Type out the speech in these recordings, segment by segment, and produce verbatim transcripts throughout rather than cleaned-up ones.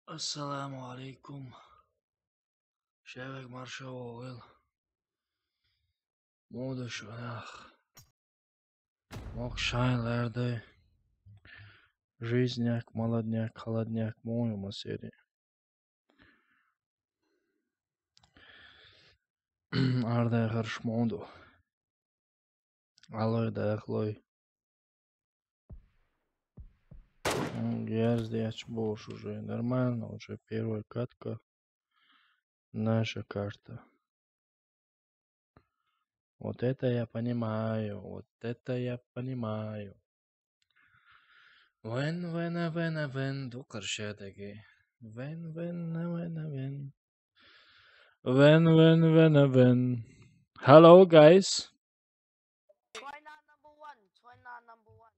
Ассаламу алейкум. Шевек маршавогил. Модуш ванах. Мок шайн лердой. Жизняк, молодняк, холодняк, моюма сери. Ардай харш моду. Алой да ахлой. М, я здесь больше уже. Нормально, уже первая катка. Наша карта. Вот это я понимаю, вот это я понимаю. Вен, вена, вена, вен, ду каршатаги. Вен, вена, вена, вен. Вен, вен, вена, вен. Hello, guys. China number one. China number one.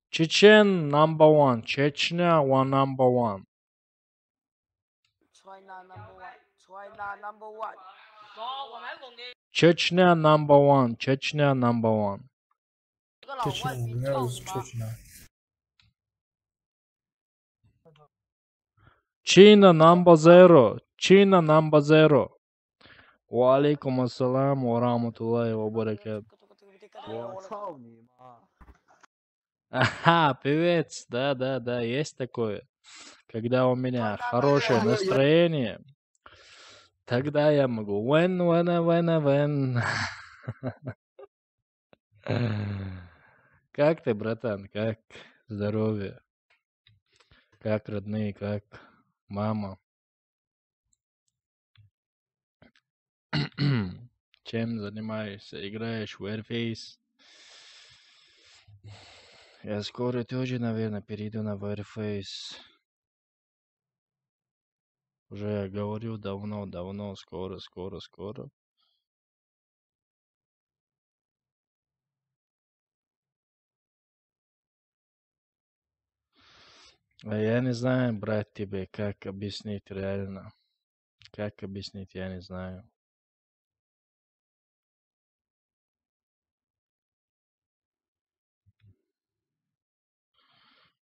Chechen number one. Chechnya one number one. China number one. China number one. Chechnya number one. Chechnya number one. Chechnya, where is Chechnya? China number zero. China number zero. Ва алейкум ассалам ва рахматуллахи ва баракатух. Ага, певец, да, да, да, есть такое. Когда у меня хорошее настроение, тогда я могу. Вен, вена, вена, вен. Как ты, братан? Как здоровье? Как родные? Как мама? Чем занимаешься? Играешь в Warface? Я скоро тоже, наверное, перейду на Warface. Уже говорю давно, давно, скоро, скоро, скоро. А я не знаю, брат, тебе как объяснить реально. Как объяснить, я не знаю.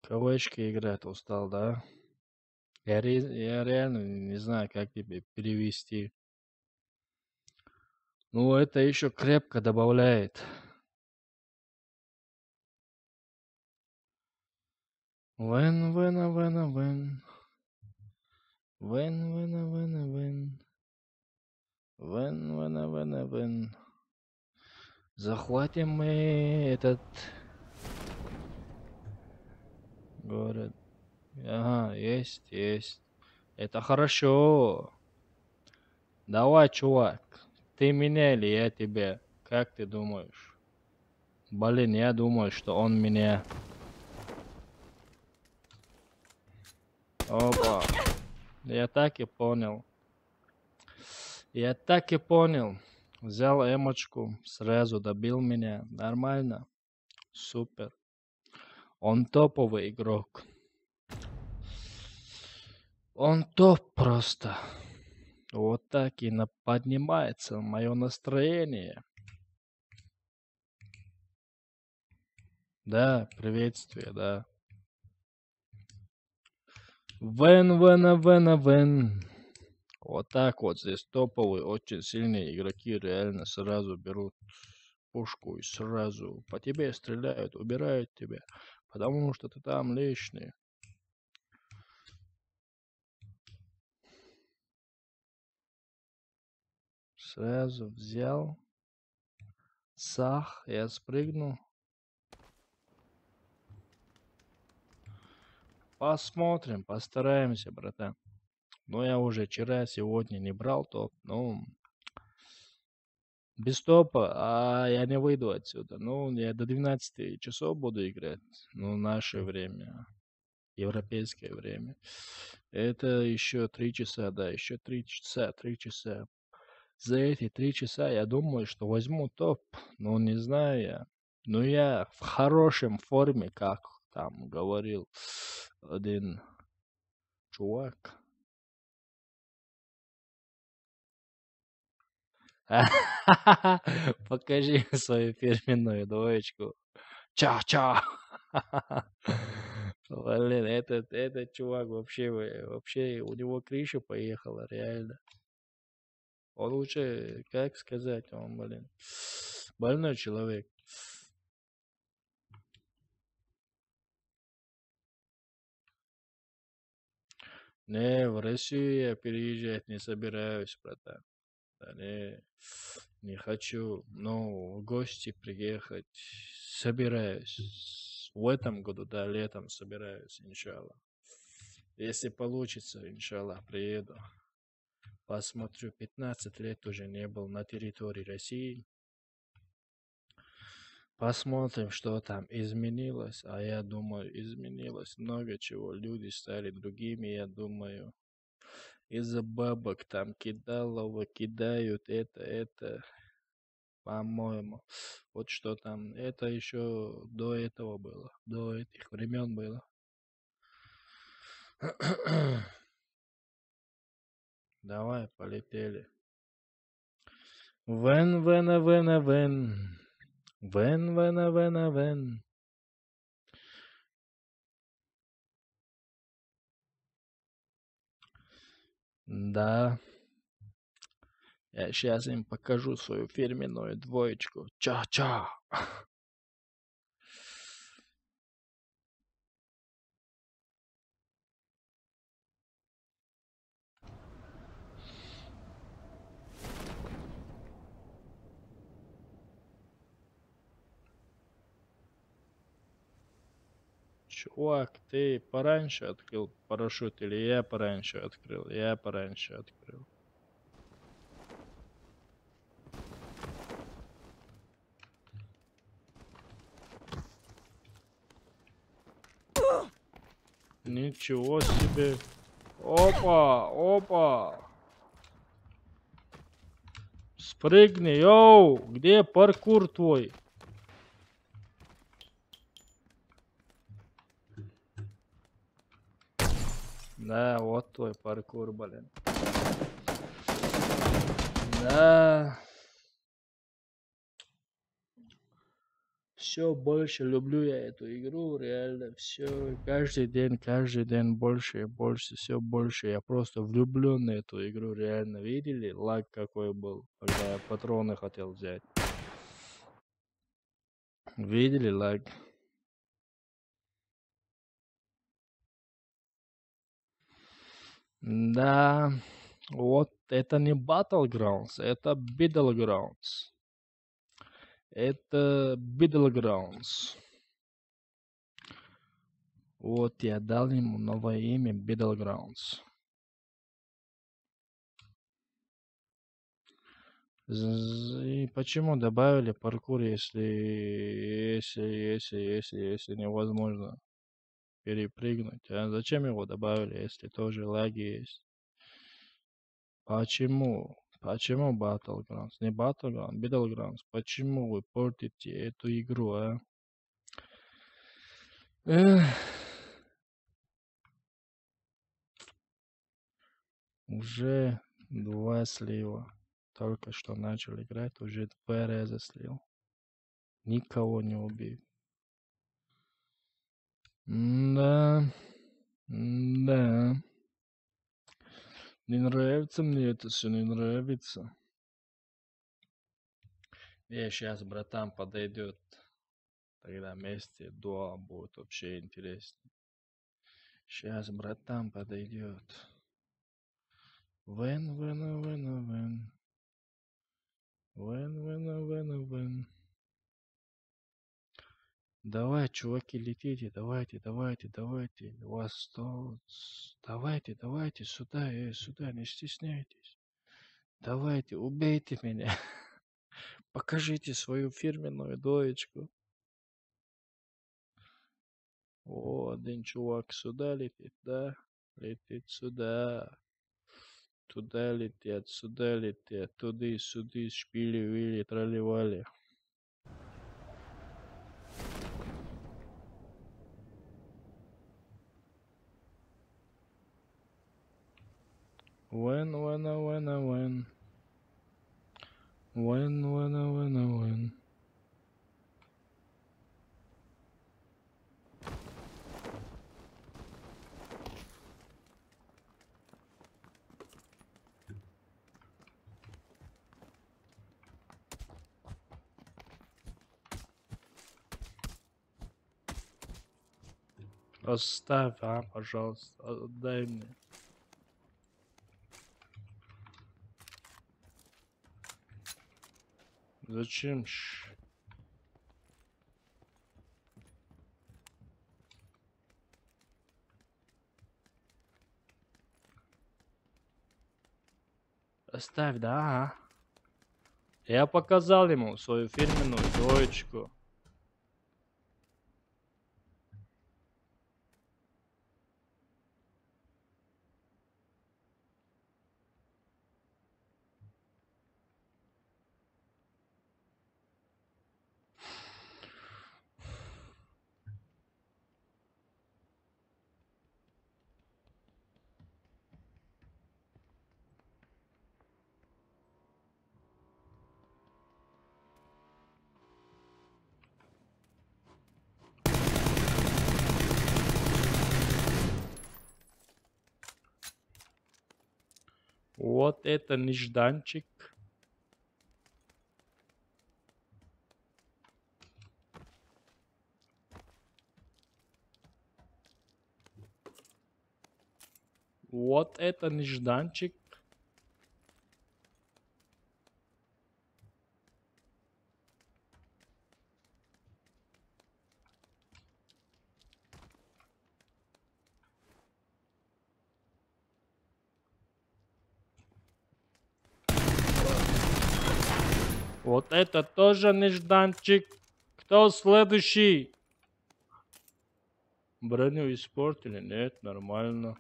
Кавычки играть устал, да? Я, ре- я реально не знаю, как тебе перевести. Ну, это еще крепко добавляет. Вен, вена, вена, вен. Вен, вена, вена, вен. Вен, вена, вена, вен. Захватим мы этот город. Ага, есть, есть. Это хорошо. Давай, чувак. Ты меня или я тебя? Как ты думаешь? Блин, я думаю, что он меня. Опа. Я так и понял. Я так и понял. Взял эмочку, сразу добил меня. Нормально. Супер. Он топовый игрок. Он топ просто. Вот так и на- поднимается мое настроение. Да, приветствие, да. Вен, вена, вена, вен. Вот так вот здесь топовые, очень сильные игроки реально сразу берут пушку и сразу по тебе стреляют, убирают тебя, потому что ты там лишний. Сразу взял. Сах, я спрыгнул. Посмотрим, постараемся, братан. Но я уже вчера, сегодня не брал топ. Ну, без топа, а я не выйду отсюда. Ну, я до двенадцати часов буду играть. Ну, наше время. Европейское время. Это еще три часа, да, еще три часа, три часа. За эти три часа я думаю, что возьму топ. Ну, не знаю я. Ну, я в хорошем форме, как там говорил один чувак. Покажи свою фирменную двоечку. Ча-ча. Блин, этот, этот чувак вообще, э, вообще у него крыша поехала, реально. Он уже, как сказать, он, блин, больной человек. Не, в Россию я переезжать не собираюсь, братан. Да не, не хочу. Ну, в гости приехать собираюсь. В этом году, да, летом собираюсь, иншаллах. Если получится, иншаллах, приеду. Посмотрю, пятнадцать лет уже не был на территории России. Посмотрим, что там изменилось. А я думаю, изменилось много чего. Люди стали другими, я думаю. Из-за бабок там кидалово кидают это, это, по-моему. Вот что там, это еще до этого было, до этих времен было. Давай, полетели. Вен, вен, вен, вен. Вен, вен, вен, вен. Да. Я сейчас им покажу свою фирменную двоечку. Ча-ча. Чувак, ты пораньше открыл парашют или я пораньше открыл? Я пораньше открыл. Ничего себе. Опа, опа. Спрыгни, йоу, где паркур твой? Да, вот твой паркур, блин. Да. Все больше люблю я эту игру, реально, все, каждый день, каждый день больше и больше, все больше. Я просто влюблен на эту игру, реально. Видели, лаг какой был, когда я патроны хотел взять? Видели, лаг? Да, вот это не Battlegrounds, это Biddlegrounds. Это Biddlegrounds. Вот я дал ему новое имя, Biddlegrounds. З- И почему добавили паркур, если, если, если, если, если невозможно перепрыгнуть? А зачем его добавили, если тоже лаги есть? Почему? Почему Battlegrounds? Не Battlegrounds, Biddlegrounds. Почему вы портите эту игру, а? Эх. Уже два слива. Только что начал играть, уже два раза слил. Никого не убил. Да, да. Не нравится мне это все, не нравится. Не, сейчас братан подойдет. Тогда вместе дуа будет вообще интереснее. Сейчас братан подойдет. Вен, вен, вен, вен. Вен, вен, вен, вен. Давай, чуваки, летите, давайте, давайте, давайте. У вас сто. Давайте, давайте, сюда, э, сюда, не стесняйтесь. Давайте, убейте меня. Покажите свою фирменную двоечку. О, один чувак сюда летит, да? Летит сюда. Туда летят, сюда летят, туды, сюды, шпили, вили, трали-вали. Вен, вен, вен, вен. Вен, вен, вен, вен. Поставь, а, пожалуйста, отдай мне. Зачем ж? Оставь, да, ага. Я показал ему свою фирменную двоечку. Вот это нежданчик. Вот это нежданчик. Вот это тоже нежданчик. Кто следующий? Броню испортили? Нет, нормально.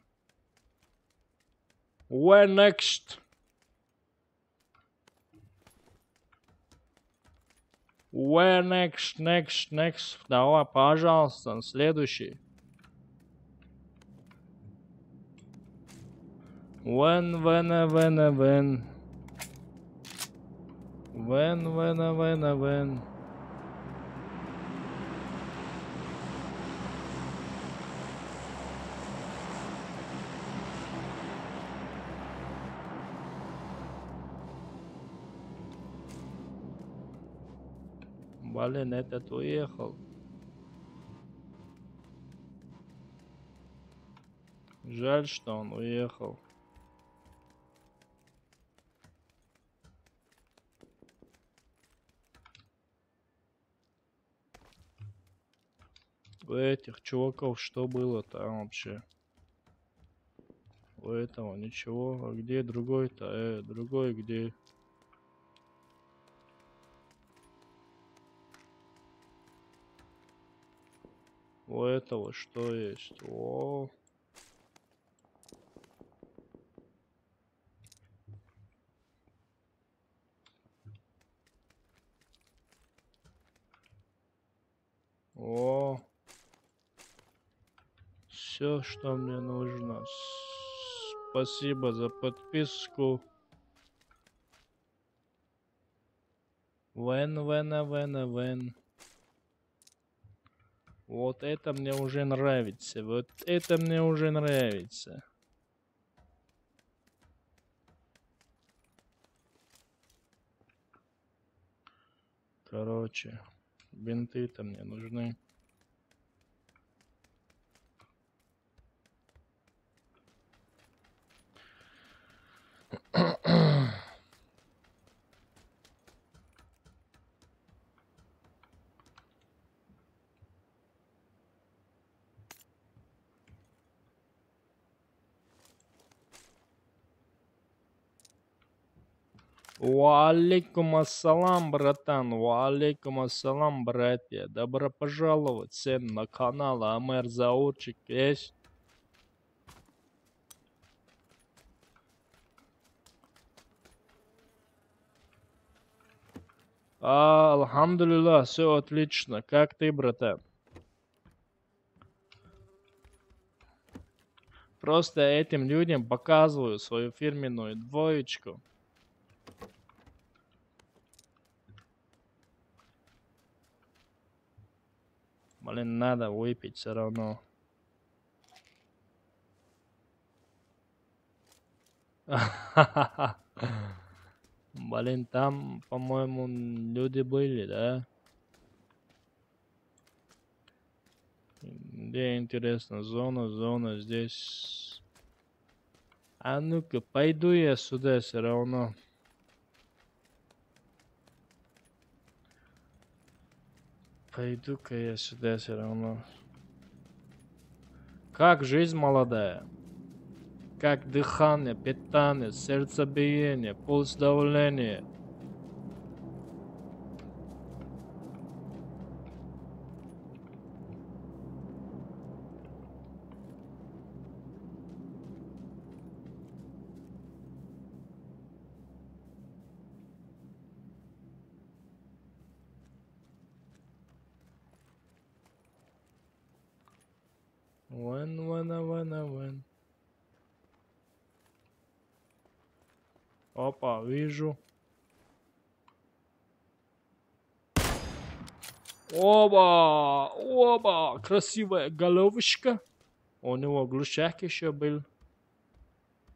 Where next? Where next, next, next? Давай, пожалуйста, следующий. When, when, when, when. When, when, when, when. Блин, этот уехал. Жаль, что он уехал. У этих чуваков что было там вообще? У этого ничего. А где другой-то? Э, другой где? У этого что есть? О. О. Все, что мне нужно. С- Спасибо за подписку. Вен, вен, а вен, а вен. Вот это мне уже нравится. Вот это мне уже нравится. Короче, бинты-то мне нужны. Ва алейкум ассалам, братан. Ва алейкум ассалам, братья. Добро пожаловать всем на канал Амер Заурчик. Есть? А, алхамдулилла, все отлично. Как ты, братан? Просто этим людям показываю свою фирменную двоечку. Блин, надо выпить все равно. Блин, там, по-моему, люди были, да? Где, интересно, зона, зона здесь. А ну-ка, пойду я сюда все равно. Пойду-ка я сюда все равно. Как жизнь молодая? Как дыхание, питание, сердцебиение, пульс, давление? Вен, вен, вен, вен. Опа, вижу. Оба, оба, красивая головушка. У него глушак еще был.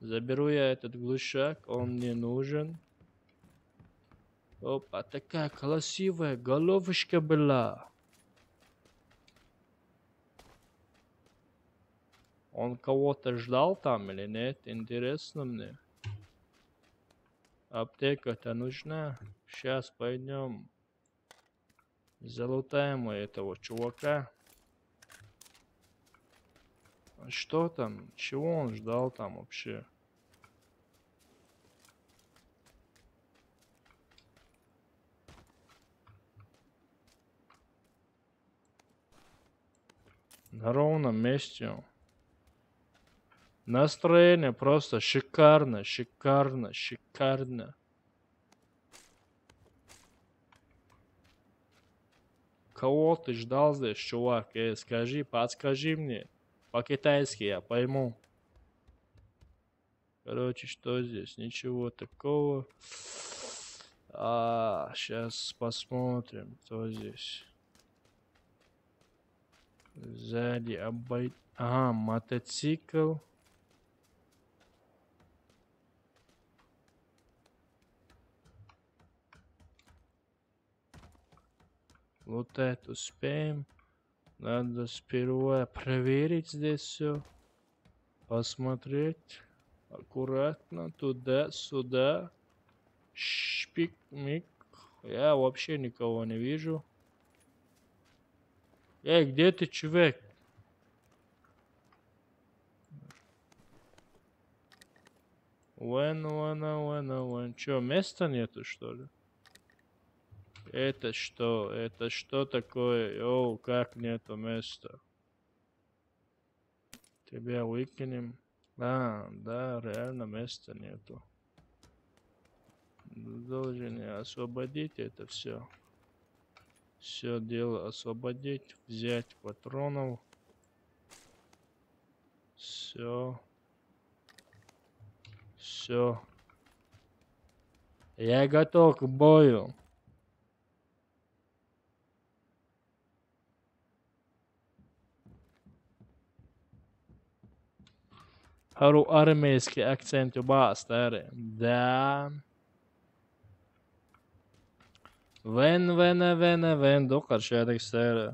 Заберу я этот глушак, он мне нужен. Опа, такая красивая головушка была. Он кого-то ждал там или нет? Интересно мне. Аптека-то нужна. Сейчас пойдем. Залутаем у этого чувака. Что там? Чего он ждал там вообще? На ровном месте. Настроение просто шикарно, шикарно, шикарно. Кого ты ждал здесь, чувак? Э, скажи, подскажи мне. По-китайски я пойму. Короче, что здесь? Ничего такого. А, сейчас посмотрим, кто здесь. Сзади обой-, ага, мотоцикл. Вот это успеем. Надо сперва проверить здесь все. Посмотреть. Аккуратно. Туда, сюда. Шпик-мик. Я вообще никого не вижу. Эй, где ты, чувак? Вен, вен, вен, вен. Чё, места нету, что ли? Это что? Это что такое? Оу, как нету места? Тебя выкинем. А, да, реально места нету. Должен я освободить это все. Все дело освободить, взять патронов. Все. Все. Я готов к бою. Haru armeiski akcentu bāz, tēri. Da. Ven, ven, ven, ven, dokar šeit, tēri.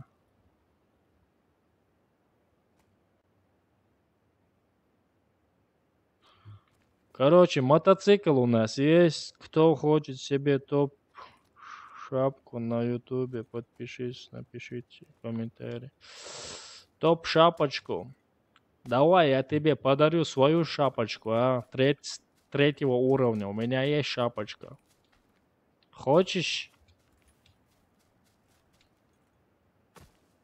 Короче, мотоцикл у нас есть. Кто хочет себе топ шапку на ютубе, подпишись, напишите комментарий. Топ шапочку. Давай, я тебе подарю свою шапочку, а? Треть-, третьего уровня. У меня есть шапочка. Хочешь?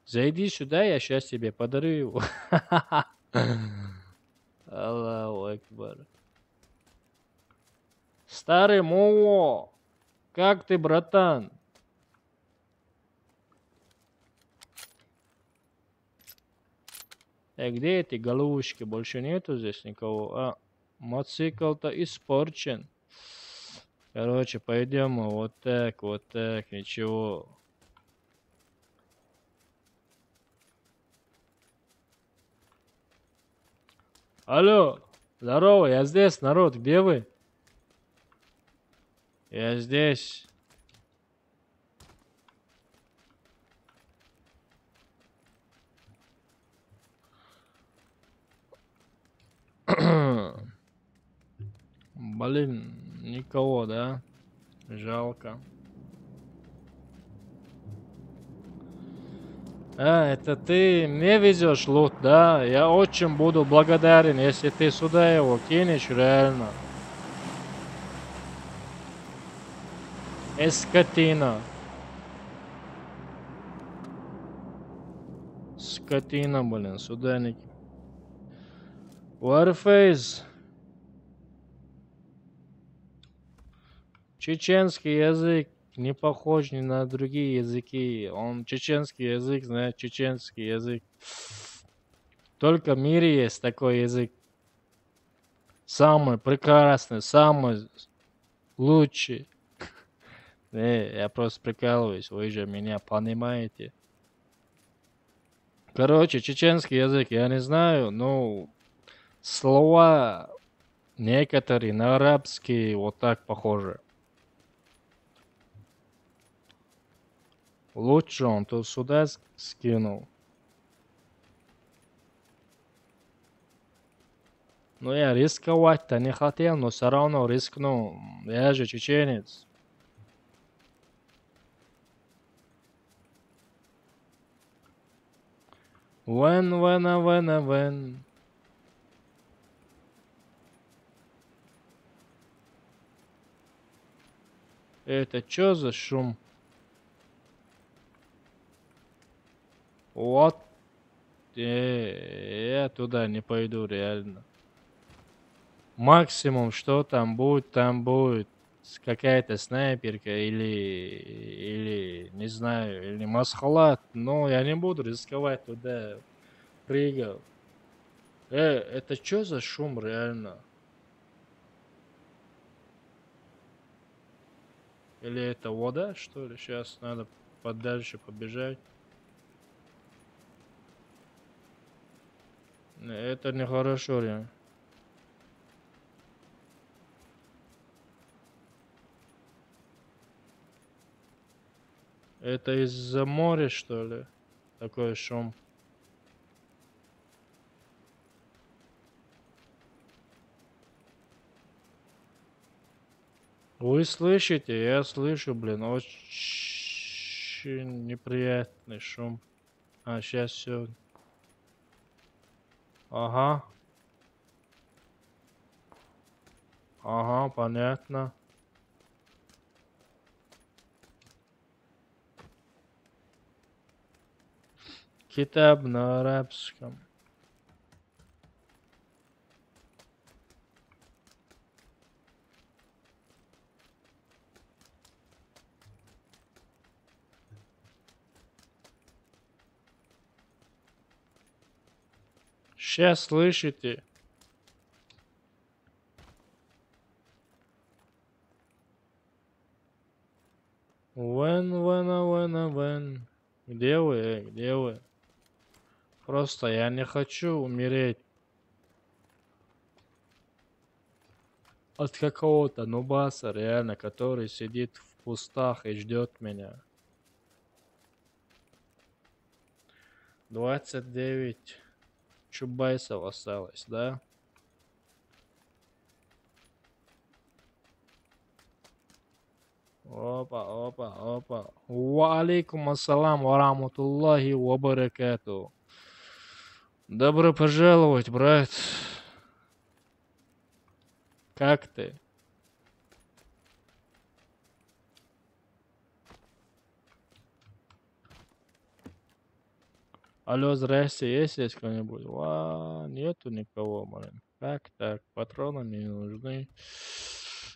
Зайди сюда, я сейчас тебе подарю его. Аллаху Акбар. Старый Муо, как ты, братан? Э, где эти головушки? Больше нету здесь никого. А, мотоцикл-то испорчен. Короче, пойдем мы вот так, вот так, ничего. Алло, здорово, я здесь, народ, где вы? Я здесь. Блин, никого, да? Жалко. А, это ты мне везешь лут, да? Я очень буду благодарен, если ты сюда его кинешь, реально. Э, скотина. Скотина, блин, сюда не ки-, Warface. Чеченский язык не похож ни на другие языки. Он чеченский язык, знает чеченский язык. Только в мире есть такой язык. Самый прекрасный, самый лучший. Не, я просто прикалываюсь, вы же меня понимаете. Короче, чеченский язык я не знаю, но слова некоторые на арабский вот так похожи. Лучше он тут сюда с-, скинул. Ну, я рисковать-то не хотел, но всё равно рискнул. Я же чеченец. Вен, вена, вена, вен. Это чё за шум? Вот. Э, я туда не пойду, реально. Максимум, что там будет, там будет с-, какая-то снайперка или, или, не знаю, или масхалат. Но я не буду рисковать туда прыгал. Э, это чё за шум, реально? Или это вода, что ли? Сейчас надо подальше побежать. Не, это нехорошо, реально. Это из-за моря, что ли? Такой шум. Вы слышите? Я слышу, блин, очень неприятный шум. А, сейчас все. Ага. Ага, понятно. Китаб на арабском. Сейчас слышите? Вен, вена, вена, вен. Где вы? Где вы? Просто я не хочу умереть от какого-то нубаса, реально, который сидит в кустах и ждет меня. Двадцать девять чубайсов осталось, да? Опа, опа, опа. Ва алейкум ассалам ва рахматуллахи ва баракату. Добро пожаловать, брат. Как ты? Алло, здрасте, есть здесь кто-нибудь? Ва, нету никого, блин. Так, так, патроны мне не нужны.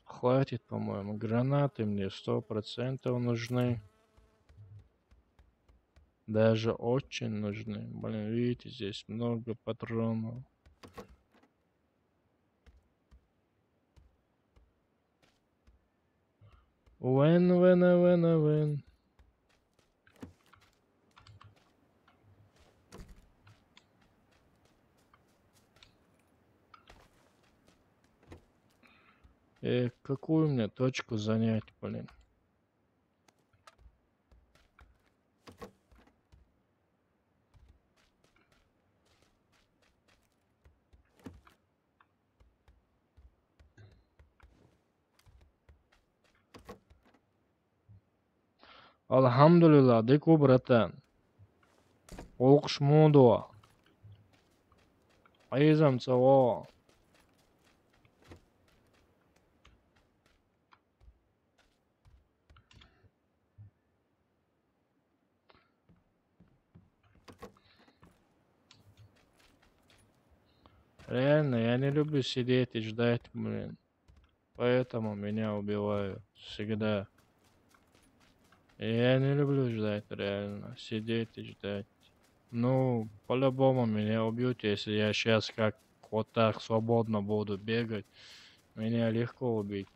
Хватит, по-моему. Гранаты мне сто процентов нужны. Даже очень нужны. Блин, видите, здесь много патронов. Вен, вен, вен, вен. Э, какую мне точку занять, блин? Алхамдулилла, дыку, братан. Олкъуш муду. Айзам цаво. Реально, я не люблю сидеть и ждать, блин. Поэтому меня убивают всегда. Я не люблю ждать, реально. Сидеть и ждать. Ну, по-любому меня убьют, если я сейчас как вот так свободно буду бегать. Меня легко убить.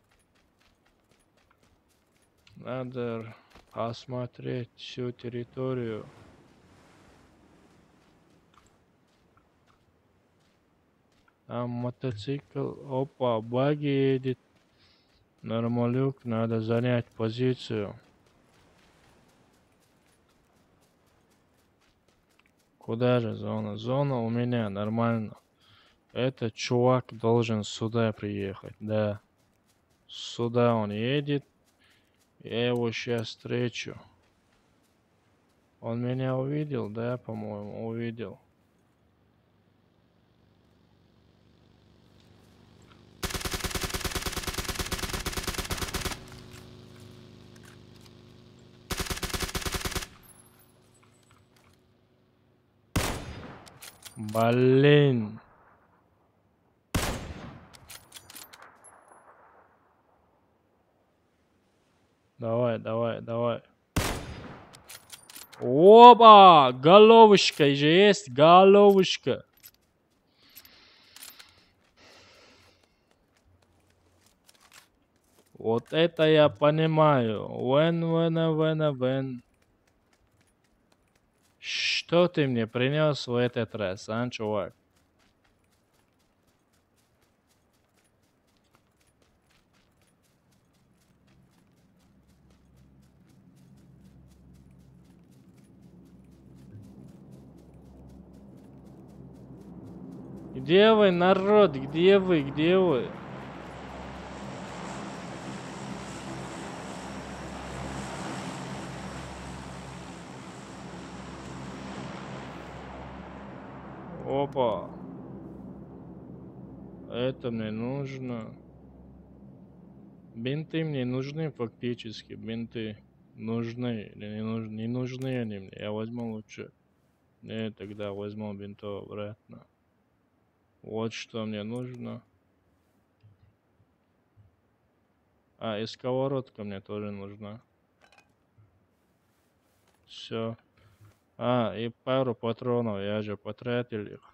Надо осмотреть всю территорию. Там мотоцикл. Опа, багги едет. Нормалюк, надо занять позицию. Куда же зона? Зона у меня, нормально. Этот чувак должен сюда приехать, да. Сюда он едет. Я его сейчас встречу. Он меня увидел, да, по-моему, увидел. Блин. Давай, давай, давай. Опа! Головушка же есть, головушка. Вот это я понимаю. Вен, вен, вен, вен. Что ты мне принес в этот раз, а, чувак? Где вы, народ? Где вы? Где вы? Опа. Это мне нужно. Бинты мне нужны фактически. Бинты нужны или не нужны? Не нужны они мне. Я возьму лучше. Не, тогда возьму бинтов обратно. Вот что мне нужно. А, и сковородка мне тоже нужна. Все. А, и пару патронов, я же потратил их.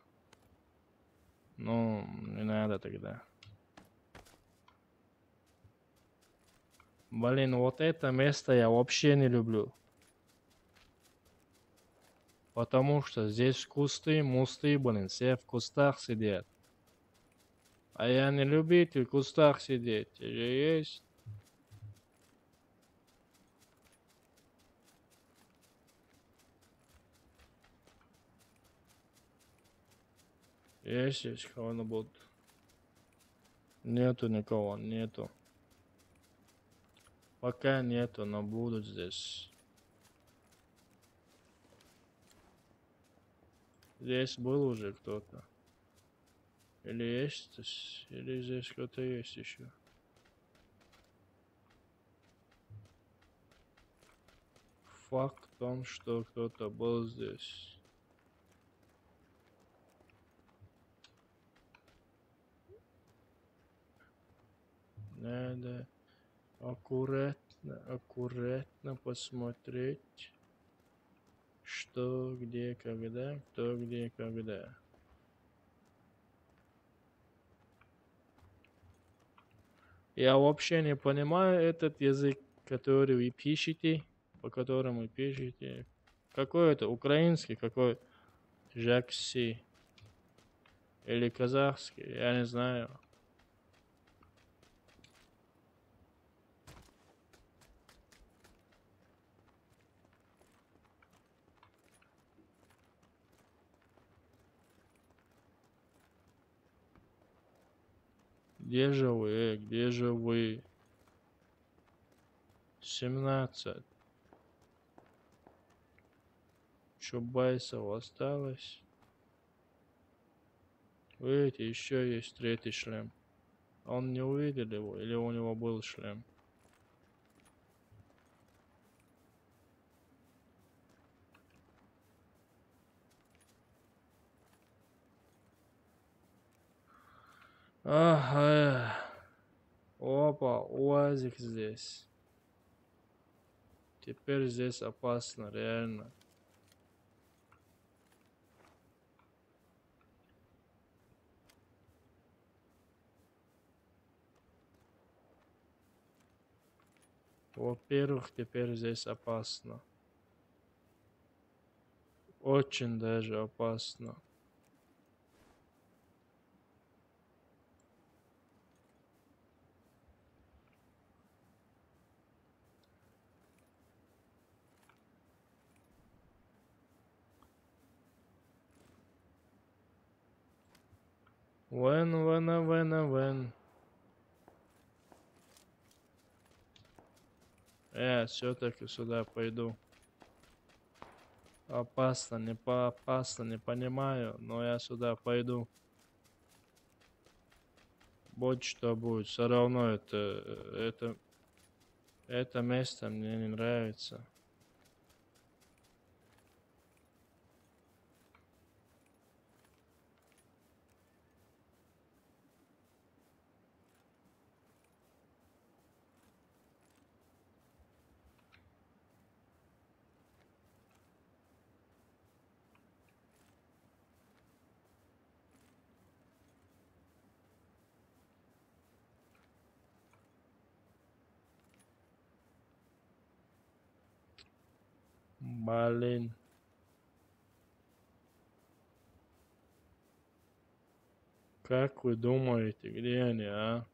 Ну, не надо тогда. Блин, вот это место я вообще не люблю. Потому что здесь кусты, мусты, блин, все в кустах сидят. А я не любитель в кустах сидеть. Же есть. Есть, есть кого-нибудь? Нету никого, нету. Пока нету, но будут здесь. Здесь был уже кто-то. Или есть здесь, или здесь кто-то есть еще. Факт в том, что кто-то был здесь. Надо аккуратно, аккуратно посмотреть, что, где, когда, кто, где, когда. Я вообще не понимаю этот язык, который вы пишете, по которому вы пишете. Какой это? Украинский, какой? Жакси. Или казахский, я не знаю. Где же вы? Где же вы? Семнадцать. Чубайсов осталось. Видите, еще есть третий шлем. Он не увидел его, или у него был шлем? Ага. Опа, уазик здесь. Теперь здесь опасно, реально. Во-первых, теперь здесь опасно. Очень даже опасно. Вен, вен, вен, вен. Я все-таки сюда пойду. Опасно, не по опасно, не понимаю, но я сюда пойду. Будь что будет, все равно это, это, это место мне не нравится. Блин. Как вы думаете, где они, а?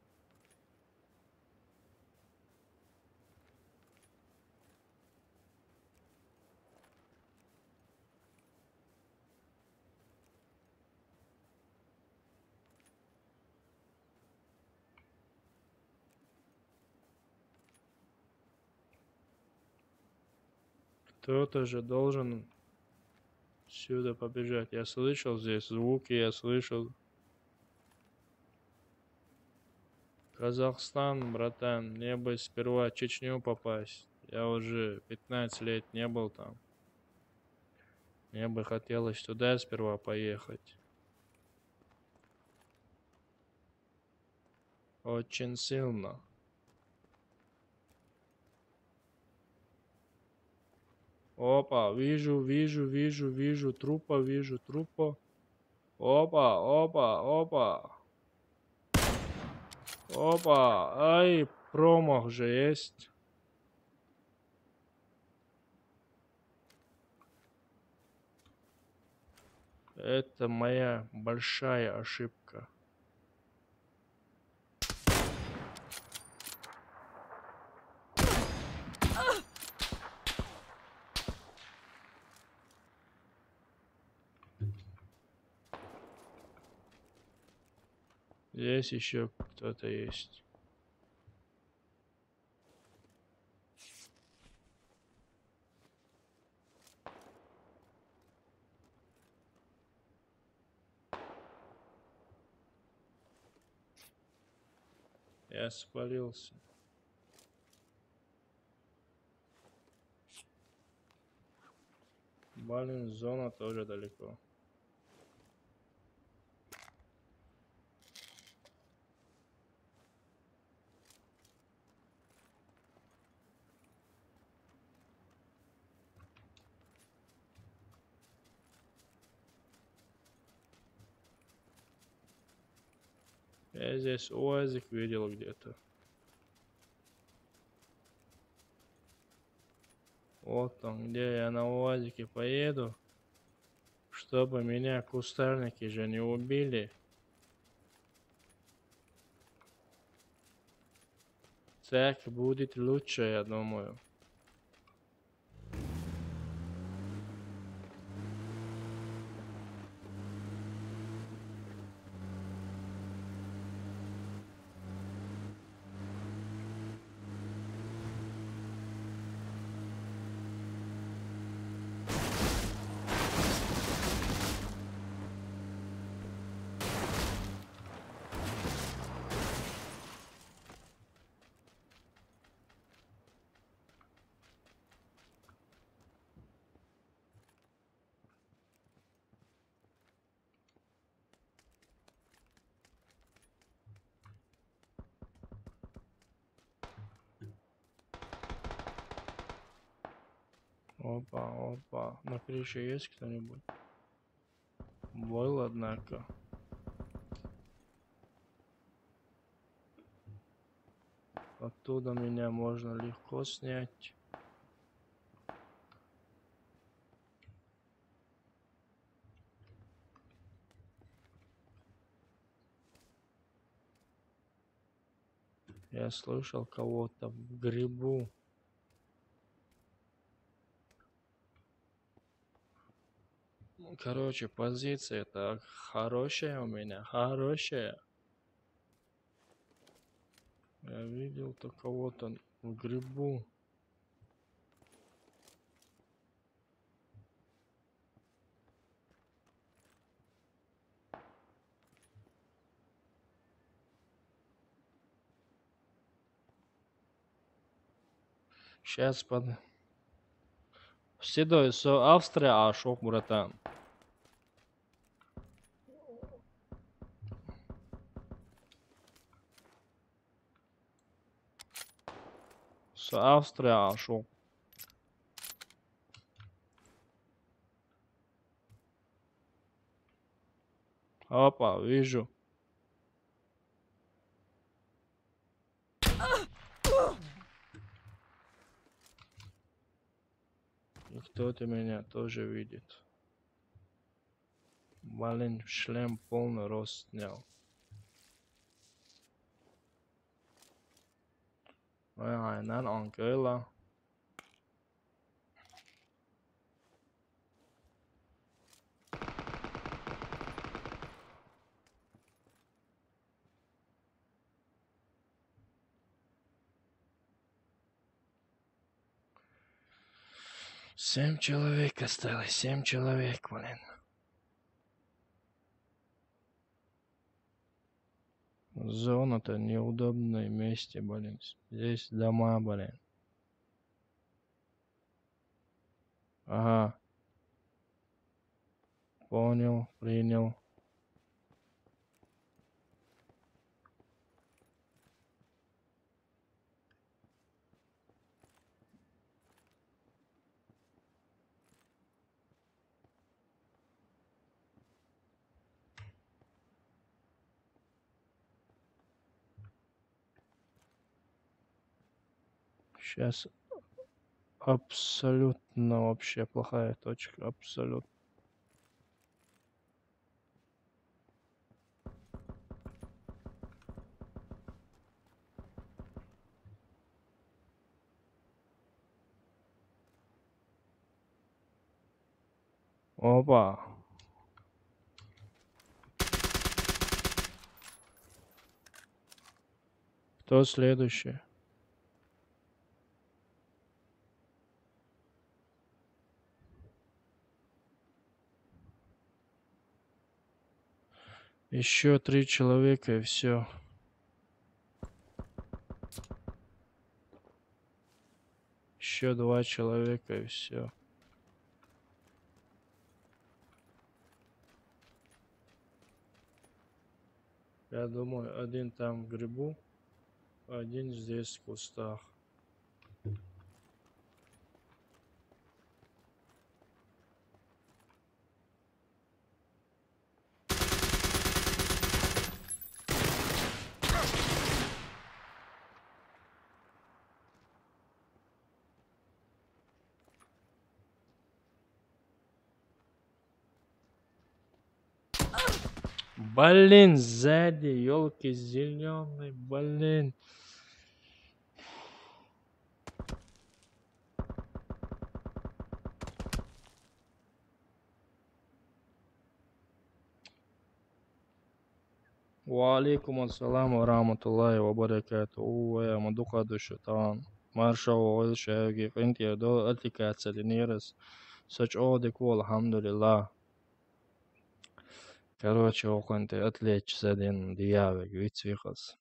Кто-то же должен сюда побежать. Я слышал здесь звуки, я слышал. Казахстан, братан, мне бы сперва в Чечню попасть. Я уже пятнадцать лет не был там. Мне бы хотелось туда сперва поехать. Очень сильно. Опа, вижу, вижу, вижу, вижу, трупа, вижу, трупа. Опа, опа, опа. Опа, ай, промах же есть. Это моя большая ошибка. Здесь еще кто-то есть. Я спалился. Блин, зона тоже далеко. Я здесь уазик видел где-то. Вот он где, я на уазике поеду, чтобы меня кустарники же не убили. Так будет лучше, я думаю. Опа, опа. На крыше есть кто-нибудь? Был, однако. Оттуда меня можно легко снять. Я слышал кого-то в грибу. Ну, короче, позиция-то хорошая у меня, хорошая. Я видел-то кого-то в грибу. Сейчас под... Седой, со Австрия ашох, братан. Со Австрия ашох. Опа, вижу. И кто-то меня тоже видит. Блин, шлем полный рост снял. Ой, ай, нан анкела. Семь человек осталось, семь человек, блин. Зона-то неудобное месте, блин. Здесь дома, блин. Ага. Понял, принял. Сейчас абсолютно вообще плохая точка, абсолютно. Опа. Кто следующий? Еще три человека и все. Еще два человека и все. Я думаю, один там в грибу, один здесь в кустах. Блин, сзади, елки зеленые, блин. Ва алейкум ассалам ва рахматуллахи ва баракатух. Ува, я мадукадушу тан. Маршал, ва шайги, къинтер, до атикацали нерас. Сач одик, ва алхамдулиллах. Короче, окъинте, отличный день, диявик, вицвихас.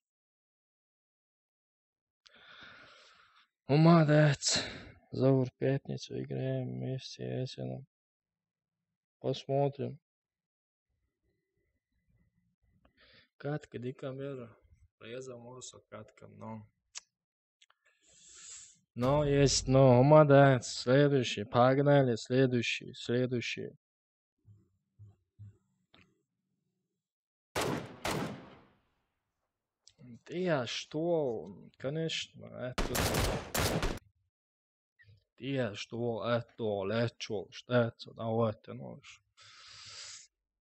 Молодец. Заур, пятницу играем вместе, если нам. Посмотрим. Катка, ди камера. Реза морса катка, но. Но есть, но, молодец. Следующий. Погнали. Следующий. Следующий. Ты а что? Конечно, это... Ты а что? Это лечо, что это? Давай ты можешь.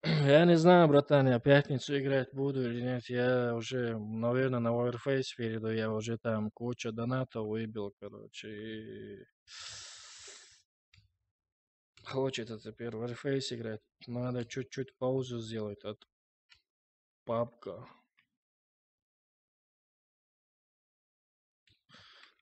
Я не знаю, братан, я пятницу играть буду или нет. Я уже, наверное, на Warface перейду. Я уже там куча донатов выбил, короче. И хочется теперь в Warface играть. Надо чуть-чуть паузу сделать от пабга.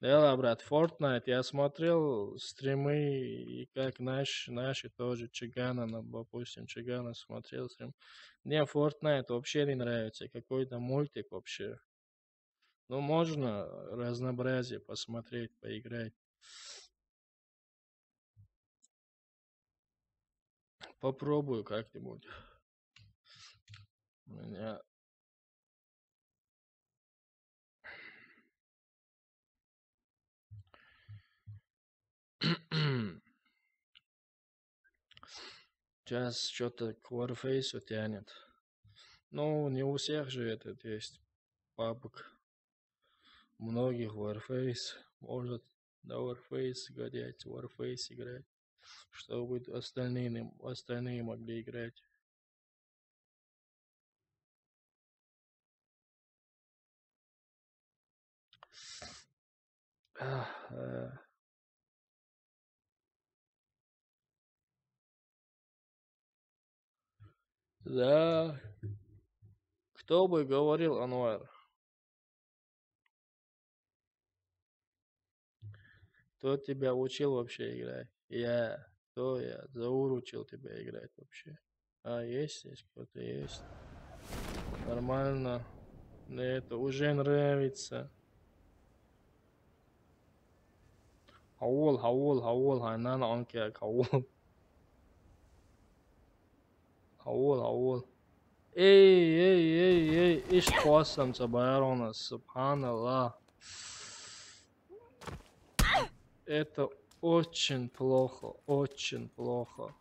Да, брат, Fortnite. Я смотрел стримы, и как наш, наши тоже Чигана, ну, допустим, Чигана смотрел стрим. Мне Fortnite вообще не нравится. Какой-то мультик вообще. Ну, можно разнообразие посмотреть, поиграть. Попробую как-нибудь. У меня Сейчас что-то к Warface тянет. Ну, не у всех же этот есть пабг. Многих Warface. Может, на Warface сгонять, Warface играть, чтобы остальные, остальные могли играть. Ах, э. Да. Кто бы говорил, Анвар? Кто тебя учил вообще играть? Я. Кто я? Заур учил тебя играть вообще? А, есть, есть кто-то есть. Нормально. Мне это уже нравится. Хавул, хавул, хавул, хайнана онкек, хавул. Хавул, хавул. Эй, эй, эй, эй, иш квасам ца байрона, субханаллах. Это очень плохо, очень плохо.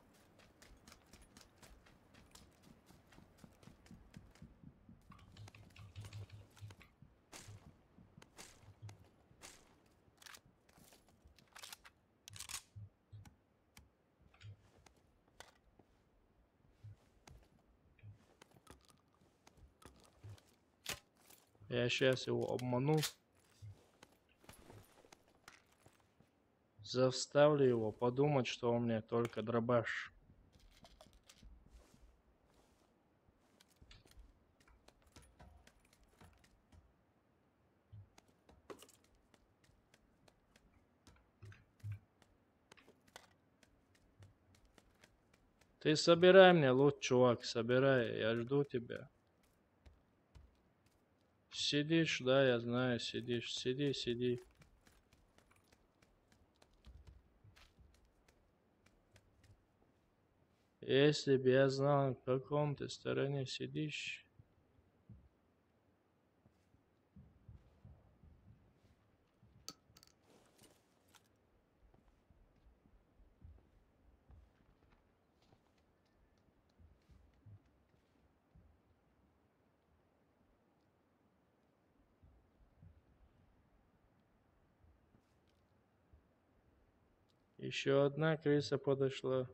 Я сейчас его обману. Заставлю его подумать, что у меня только дробаш. Ты собирай мне лут, чувак, собирай, я жду тебя. Сидишь, да, я знаю, сидишь. Сиди, сиди. Если бы я знал, в каком ты стороне сидишь. Еще одна крыса подошла.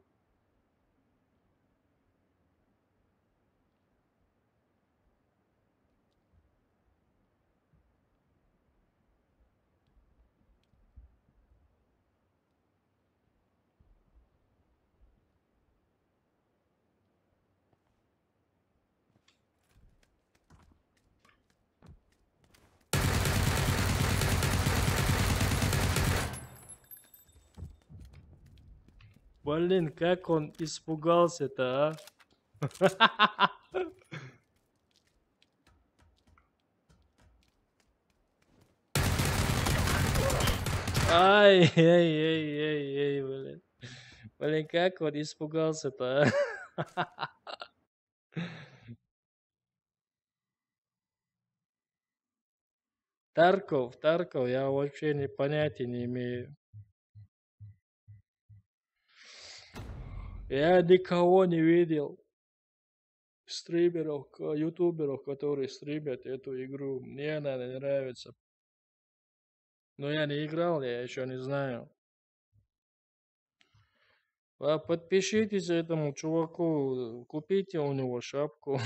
Блин, как он испугался-то, а? Ай, ай, ай, ай, ай, блин. Блин, как он испугался-то, а? Тарков, Тарков, я вообще не, понятия не имею. Я никого не видел. Стримеров, к- ютуберов, которые стримят эту игру. Мне она не нравится. Но я не играл, я еще не знаю. А подпишитесь этому чуваку, купите у него шапку.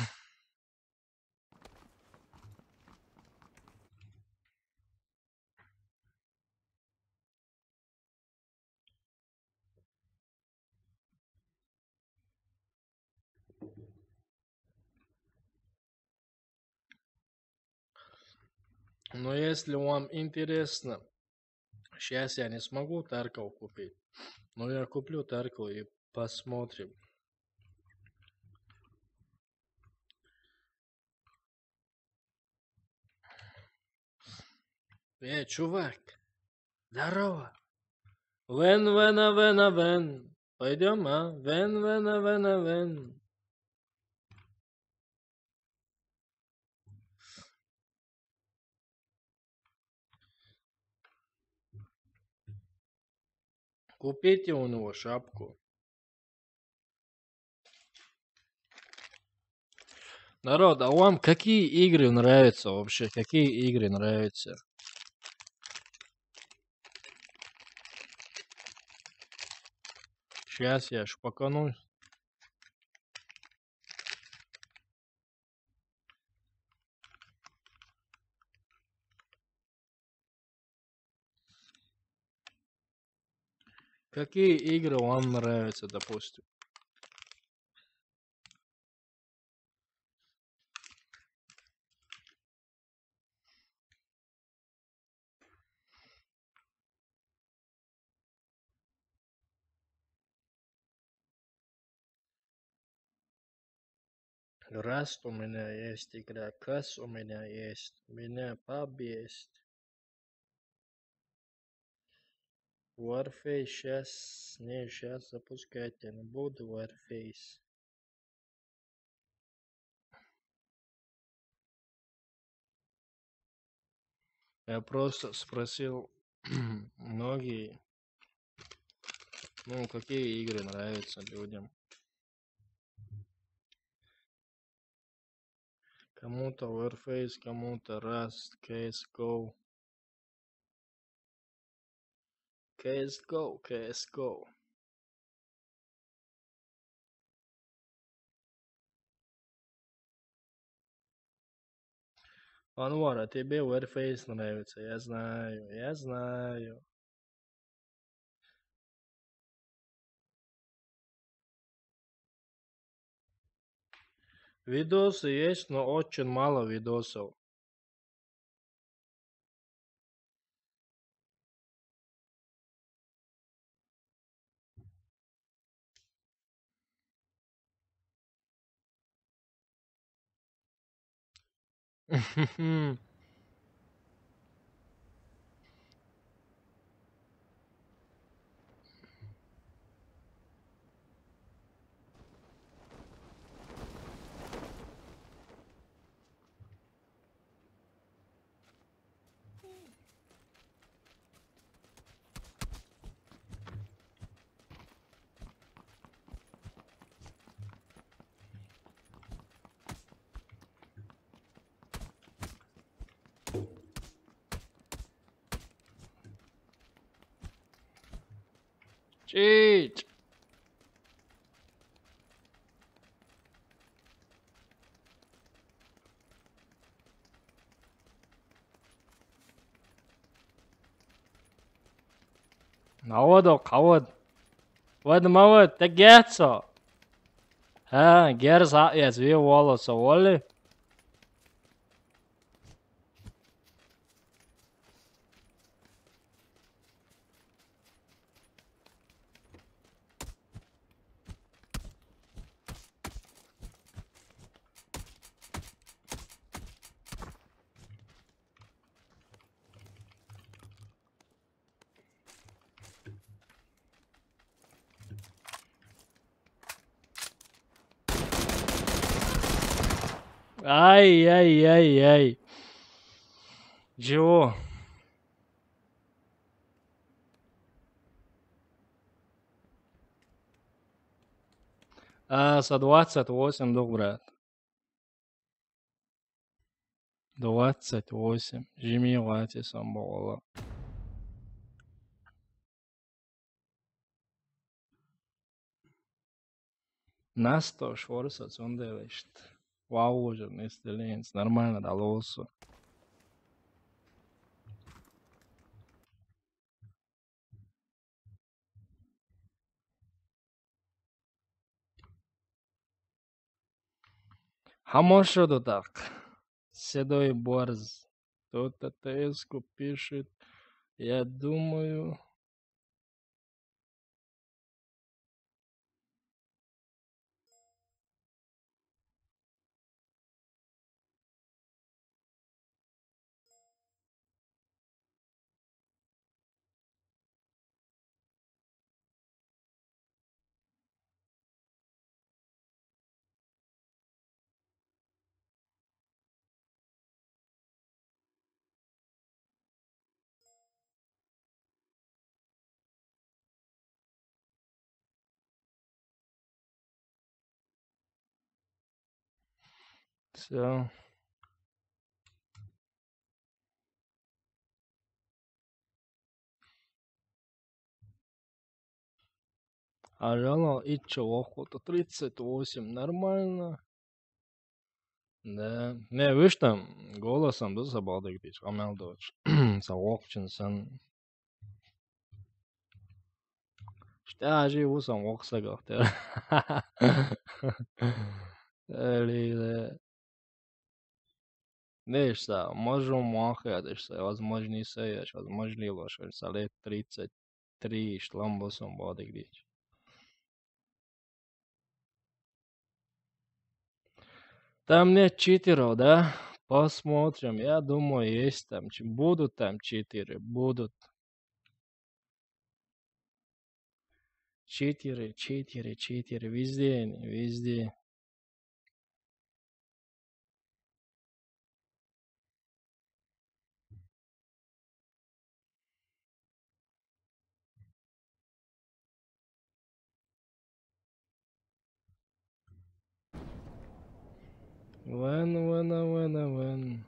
Но если вам интересно, сейчас я не смогу Тарков купить, но я куплю Тарков и посмотрим. Э, чувак, здорово. Вен, вена, вена, вен. Пойдем, а? Вен, вена, вена, вен. Купите у него шапку. Народ, а вам какие игры нравятся вообще? Какие игры нравятся? Сейчас я шпакану. Какие игры вам нравятся, допустим? Rust у меня есть игра, Кас у меня есть, у меня паб есть. Warface сейчас, не, сейчас запускать я не буду Warface. Я просто спросил многие, ну, какие игры нравятся людям. Кому-то Warface, кому-то Rust, C S G O. C S G O, C S G O. Анвар, а тебе Warface нравится, я знаю, я знаю. Видосы есть, но очень мало видосов. Чич. Наваад, хаваад. Вад мавад, тагяцо. Ха, герса яс ви волосо воли. Ай, ай, ай, ай. Чего? А, со двадцать восемь дух, брат. Двадцать восемь. Жими вати сон бола. Нас то шворса цунделешт. Вау, уже не стелинс. Нормально, да лосу. Хамошо до так. Седой борз. Кто-то Т С-ку пишет. Я думаю, Всё. А жало иччо вохуто тридцать восемь. Нормально. Да. Не, видишь, там голосом да забалдык дичь, амел дочь. Са вохчин сан. Штажи вусан вохсагах, да. Или, да. Не, са, можем махать, са, возможно, са, возможно, лошадь, са лет тридцать три, шлам босом бодык дичь. Там нет читеров, да? Посмотрим. Я думаю, есть там. чи- Будут там читеры, будут. Читеры, читеры, читеры. Везде они, везде. Вен, вен, вен, вен.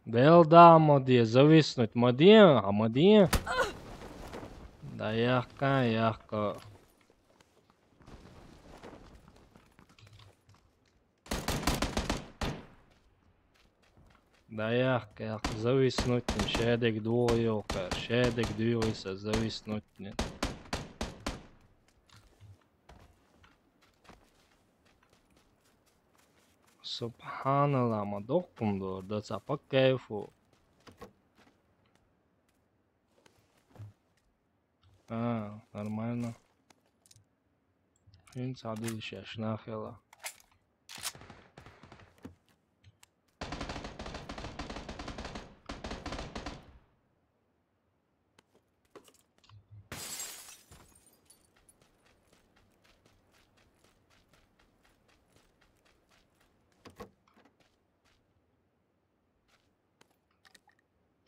Дел да, мадия, зависнуть, мадия, а мадия. Да яхка, яхка. Да яхка, яхка, зависнуть, шедек дуо йока, шедек дуо иса зависнуть. Субханаллах, ма дохкум дор, да ца по кайфу. А, нормально. Хин цадил шеш нахела.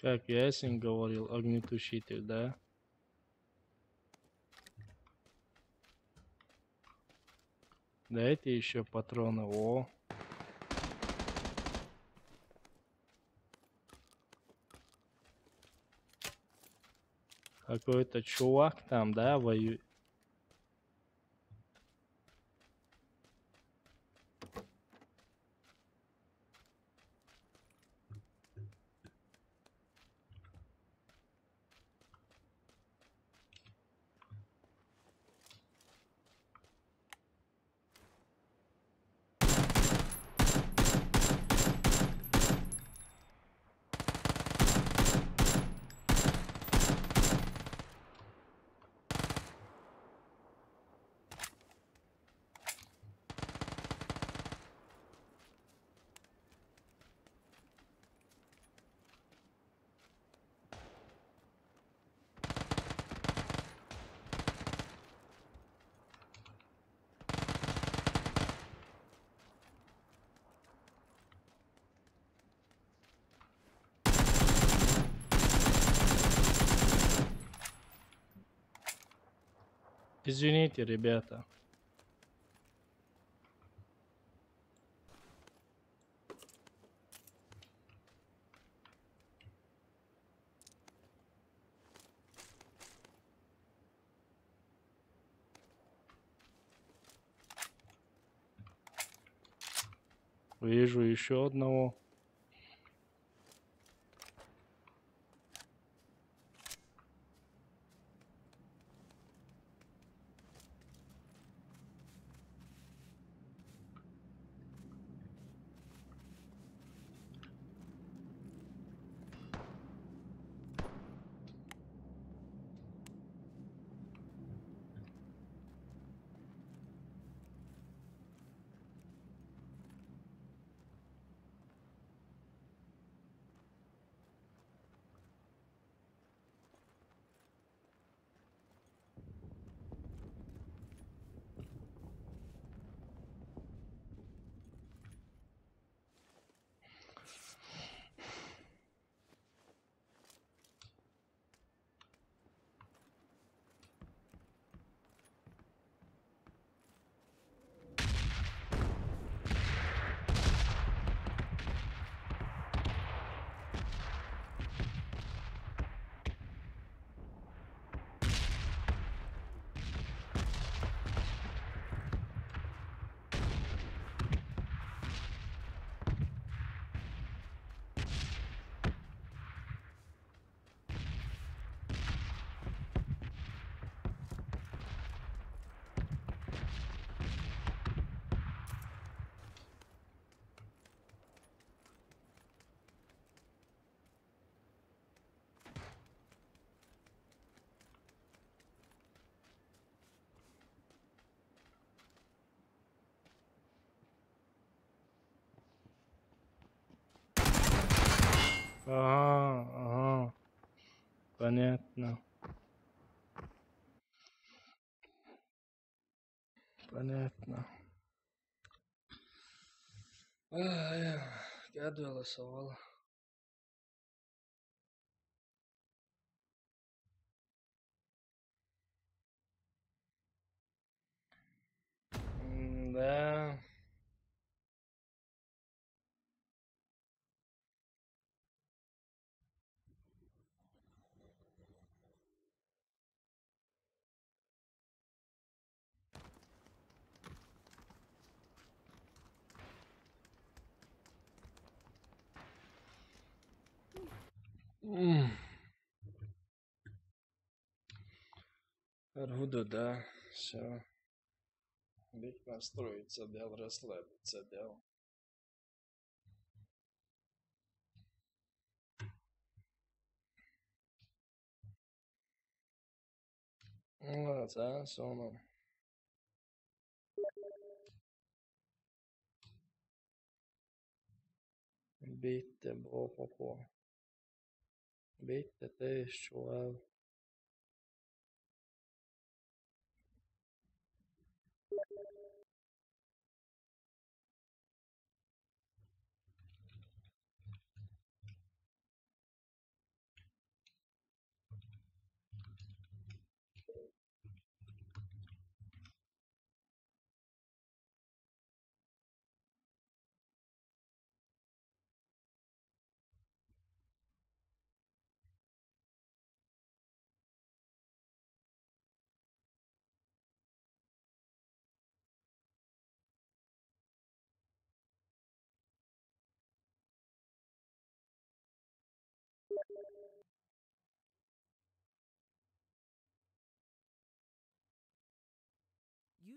Как я с ним говорил, огнетушитель, да? Дайте еще патроны. О. Какой-то чувак там, да, воюет. Извините, ребята. Вижу ещё одного. Ага, ага. Понятно. Понятно. Ай, кадвела савал. М, да. М. Ар гьуду, да, всё. Бек настроиться дел, расслабиться дел. Ва, ца, соно. Битте бохо. Битте теш чувал.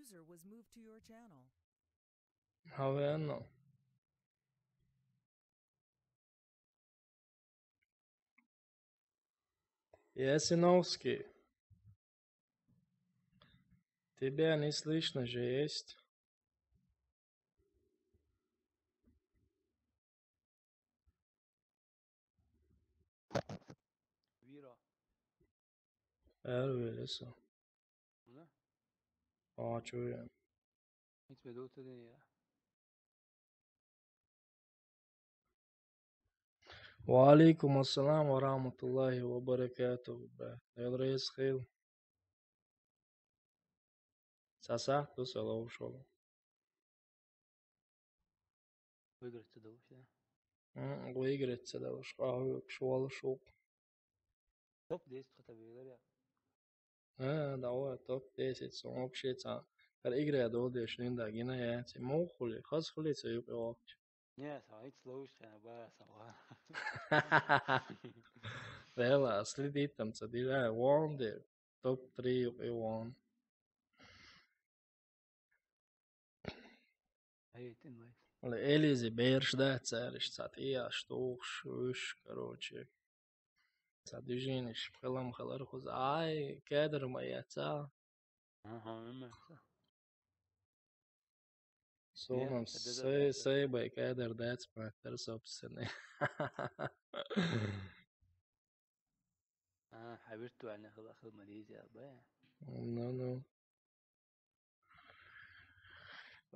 User was moved to your channel. Гьавено. Ясиновский. Тебя не слышно же есть. Вира. Эр велеса. Ана? А, чё я? Ит медота ден я. Ва алейкум ассалам ва рагьматуллагьи ва баракатугь, брат. Эл рейс хел. Цхьа сахьт ду со ловш волу. Выиграть ца далуш, да? М, выиграть ца далуш, къахьоьгуш волуш ву. Топ десять хата велар я? А, давай, топ десять, сон вообще цхьа. ХӀара игра долу деш, Линда, гина яц. Муха хуьлий, хаза хуьлий ца юкъа воккхача? Не, сан хӀинца ловш хьена бара, сан ва. Вела, следить там ца дира, вон де, топ три юкъа вон. Ай, тин лайс. Вала Элизи бераш дац цаьраш, цхьа тӀеяш тухуш, уьш, короче. Цхьа движенеш хилам хилар кхуза. Ай, кедр ма яц, а? Ага, ма яц. Суна Нет, это сай, дац. Сай бай кедр дац, паттар, собственно. А, хьан виртуальный хила, хила ма деза, бай. Ну, ну.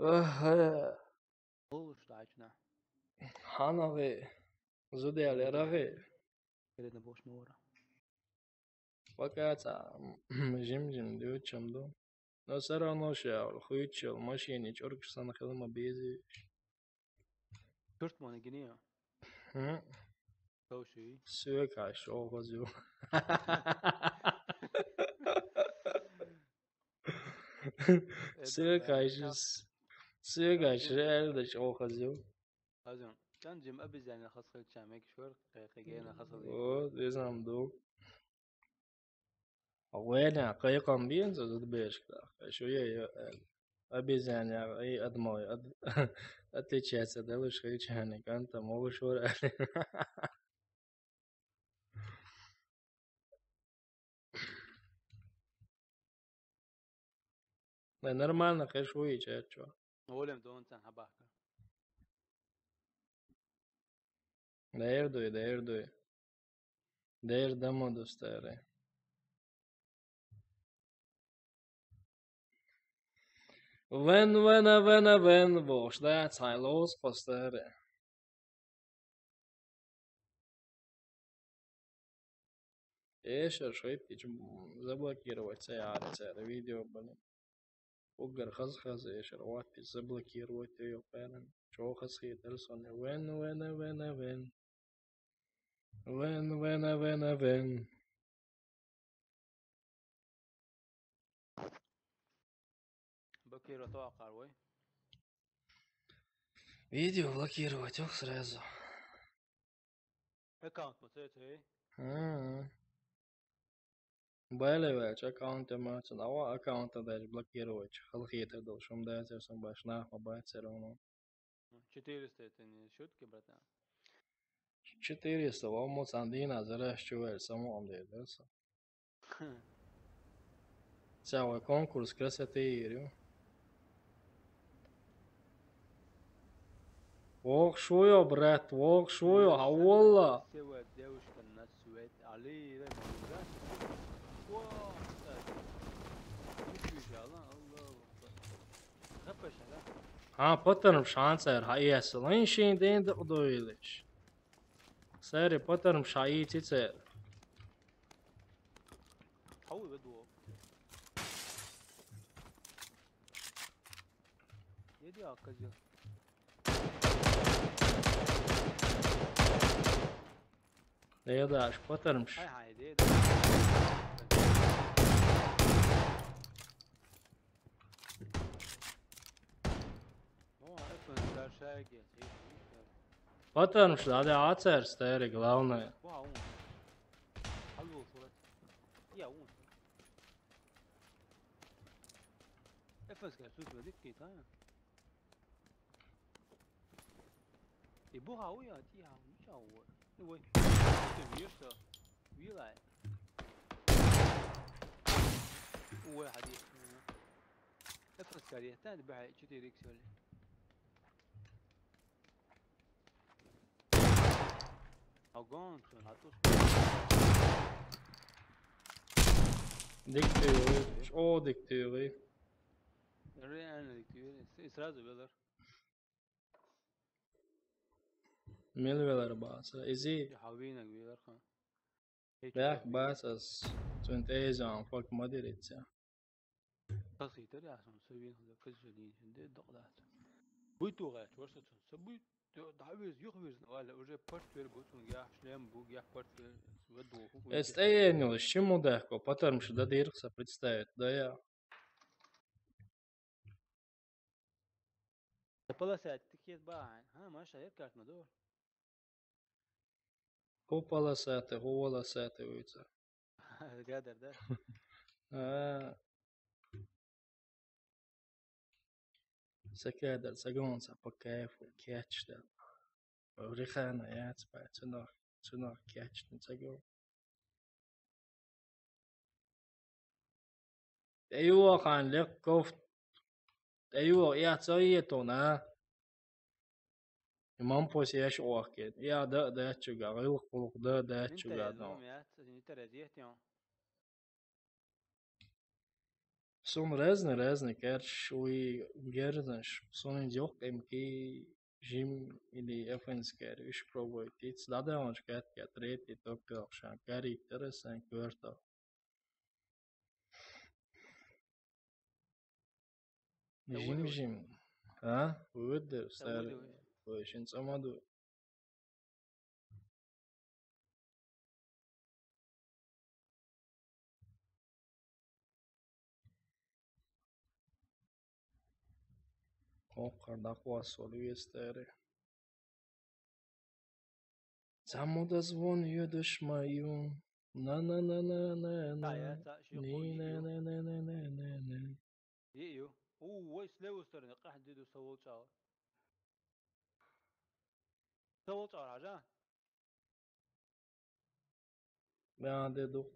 Ага. Олуш дачна. Хьана ве? Зудел яра ве? Перед на бош мора. Пока ца, жим-жим дючам ду. Но всё равно ше хуьйцуш йолу машина чӀургаш санна хила ма беза. Туртмана гинея. ХӀм? Товши. Соьгаш чӀогӀа хаза ю. Соьгаш, соьгаш реально чӀогӀа хаза ю. Хаза ю. Кан жим обезьяна хаза хилча мегаш вара, кхе-, кхе гена хаза хилча. О, дезам ду. Веня, кхайкхам бен, зуда бешка даха. Шу я, я, э, обезьяна, и адмой, ад-, отличается, да, лучше хилча, не кан там, овощ вара. Ай, нормально, кхеш вуй, чачо. Олем дон цан хабака. Дер дуй, дер дуй. Дер дамо дустаре. Вен, вена, вена, вен, вошда, цхьай лоз постаре. Эшар шайтича заблокировать ца яра цара видео, блин. Уггар хаза-хаза эшар ваттича заблокировать йо паран. Чо хаза хетар соне. Вен, вена, вена, вен. Вен, вена, вена, вен. Блокировать вакъар вай. Видео блокировать ох сразу. Аккаунт ма цецей. Мгм. Бале ваьлча аккаунт ма цун, ава аккаунт даже блокировать. Халхетар дол шум дацер сум баш нах ма бацер оно. Четыреста это не шутки, братан. Четыреста, ва мо цан дина зараш чувел само он дер, да, со. Ца вай конкурс красоты йир ю. Вохуш ву йо, брат, вохуш ву йо, хьан волла? Красивая девушка на свете. Али, ира, мира. Вау, кстати. Ничего, Аллаху акбар. Хапаш, ала? Хьан патармаш хьан цара хьаэцалла, шен ден дакъа дойлаш. Сари патармаш хьаийци цара. Хьо ву ведо? Еди а козел. Еда аш патармаш. Хай, хай, еда. О, это большая геть. Патармаш да, да, ацерс тери, главное. Вау. Алло, сурат. Я, он. Эфес геть, тут ведь какие-то, а? И бу хьан ву я, ти хьан ву, ча ву. Ну, вай. Ты мир, что? Вилай. Ой, ходи. Эфес скорее, та бахай четыре икс вали. Огонь, что, на ту. Диктуй, о, диктуй. Реально диктуй. И сразу велар. Мел велар баца. Изи. Хьавинаг велар хан. Бяхк бац ас. Цуьнан тӀе иза ан фак ма дириця. Кхасийтар яхаш, со вийна хӀанз, кхы а лийна хӀанз докъа дац. Буй тухач, варса цун, са буй, дӀавирза, юхавирза, валла, уже портфель бу цун, гяхь шлем бу, гяхь портфель, вад бу, ху-, Эс тӀаеннилаш, чиму дахко, патармаш да дирх са представить, да я. Та полосатый тикет бахьан. Ха, маша, ер карт ма дор. Ху полосатый, ху волосатый вуйца. Гадар, да? А. Са кадар, са гонца по кайфу, кечда. Рихана яц бай, цунах, цунах кечда, са гон. ТӀейохан лекков, тӀейох яц а етона. Имам пос яш охкен. Я да, да чуга, гылх пулх да, да Мин чуга терезом да. Яц, син терезиет ён. Сун разный, разный, короче, уй герзанш. Сун йоқ эмки жим или эфенскер, иш пробуй. Тиц да да он шкат, я третий, только шан, кари, тересен, кварта. Жим-жим. А? Выводдер, сэр. Ой, шин цамаду. О, кардак вас, Оливия Стери. Самодозвон, ё дочь мою. На на на на на на. Та, я, та, ши Ни хуй на ю. На на на на на на. Е, ю. У, вай с левой стороны, къахь диду са волчӀал. Са волчӀал, хьажа? Бян деду.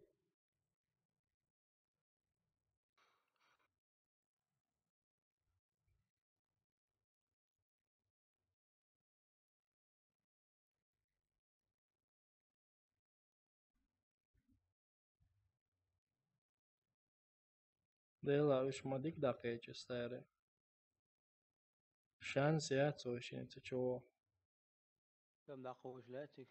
Дела уж ма дик дакъеча старе. Шанс я цо шин ца чо. Там дакъош летик.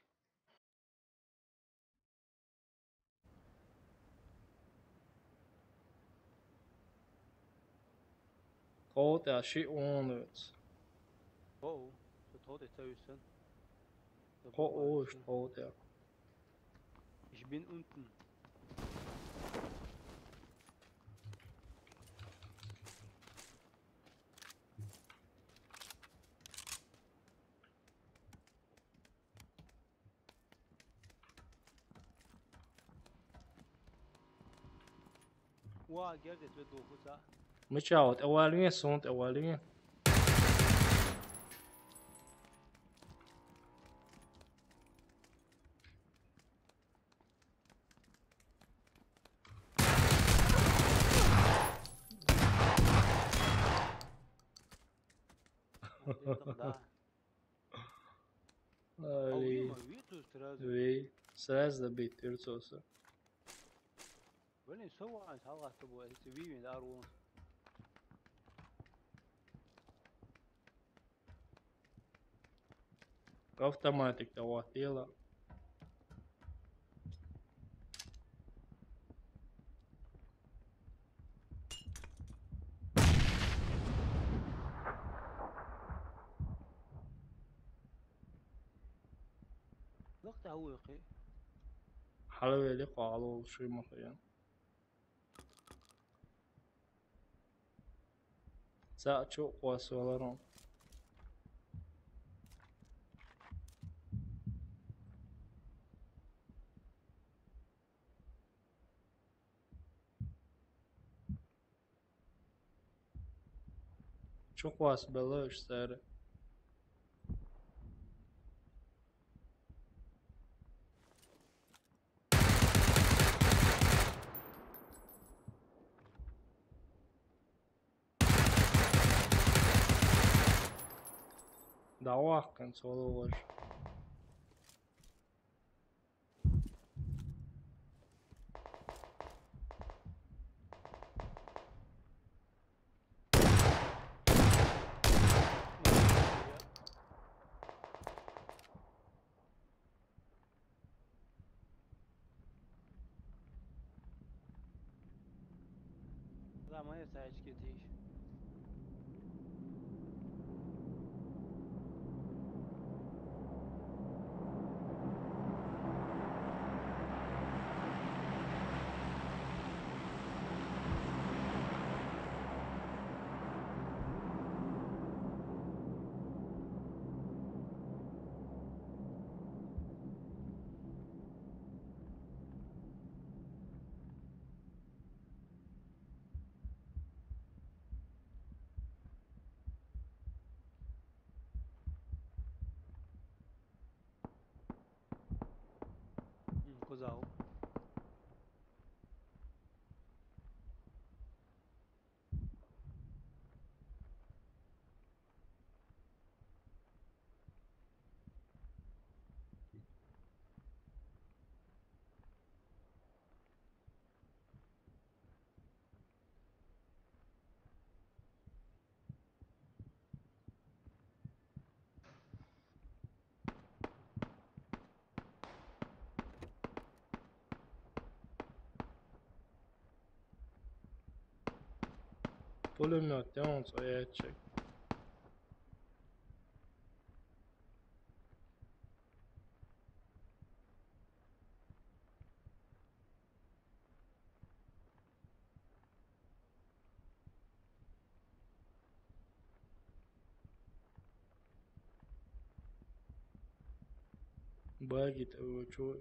Кхо тӀа ши онуц. О, со тхо тӀа ца висан. Кхо уш тхо тӀа. Ich bin unten. Ва, гердес ве духуца. Мича вот, эвалин, сунт эвалин. Вот это да. Али. Алима, витус сразу. Вей, сразу добить, Ирцоса. Блин, со ван салгъатта бу, эсэ вивин арун. Автоматик да ватила. Лакта уйкъи. Хьалавели къалу ши махъян. Цаъ чу къвасваларун. Чу къвас бала уж сари. Давахкан соловож. Самое сачки тыш. Кузов. Пулемёт, я он своячек. Баги того, чё?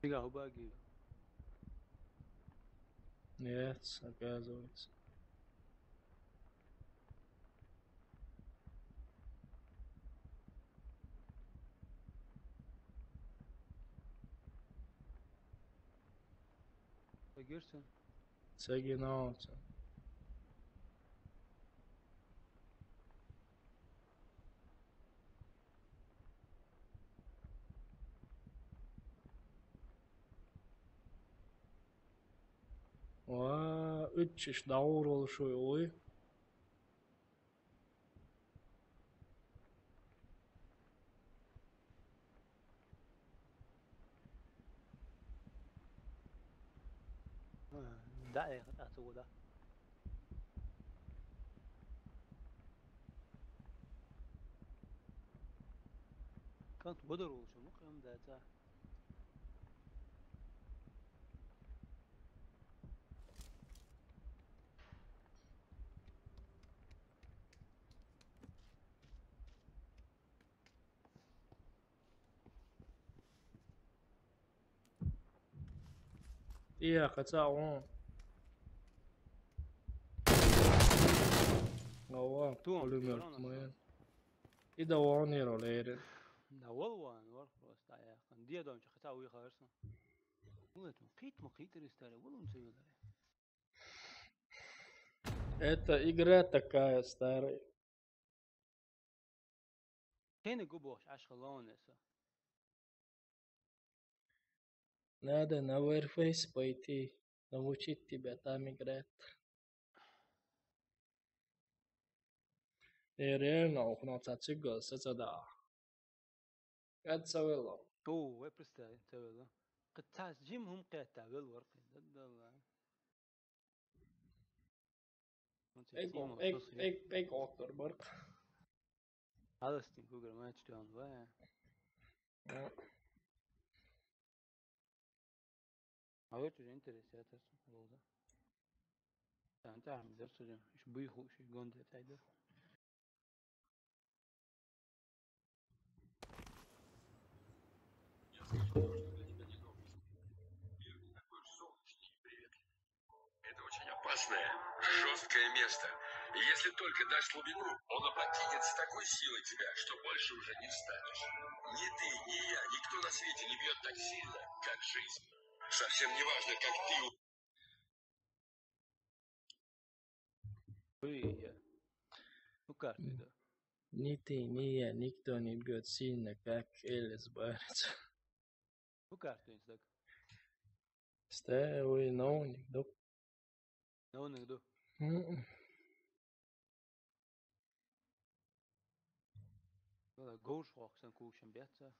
Фига, убаги. Нет, оказывается. Эгерсен. Сегинауца. Ва, үтчиш даур болушу ой. Да, э, отсюда. Кант бодор болчумук, эм да, да. Iya, kaca on. Ngawa, Tuo, pulumel tuo, tuo. Ida on ero leiden. Да, вол ван, вол просто, я. Хан диа дом, чё, хотя уйхарса. Ну, это, кит, ма, кит, рестаре, вол он цевеларе. Это игра такая, старая. Тэнэ губош ашхалонэса. Надо на Warface пойти, научить тебя там играть. Э, реально, окно цацыгас, это да. Кад цавело. Ту, вай представь, цавело. Кытас джим хум кэта вел ворк. Да, да, да. Эк, эк, эк, эк, октор барк. Аластин кугар матч тон ва. Да. А вот уже интересно, это было, да. Да, да, да, судя. Ещё бы их, ещё гондэ тайдэ. Это очень опасное, жёсткое место. И если только дашь слабину, он опрокинет с такой силой тебя, что больше уже не встанешь. Ни ты, ни я, никто на свете не бьёт так сильно, как жизнь. Совсем не важно, как ты Ой, я. Ну, карты, да. Ни ты, ни я, никто не бьёт сильно, как Элис Барретт. Ну, карты, так. Стэ, ой, ноуник, да. Нуунаг ду. М-м. Вала говш хоксан кушан бяца.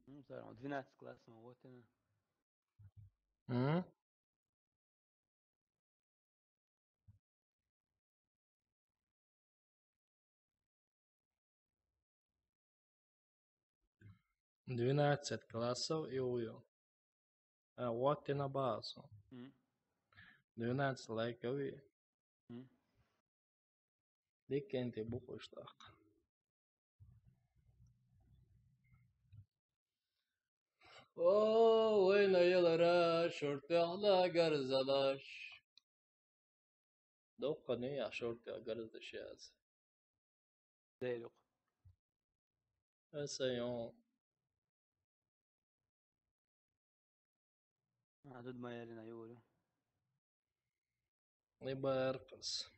М, сарам, двенадцать класс, ну вот она. М? Двенадцать классов и уйо. А, вот и на базу. М. Двенадцать лайков и. М. Дикенти бухуштах. О, война елара, шортяхла гарзалаш. Доккани я шортя гарзалаш яз. Дейлюк. Эсайон. А, тут моя Лена Юрю. Не баркас.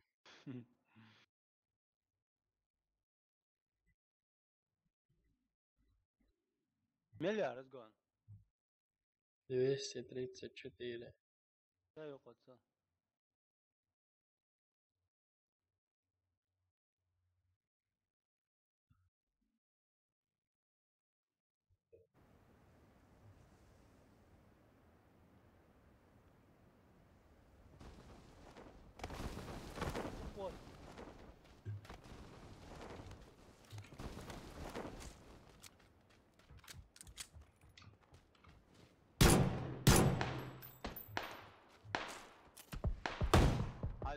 Миллиард гон. Двести тридцать четыре. Да, ё, отца.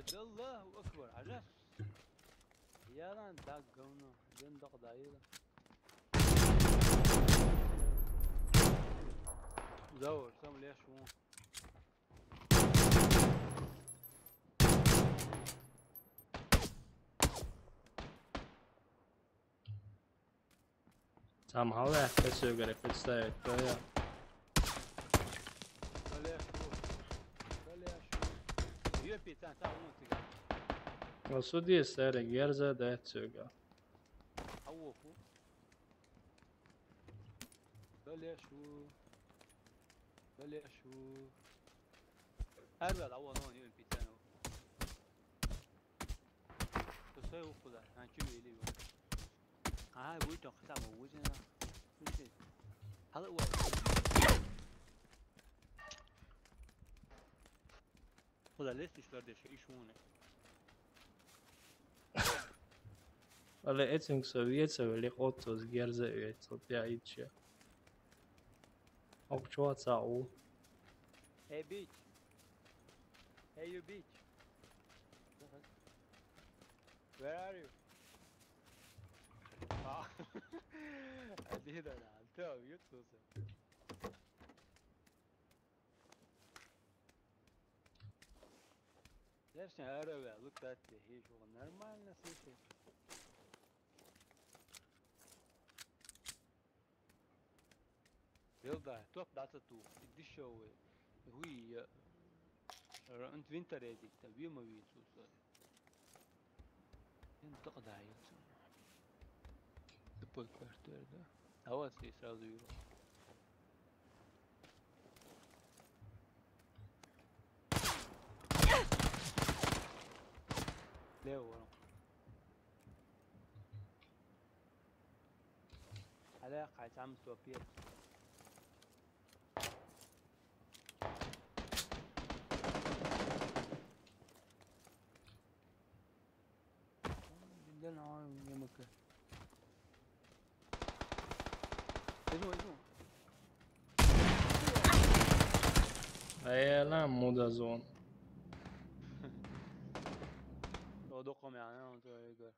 Аллаху акбар, Аллах. Ялан даг говно. Ден док даила. Заур, сам леш вон. Там галах, если говорю, представить, то я. Далее что? Далее что? Её питан, там вон тига. Ну, суди, сэр, герза, да, цюга. А вот. Далее что? Далее что? Арба, а вот он, её питан. Тусай укуда, а чё или его? А, будет он хотя бы узина. Слушай, хала уа. Куда лезть, что дальше? Ишь вон. Але этим советсо вели отцос герза уэцо, я иче. Окчуа цау. Hey, bitch. Hey, you bitch. Where are you? А. Обида, да. Ты, ё, слушай. Дальше, а, ребят, вот так, ещё нормально, слушай. Билда, топ дата тух, дешёвый. Уи, э, р-, н-, винтер эдик, та, вима вин сусой. Ин тока да, ин су. Тупой квартир, да? А вот здесь сразу вижу. Лево, ворон. Аллах, хай сам стопир. Бизден ава немеке. Иду, иду. Ай, ана муда зон. О, доком я, ана, он то игр.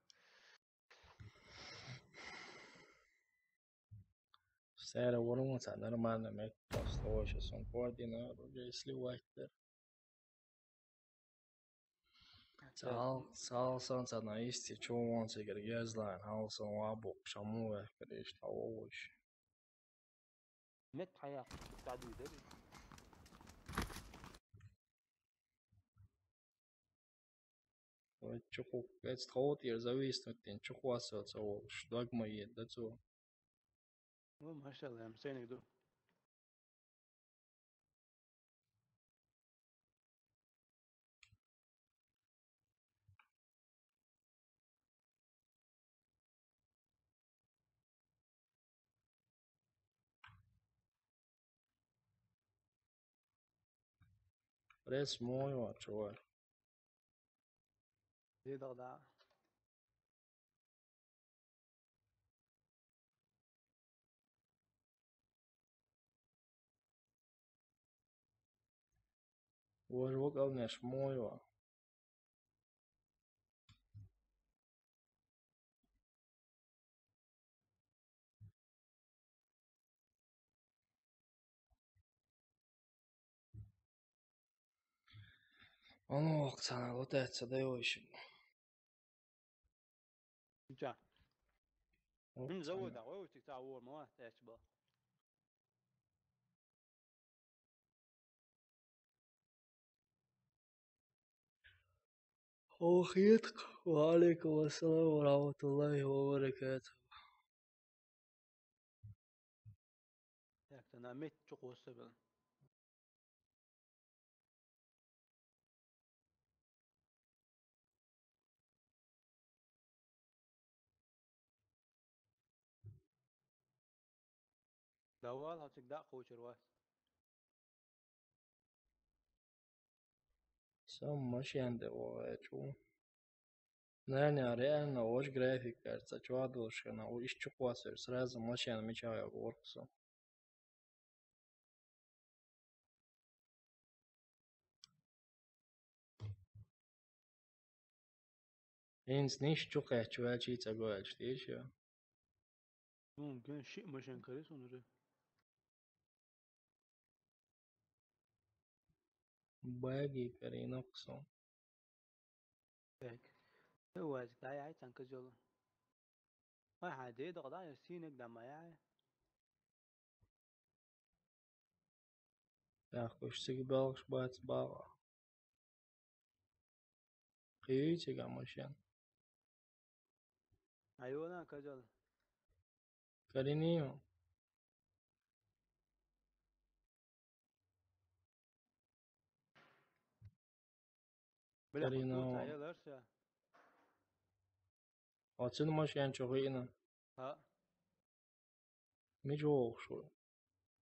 Сара, ворон, ца нормально, мек, просто очень сон координат, уже если вайтер. Сал, сал, сан, ца на исти, чё он, ца гер гезлайн, хал, сон, ва, бок, шаму, ве, конечно, овощ. Мет хая, таду, да? Вай чукху, эцу тхов тӀера зависнуть дина, чукхоссо ца волуш, дог ма еда цо. Ну, машалла, ам сайниг ду. Пресс мой ван чувак. Дедал да. Вож вокалнеш мой ван. Оно воксана вот это да очень. Ча. М, завода, ой, у тебя вор, мала, я тебе. Ох, етк. Ва алейкум ассалам ва рахматуллахи ва баракатух. Так, та на мет чукъоссабел. Давал хьо цига дакъа кхочур вац. Сан машен де вогӀечу. Наверное, реально вож график кар ца чуа долуш хана, у иш чукъоссар сразу машен мича йогу ворху со. ХӀинца ниш чу кхаьчча ваьлчий ца гоьлча, тийша? Ну, ген шиъ машен карий суна уже. Баги карийнакх со. Так. Хьо вазик дӀаяхьа цхьаьна казола. Вай хьан дедах дӀа, я сийнаг дӀа ма яхьа. Яхкуш цига белхаш бац баха. Кхийуй цига машен. Айона казал. Каринио. Бля, Карино. Тут а я ларса. Оцин машен чу хиъна. А. Мича вогӀуш ву?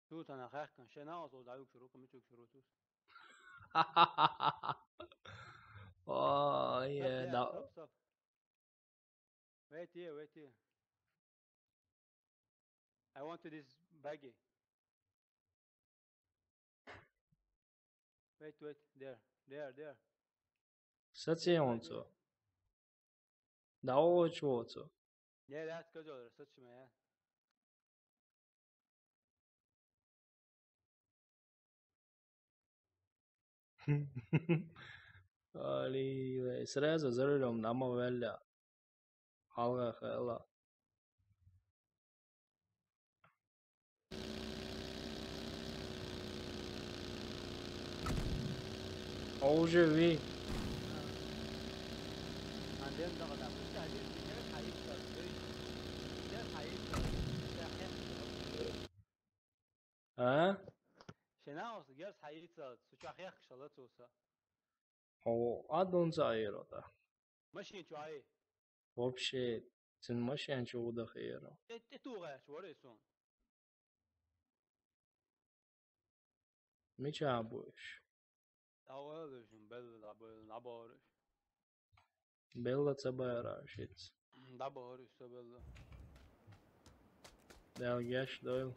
Цу тана хаьхкина, шен наха со дӀаюксур ву, мича юксур ву цус? Ой, е, да. Стоп, стоп. Wait here, wait here. I want to this baggy. Wait, wait, there, there, there. Саци онцо. Да, очу оцо. Не, да, сказал, саци моя. Али, вай, сразу за рулём, нама валля. Алга хала. А уже ви. А? Шена оса герс хаица, суча хехк шала цуса. О, адон за айро да. Машин чуай. Вообще, цин машин чу удах айро. Э, э, ту гач, варе сон. Мича буш. Давалыш, белла, белла, наборыш. Белла ца бара шиц. Даборыш, ца белла. Дел геш дойл.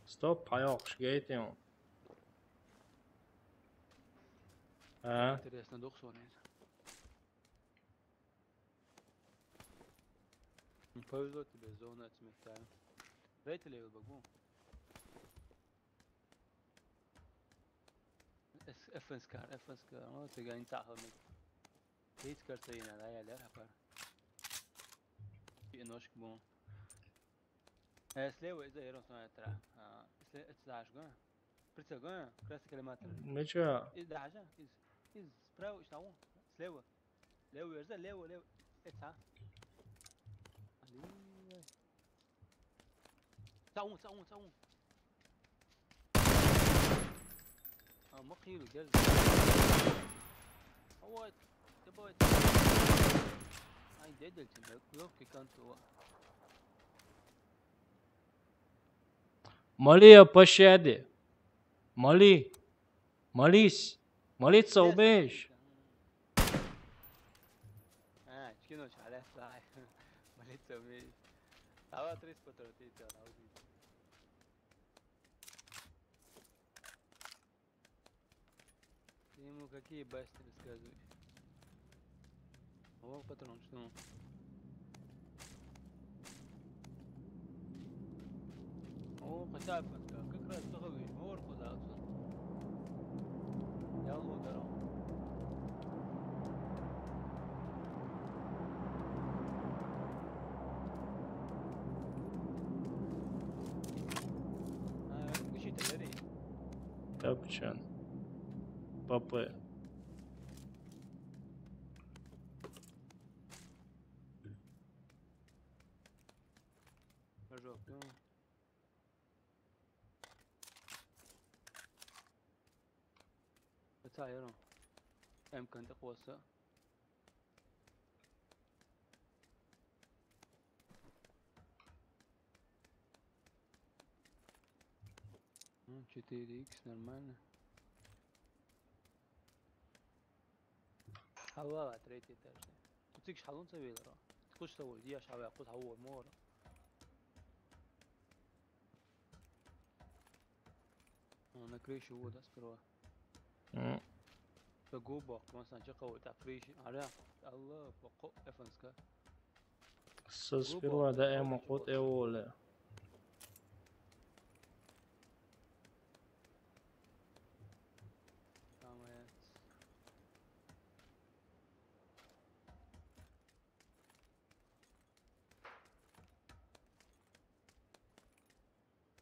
Стоп, паёкш, гейтем. А? Интересно, дух сонет. Не повезло тебе, зона отметаю. Дайте левый богу. Эфенскар, эфенскар. О, ты гонца хомит. Хейт картина, да, я лера пар. И ножик бу. Э, слева из-за ерон смотра. А, если это знаешь, го? Прицел, го? Красный коллиматор. Мича. И даже, из. Из справа, ишта вон? Слева. Лево верза, лево, лево. Э, ца. Али. Ца вон, ца вон, ца вон. А, ма хийла герз. Давай, давай. Ай, дедел тебе, лёгкий контур. Молись о пощаде. Моли. Молись. Молиться умеешь? А, чё ночь, аля, слай. Молиться умеешь. Давай три спотра, ты это, научись. Ты ему какие басни рассказываешь? О, патрон, что? О, хотя бы, как раз того, мор куда. Я лодером. А, выключите, Лерий. Капчан. Папе. Пожалуйста. Ца, яро. М К-нь тӀакхосса. М, четыре икс, нормально. Хьалвала, третий этаж. Кху цига хьалун ца веларо. Кхуш ца вой, я шава, кху хьавор мор. О, на крыше вода сперва. М. Са губок, масан, чакъа вот, а крыше. Аля, Алла, бакъо, эфанска. Са сперва да эмо кот эволе. Самое.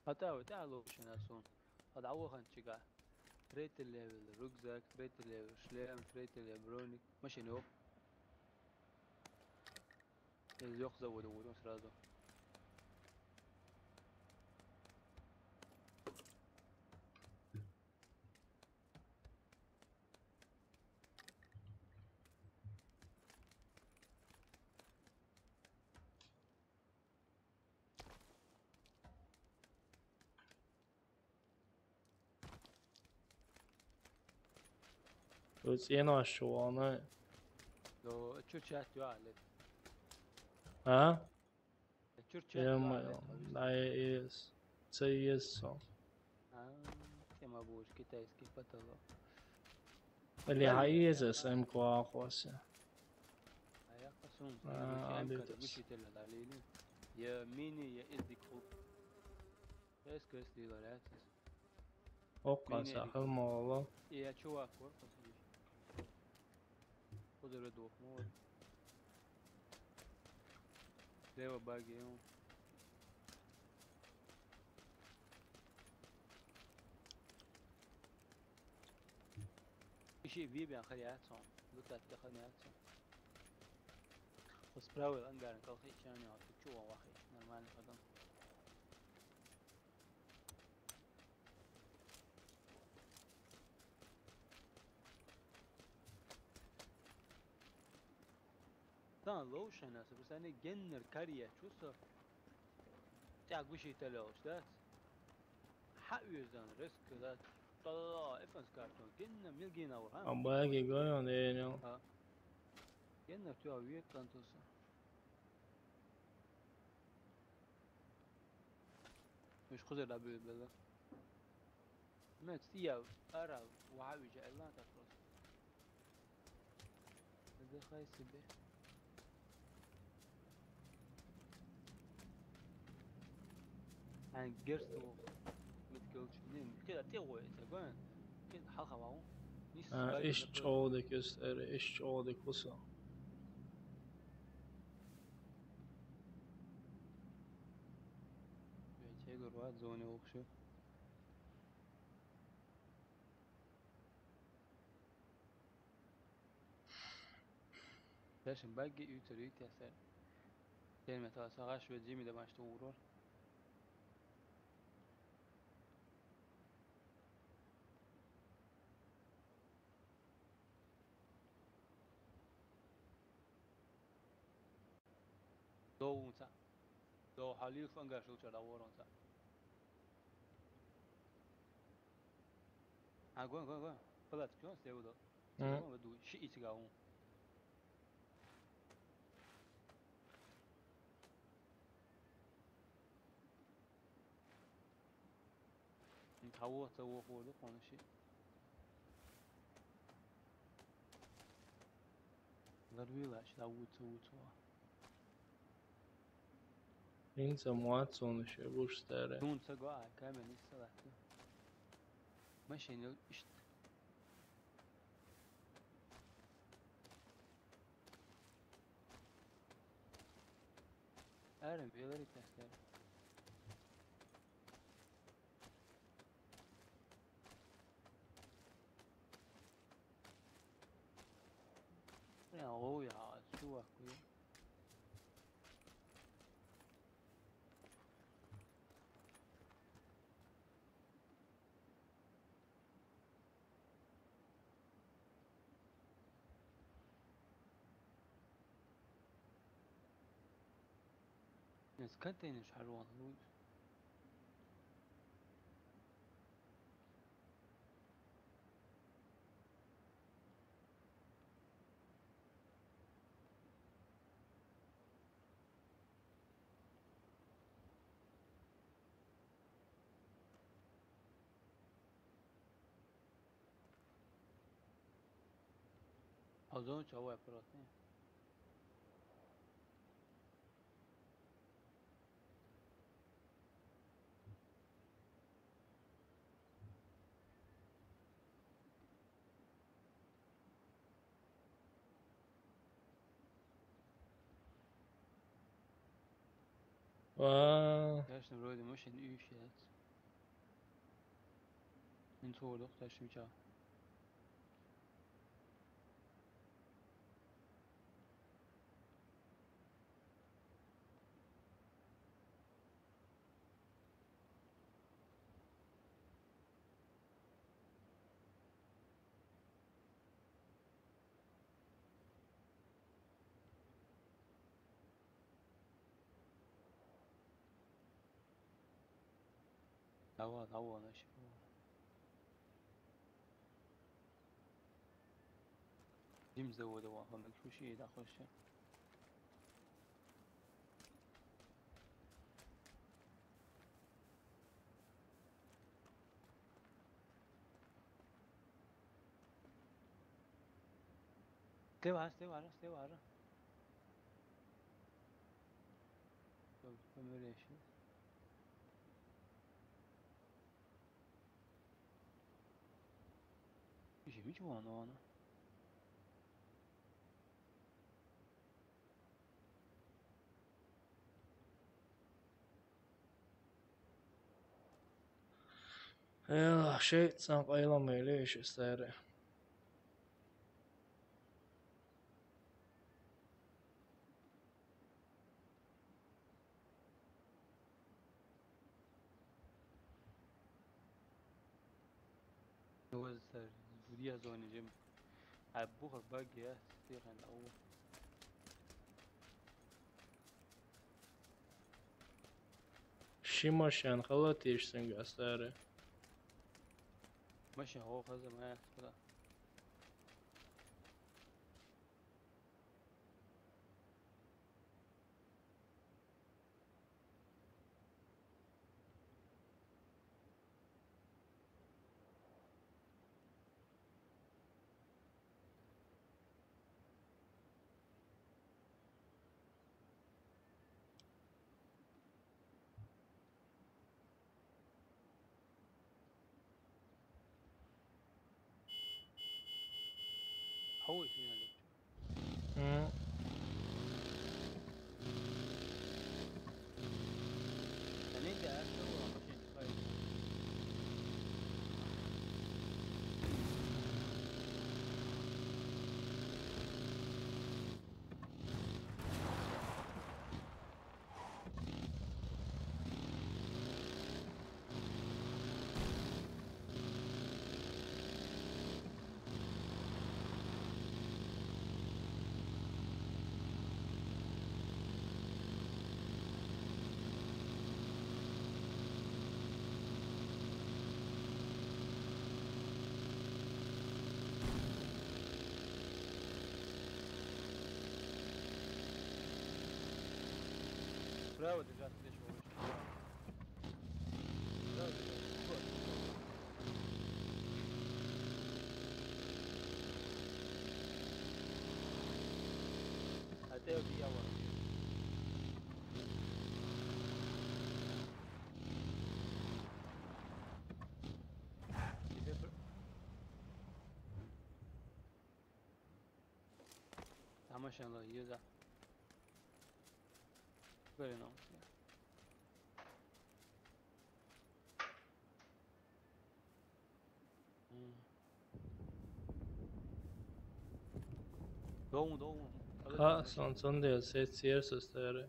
Хата вот, а лучше на сон. Хада вахан чига. Третий левел рюкзак, третий левел шлем, третий левел броник. Машина ёх. Из ёх завода вот он сразу. Тут цӀена шуана. Но чё чат юа ле? А? Чё чат юа ле? Ё-моё, на ес. Це ес сон. А, тема будешь китайский потолок. Или хаеза с М К ахоса. А я посун. А, М К-да гушителя далили. Я мини, я эс ди куб. Эс кэс диларятис. Окка сахал моло. Я чувак, корпус. Кудере дохмор. Слева баги, он. Иши вибян хаяцон. Лутат хаяцон. Справа ангар калхи чани, чува вахи. Нормально потом. Тан лоушен аса, просто они геннер кария, чувство. Тя гуши телеош, да? Ха уездан, резко, да? Тала, эфанс картон, генна, милгина, а? Абаги гойон, Дэниел. А. Геннер тя уе кантуса. Миш кузер да бил бела. Мет, я ара, вави же, элан так просто. Отдыхай себе. Ан герсто. Мет килч. Не, кеда те гой, те гой. Кеда халха вау. Иш чоде кюстер, иш чоде куса. Бетегор ва зоне окшу. Дальше багги уьйтер, уьйтер сер. Дерме та сагаш ве джими да машта урор. Доунца. До халил фангаш луча да воронца. А, гон, гон, гон. Палат, кён севдо. М. Гон, веду, ши ичи гаун. Ин таво, таво, ходу, конши. Ларвила, шла, вуца, вуца. Ин самуат сонуше буш старе. Тун цаго, а камен исалат. Машин ишт. Арем, велери тестер. Я, о, я, чувак, я. Нескатенеш харон луд. Озон чавай протни. Ва. Конечно, вроде машин ищет. Ин цо дох ташим ча. Давай, давай, наши. Дим завода ва хам куши да хоши. Стевара, стевара, стевара. Ömür eşi. Işim hiç bu anda o ana. Эл, шейтсан къайламайле иш старе. Вазар, буря зонижим. Абу хабаг я, стихан ау. Ши машин халатиш сенг астаре. Машин хо хаза ма яхтра. Хьо вуй синали? М. Ани да, хьо вуй машин тухай. Справа держаться здесь можешь. Справа держаться. Вот. А ты вот я вот. Тебе пр- Тамашан ла юза. Very nice. Doğum doğum. Ka son son de se cierso stare.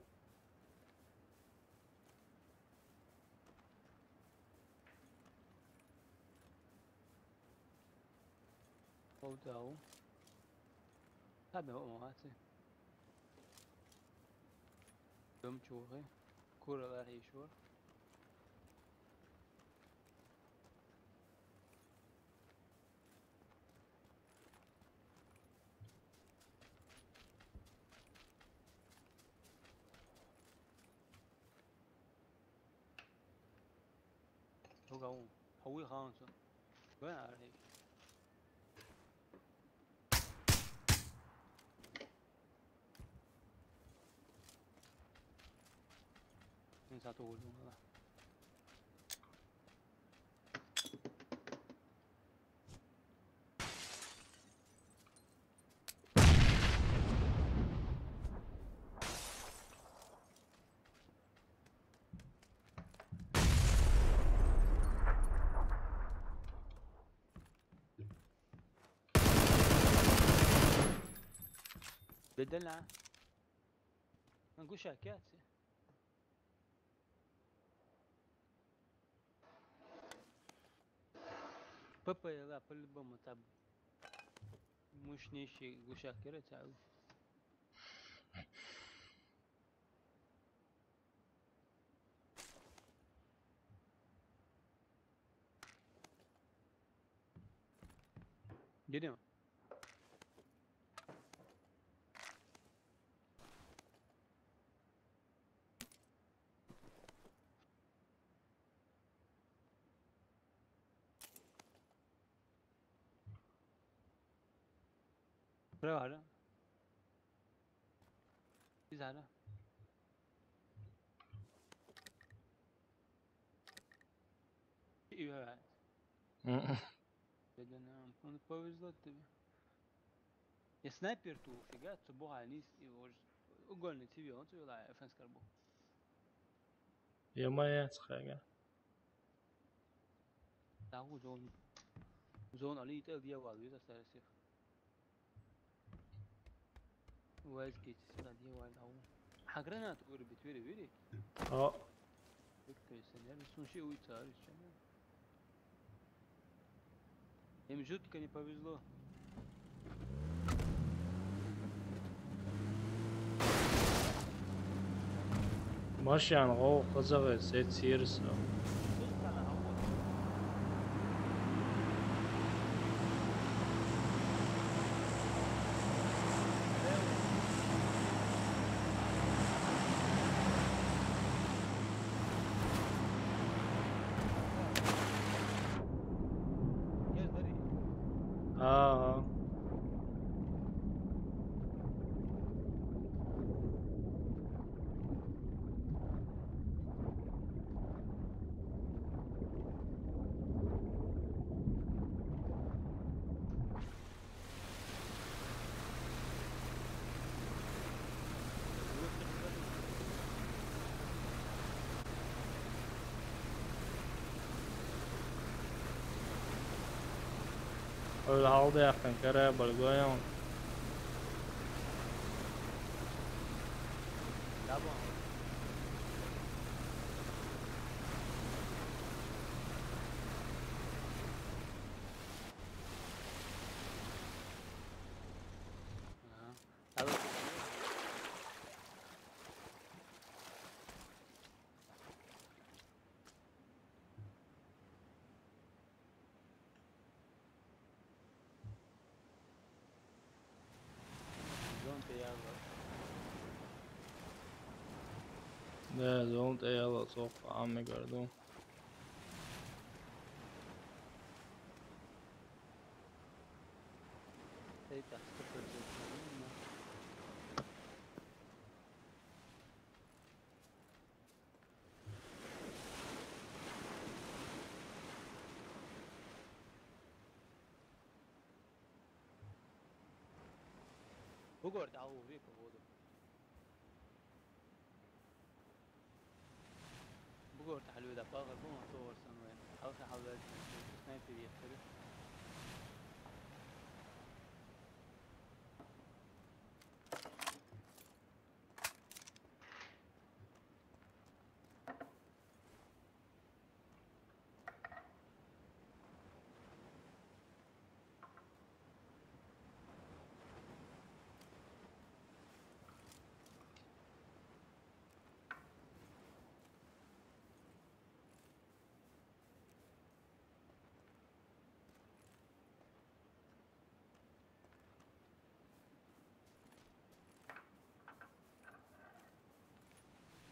Hotel. Tabii o maçı. Dum çuğu. Kuralar işi var. Toga un. Hawi hanso. Gwen are. Nin sa to wulun la. Dedin la. Angusha kya se? Papa ya la, по-любому там. Мощнейший гушак кера чау. Gidiyor. Buraya var lan. Biz hala. İyi, evet. Dedin, ha, onu повезло тебе. Я снайпер ту фига, цо бухал низ и уж угольный цивил, он цо юла фенскар бу. Ё-моё, цхайга. Дагу зон. Зон али ител дия вал виза старсих. Уайз кечисин адьи вай лаву. Гьа гранат ури битвири вири. О. Виктор сенер сунши уйцар исчана. Им жутко не повезло. Машан гъов къызыгъ эсе, цирсо. Ага. Öyle halde yakın kere bölgeye. Don't they have a Да, золото я лацо хам мегардум. Эй, так, что происходит? Бугор дагъу вика воду. Бугор тахлю да багъар бу ма товар сан вен. Халха халда снайпер яхтыр.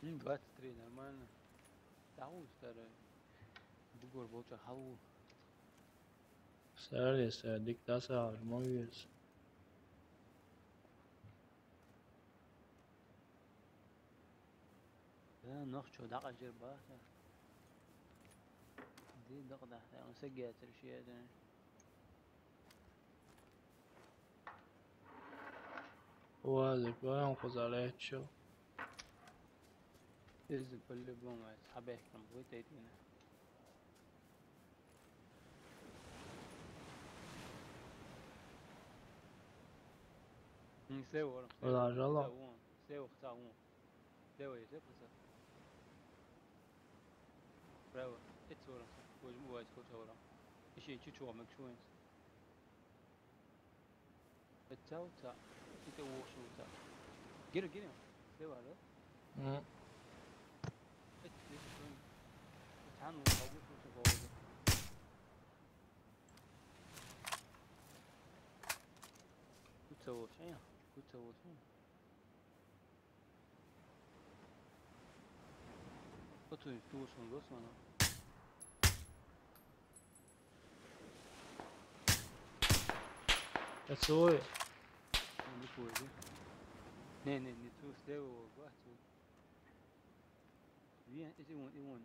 М, двадцать три, нормально. Тау старый. Бугор болча халу. Сэр, я сэр, диктаса армовец. Да, нох чё, да, ажир ба. Ди, да, да, да, он сегетер шиеден. Уазик, ваям хузалечо. Из по-любому, сабехкам, вытайдина. М, слева, ворон, слева. Лажала. Слева, вон, слева, хца, вон. Слева есть, слева, хца. Право. Эти ворон, возьму, возьму, хца, ворон. Ещё чуть-чуть, мак, шуенс. Эцауца. Ите уошуца. Гири, гири. Слева, да? М. Эти, эти, сон. Эцан, вот, а вот, вот, вот, вот. Куца уоша, я? Куца уоша. Оту туушун досмана. Эцой. Не поеду. Не, не, не ту, слева, вот, вот. Вен, эти вон, и вон.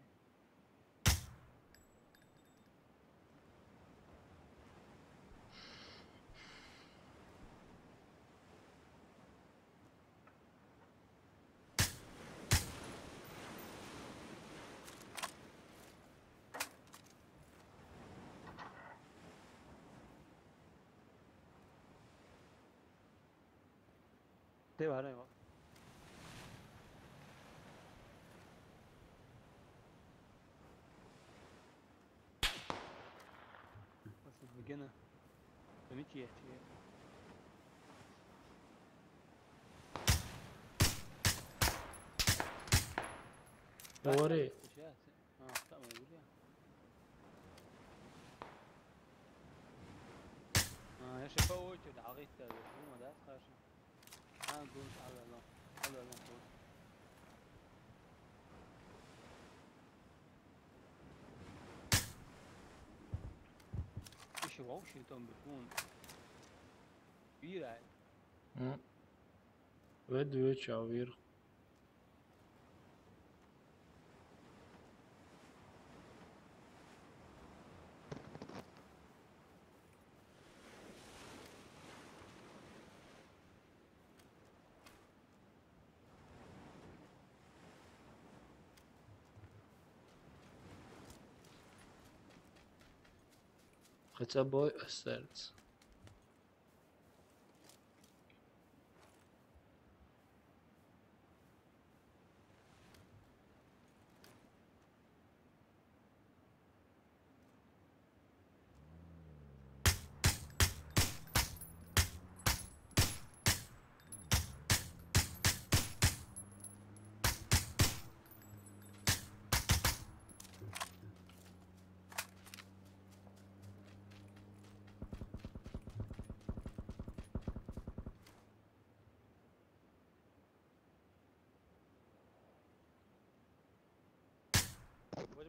Те вара ва. Ас бигена. Тами чи я чи. Говори. А, там я. А, я сейчас по очереди, а, говорит, ну, да, хорошо. А, говорит, алло, алло, алло, алло, говорит. Ещё вообще там, он. Вирай. М. Вед веча вир. Хотя бы сердце.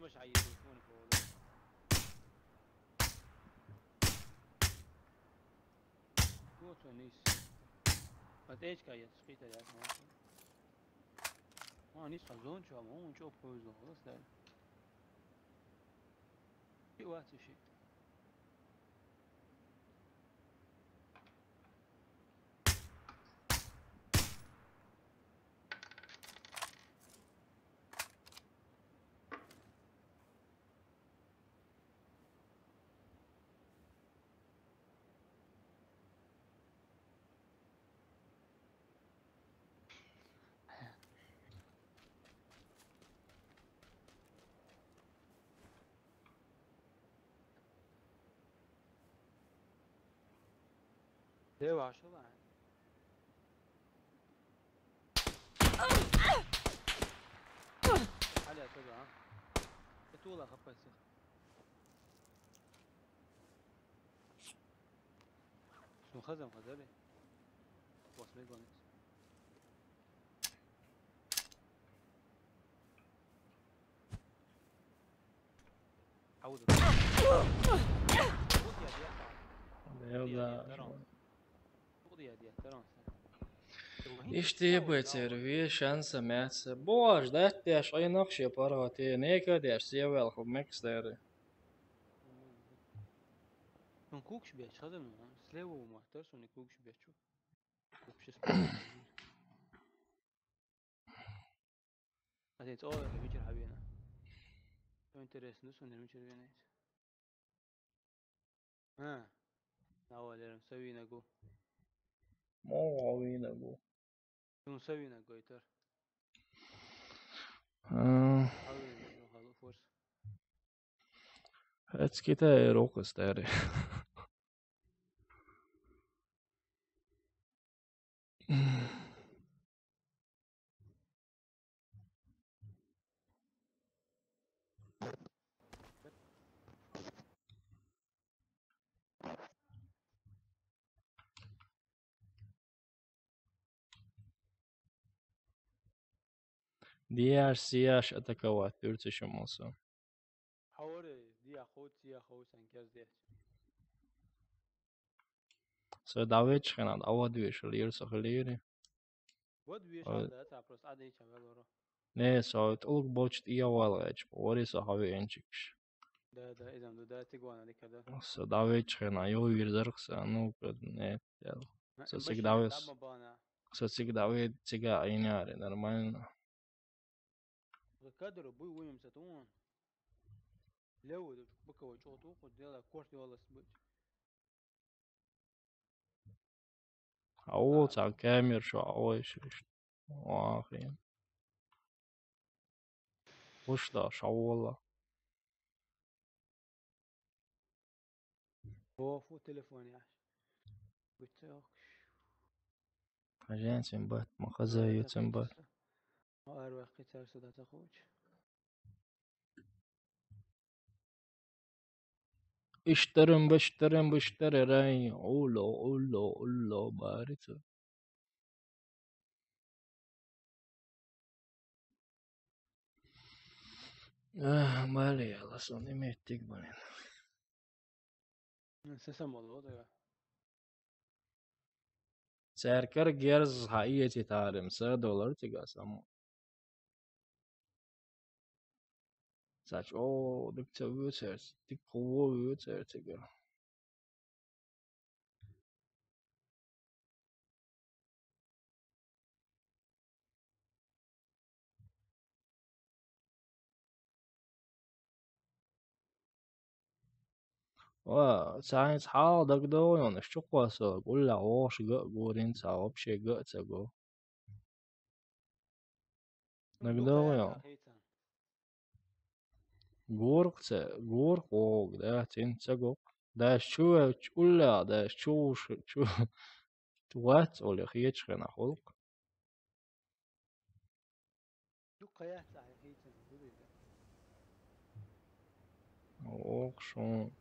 Ша хьайийца фоне хьола. Куца нийса. Ма тӀечка яц, хитар яц, ма. Ма нийса зон чу, ма, он чу повезло, лас дай. Чи вац ши. Дев ашала. Аля, туда, а? Этула хапасих. Сун хазам хазари. Восьмой гонец. Иштта бацар вешан са маьца. Боаш датташ айнах ше паргӀате, некадеш севел ху мекс дери. Сун кукш беч, хазам, слева у махтар, сун кукш бечу. Кукш. Ати цо вечер хавена. Интересно, сун вечер вена. А. Навалерам савинагу. Мо авинагу. Сун савинагу итар. А. Авинагу халу форс. Эцкита рокъас тари. Диаш, сияш атаковать дурцишем олсо. Хьавари, диаху, циаху, сан кез деш. Со давечхена, дава дуеш, лир со хлири. Вот вешал, да, та просто адей чавелоро. Не, со тулк боч тия валгач, ори со хави энчикш. Да, да, изам да, да, тигуана дикада. Со давечхена, ё вирзарх са, ну, не, я. Со цик давес. Со цик даве, цига айнаре, нормально. Кадро буй уйм са тун. Лево, да, бакава чоту, кудела, корт ёлас быч. Ао, ца камер шо, ао, иш, иш. Ахрен. Пуш да, шаола. О, фу телефон яш. Быцок. Хажан сен бат, ма хаза ю сен бат. Ар вакъи цар суда тахуч. Иштарым, быштарым, быштарарай. Уло, уло, уло, барица. Ах, мали, яла сон иметик, блин. Сесам болу да. Церкер герз ха иети тарим, се доллар тига само. Сач, о, дик це вюцерц, дик кого вюцерц ига. Ва, цаьнца хьал дагдогӀун, аш чукхоссалаг, уллехь вогӀуш га а гурин ца, вообще га а ца го. ДагдогӀун. Гурх ца, гурх вогӀу, да, цин ца го. Даш чу вевч, уллехь, даш чу вуш, чу, чу вац, олех, ечхьана хулк. Ох, шун.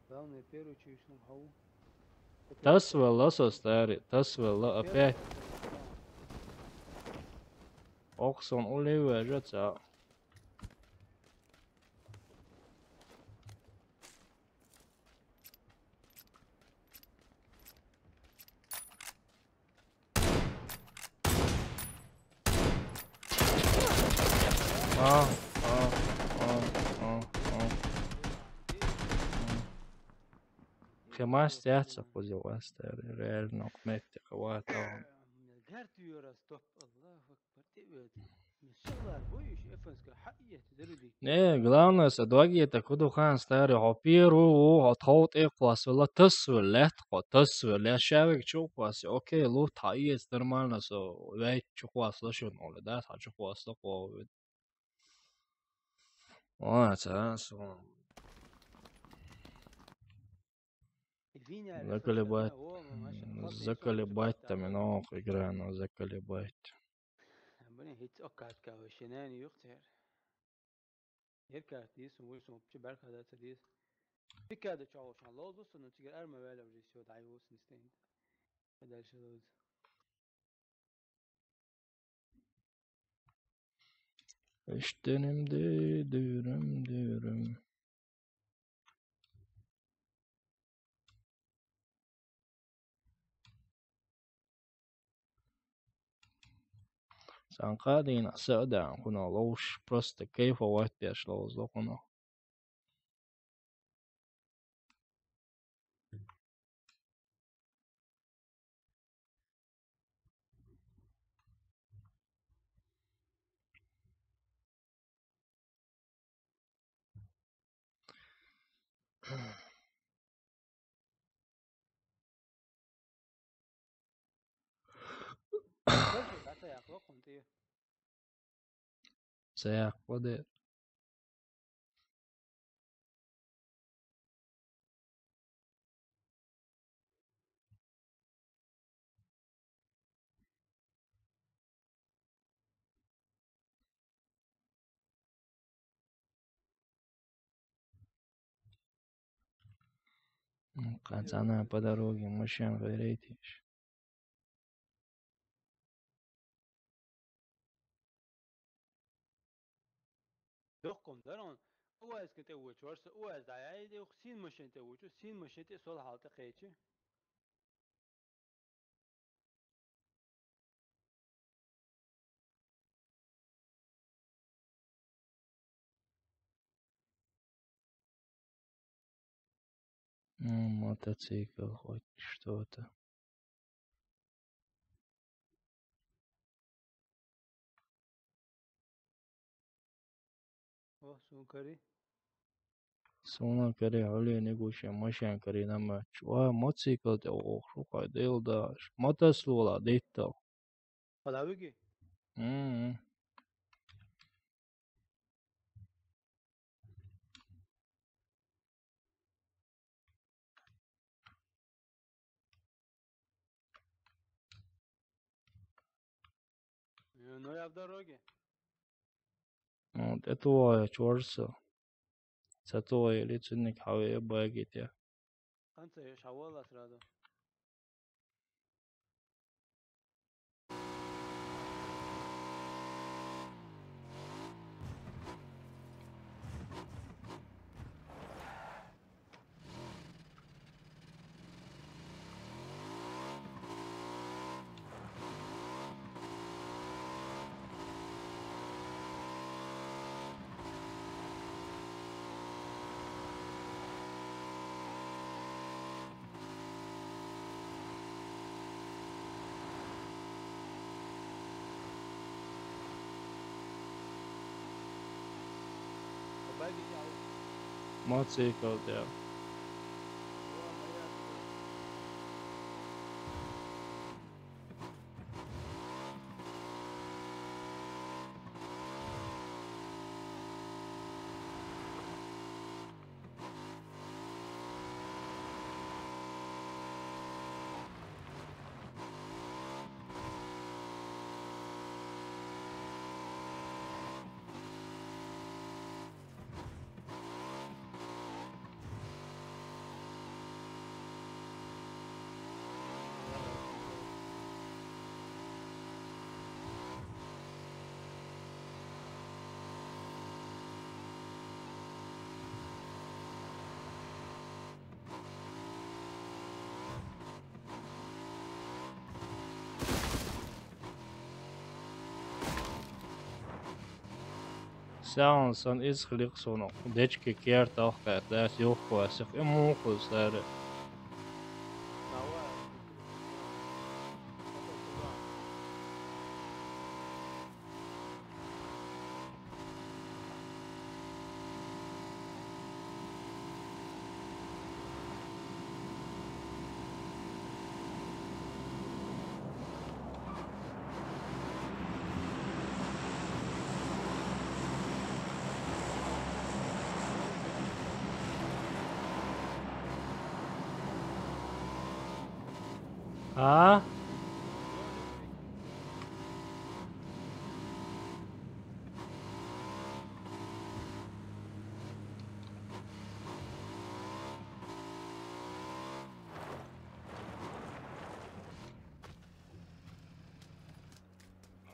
Главное, первый чуйшнув хьау. Тасвелла со старый, тасвелла опять. Okei, son oli hyvä, että sä. Aa, aa, aa, aa, aa. Okei, mä en tiedä, että se on joku S T R, reelin, no, metti, kun vaan, että on. Gerti juoras top, Allahu Akbar, te yöt. Mišallar, bu iş efenska, haiyet, zeridi. Ne, glavno se dogi te kudu han stari ho piru, ho thaut e kwasula tasvil let, ho tasvil let, šavik ču kwasi, okei, lu thaiyet normalno so, već ču kwasla šun ole, da, sa ču kwasla ko. Ona, sa, so. Zakalibat, zakalibat, tam no, igrano, zakalibat. Bune hiç o kadar ka ve şenani yok ter. Her kadar diyorsun, vursun, opçu berkada ta diyorsun. Bir kadar çalışan, lazım olsun, çünkü erme böyle bir şey, daha iyi olsun isteyin. Kadar şey lazım. Ишденим де дүүрүм, дүүрүм. Санкъадин асадан куна лоуш, просто кайфовать деш лоуз ло куна. Саяхпа де. Кансана по дороге машин верейтиш. Yok, komutanım. O az ki te uçuyorsa, o az daha iyi de yok. Sin maşın te uçu, sin maşın te sol halta kayıcı. Ну, мотоцикл хоть что-то. О, сункари. Суна кари, хали не гуше, машин кари нама. Чуа, мотоцикл те, о, шукай дел да. Мотоцикл ла детта. Палавиги? Мм. Ну, я в дороге. Вот это я чёрса. Сатуа или ценник хаве багите. Канца я шавала сразу. Мотоцикл, да. Tāns san izhliks un dečki kērta ahkāt, tās juhkuosik, e mūkus dāri. Ā?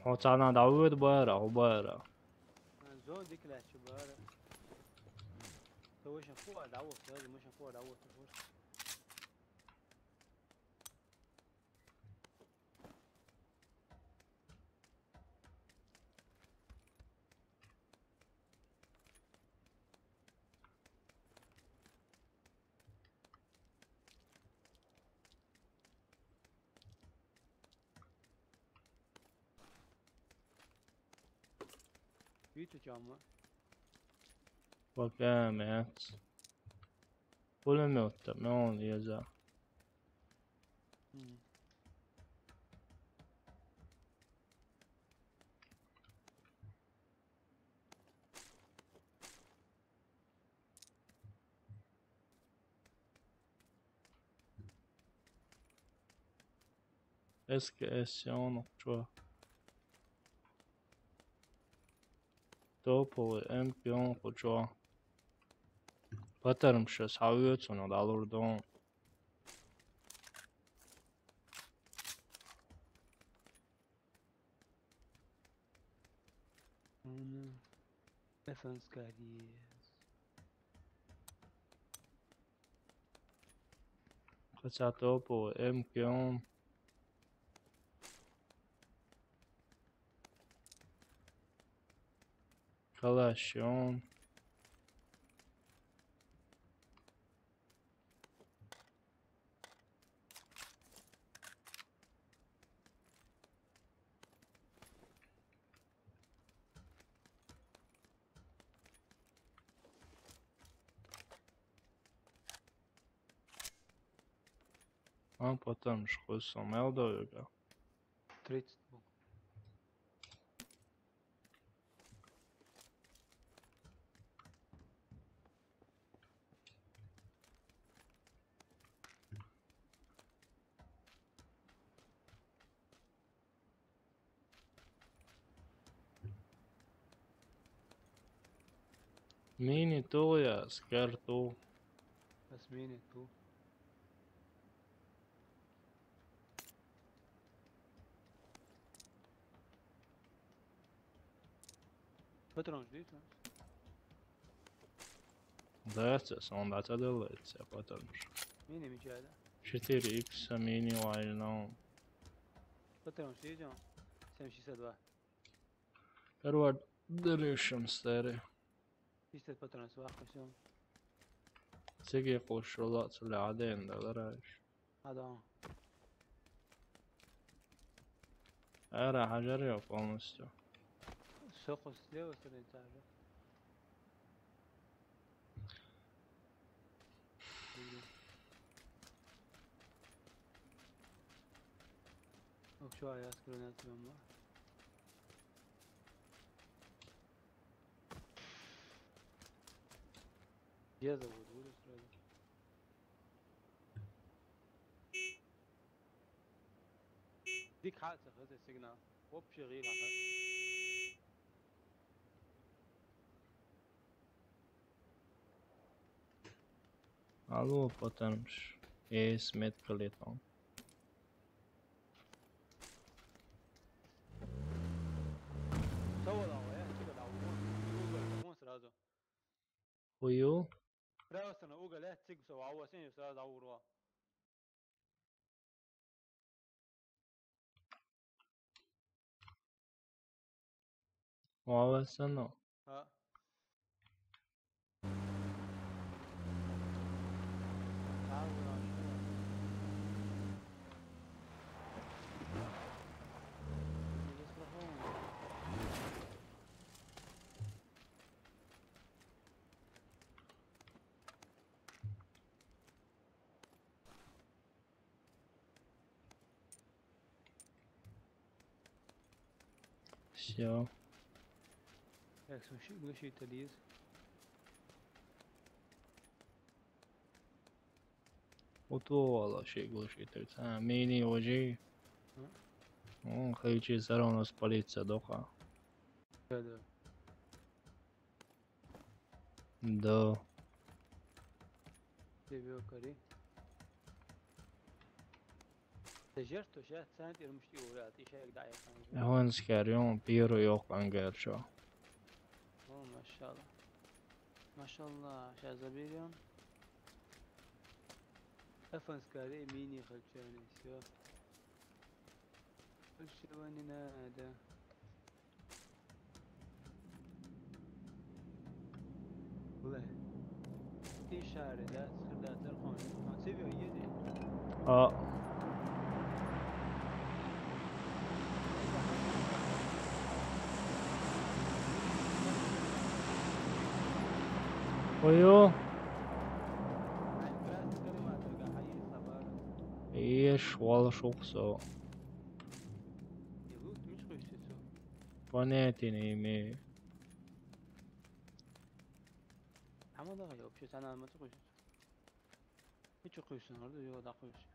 Ho tsānā dāvot bārā, ho bārā. Zo dikilētšu bārā. Tō mušan kuo dāvot, tō mušan kuo dāvot. Вітя чама. Пока, меч. Пулемёт-то, но он еза. М. Эс К С он чё? Топовый М К он чё? Патарм сейчас хавьётся, но доллар дон. Ана. Эфанскарис. Хотя топовый М К он. Калаш он. А потом что, сам Элдовига? Тридцать был. Mini tū, jā, skartu. Tas mini tū. Patrons dītans. Да, это он, да, это делается, я потом. Mini mi čēda. Четыре икс, а мини вай, ну. Patrons dītans. Семь шестьдесят два. Короче, дырышим, старый. Чисто патроны свахка, всё. Цеги кушал, لا، цели عادين, да, дыраешь. А, да. Ара, хажар я полностью. Всё, слева стороны этажа. Ох, чё, а я скрываю от тебя, ма? Я зовут, буду сразу. Dik hal sa hal sa signal. Hop, chéri, la hal. Алло, потом ж. Есть метка летом. Сразу. Хую? Православно уголя цик со ваусен юсра заурва. Ваусен но. А? Всё. Так, слушай, глуши-то лез. Утола ши глуши-то. А, мини уже. М? М, хай чи всё равно спалится, доха. Да, да. Да. Тебе кори. Ты жертву сейчас центр мышти урат, и шаг да я там. Ҳонс карён, пиро ёх ангар чо. О, машалла. Машалла, щас заберём. Эфанс кари мини хальчани, всё. Больше его не надо. Блэ. Ты шары, да? Схырда, тархон. А, тебе еди. А. Ой-ё. Еш, вал шухсо. Понятия не имею. Ҳама дагъа ё, вообще, тана ма чу қуйсун. Ҳеҷ чу қуйсун, орду, ё, да қуйсун.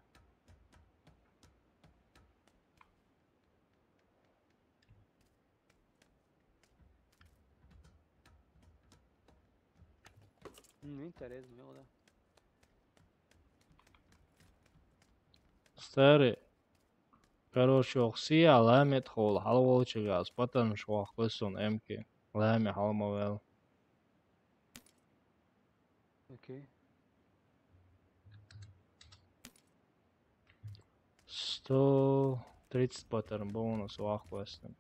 М, интересно, ё, да. Старый. Короче, охси, а лами тхол, хал волчигас, патан швах, квесон эмки. Лами халмавел. Окей. Сто тридцать паттерн бонус вах квестом.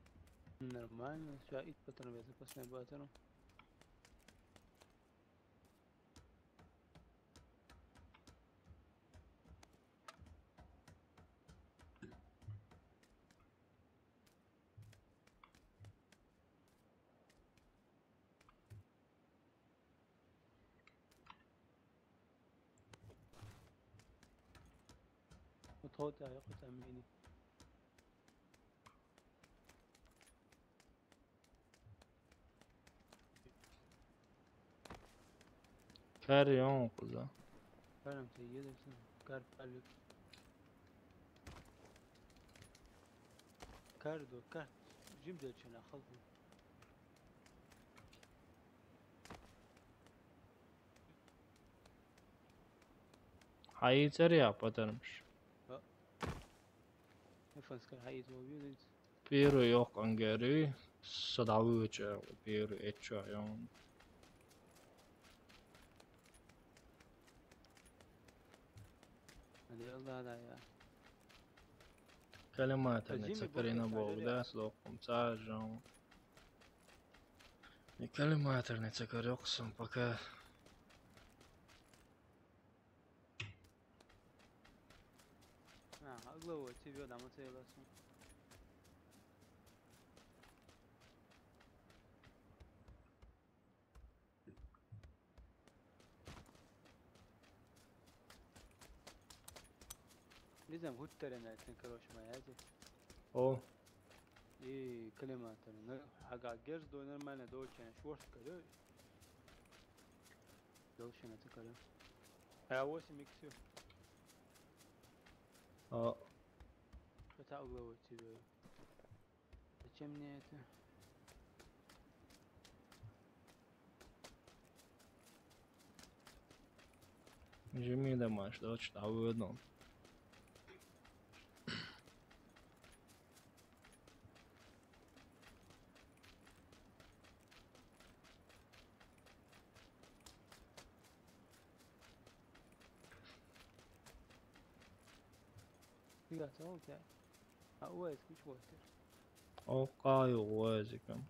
Нормально, всё, и паттерн везде, последний паттерн. Мотода яхуд амини. Кар ён куза. Карам те еда сен. Кар палик. Кар до, кар. Жим дел чена халку. Хай цари а патармш. А. Эфанскар хай из мобил из. Первый ёх ангери садавы ча первый эча ён. Али Аллах да я. Калимата не Жими цакарина бог, бог, да, слухом цажон. Не калимата не цакарёксом пока. А, аглаву тебе дама целосу. Низам хуттарена этен, короче, моя эти. О. И калимата. Ну, ага, герз до нормально, до очень шворс калё. Дальше на цикаре. А восемь икс. А. Что-то угловой тебе. Зачем мне это? Жми домаш, да, что выгодно. Фига, цао у тебя. А у вас куча вот. О, кай у вас, кам.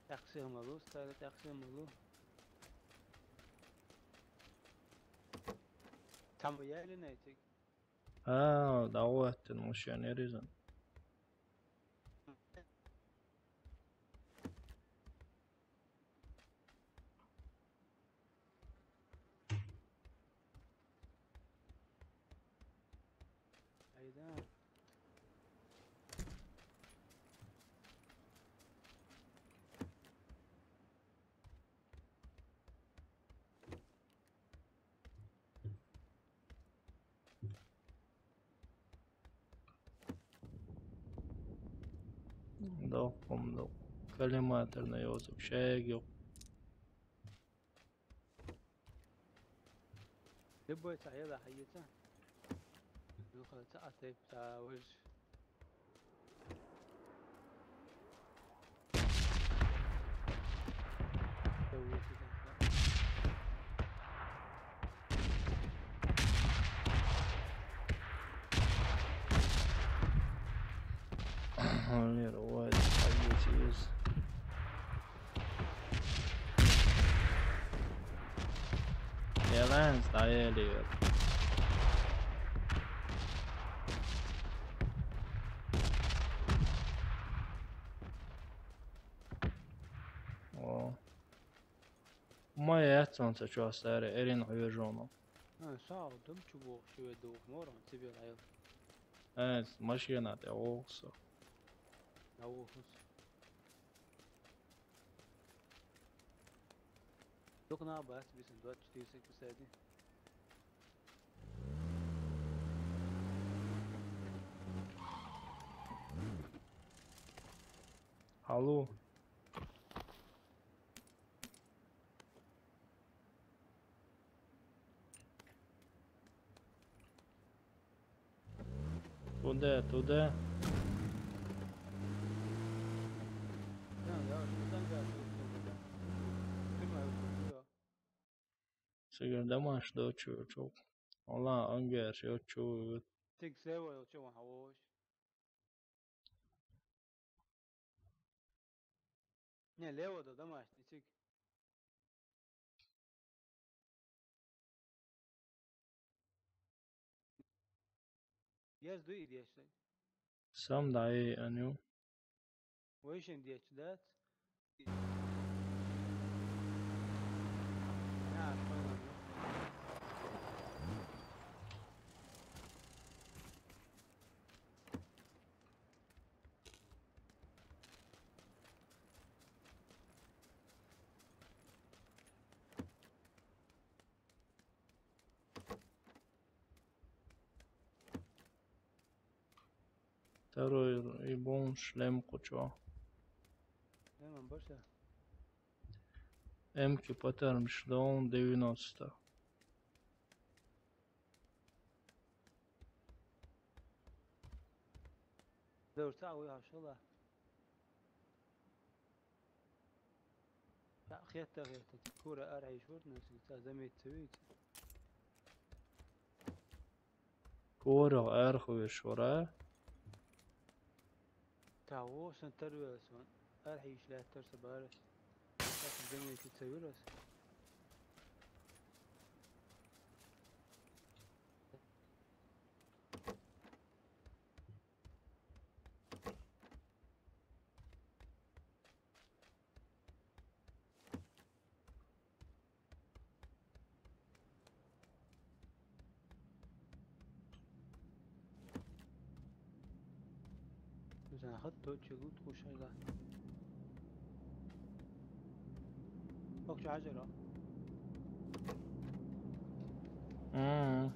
Тахсир малу, стара тахсир малу. Там я или найти? А, да, вот, ты, ну, ещё не резан. Айда. Дохком дох. Коллиматорный йозук, шайг йох. Любой цаъ яла хьайца. Юха цаъ атеп цаъ вуж. Лер, ой, хьайца из. Ялан, стаялиер. О. Ма яц он ца чуас аре, эрин гӀуьржоно. А, сагъ, дум чу боху шиве духу, морон цибе лайл. Э, машина тӀе вохсо. А вохус. Духна бас бисан двадцать четыре секунд сади. Алло. Туда, туда. Сигар дамаш до чу, чу. Ола ангар, ё чу. Тик сева, ё чу, ма хавош. Не, лево да, да, маш, ти чик. Ес дуй идеш. Сам дай аню. Вейшен деш, да? Второй и бон шлем кучо. Шлем баша. Эмки патарм шлем девяносто. Дөрт сагъ уй хашула. Та хетта хетта кура архиш вурт нас, та заметь цевит. Кура архуеш вура. Та о сан тарвес ван. Архиш латтар сабарас. Та заметь цевирас. Бизан хатто чилут хушайла. Бак чажара. Мм.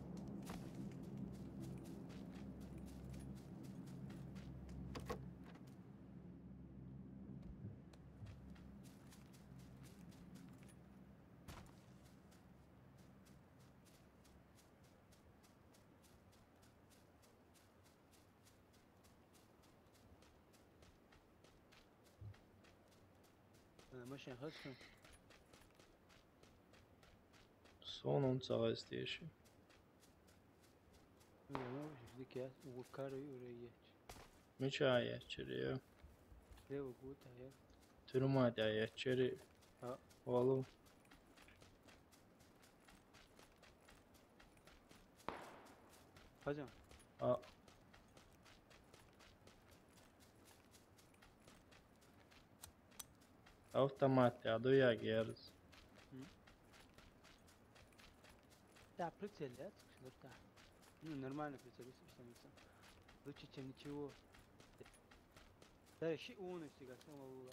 Машин хатта. Сонун цагайс теши. Дикя, угу кары уре еч. Мича ячери. Лево гута я. Тюрма тя ячери. А. Валу. Хазан. А. Автомат я, дуя герз. М. Да, прицел, да, так что да. Ну, нормально прицелился, что не сам. Лучше, чем ничего. Да, щи уну стига, самого ула.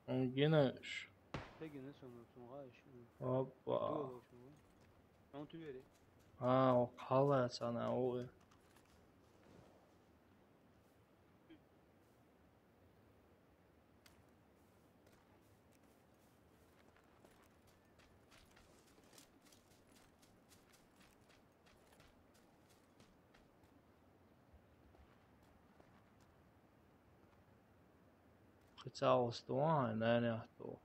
Генеш. Тегине сону, сону гаиш. Опа. Дула гаиш. Он тювери. А, о, хала сана, о. Цаус дуан, нанях ду.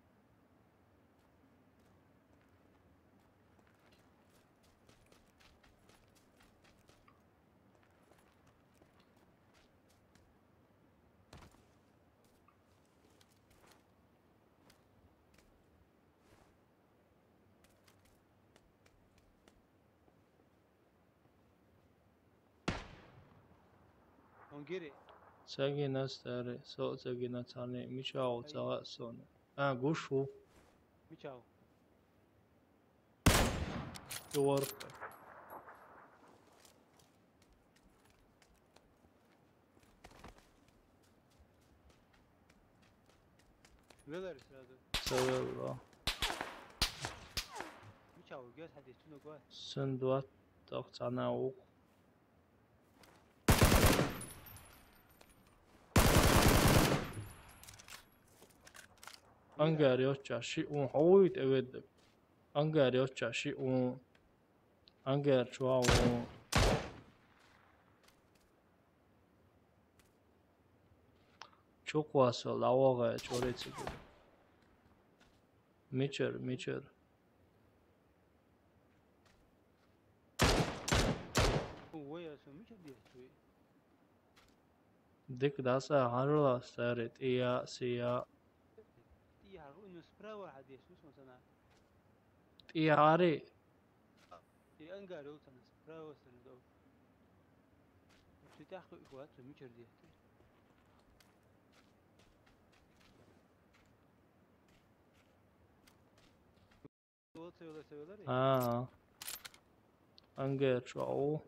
Онгири. Цаги нас тари, со цаги на цани, мичау цага сони. А, гушу. Мичау. Ювар. Велари сразу. Севелла. Мичау, гес хадис, чуна гуа. Сен дуат, тох цана ух. Ангар йоча ши ун хойт эвед. Ангар йоча ши ун. Ангар чуа ун. Чукваса лавага чорецигу. Мичер, мичер. Ой, а со мичер диэс, ой. Дик даса харла сари, тия, сия. Тия, ну, справа хадис, ну, смотана. Тия ари. И ангар, вот она, справа сари, да. Вообще, тяху, вот, мичер диэс. Аа. Ангар чуау.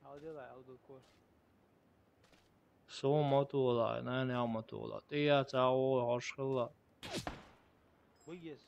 Алдела, алдыл кор. Со мотула, нани а мотула. Тия цао хошхыла. Буйес.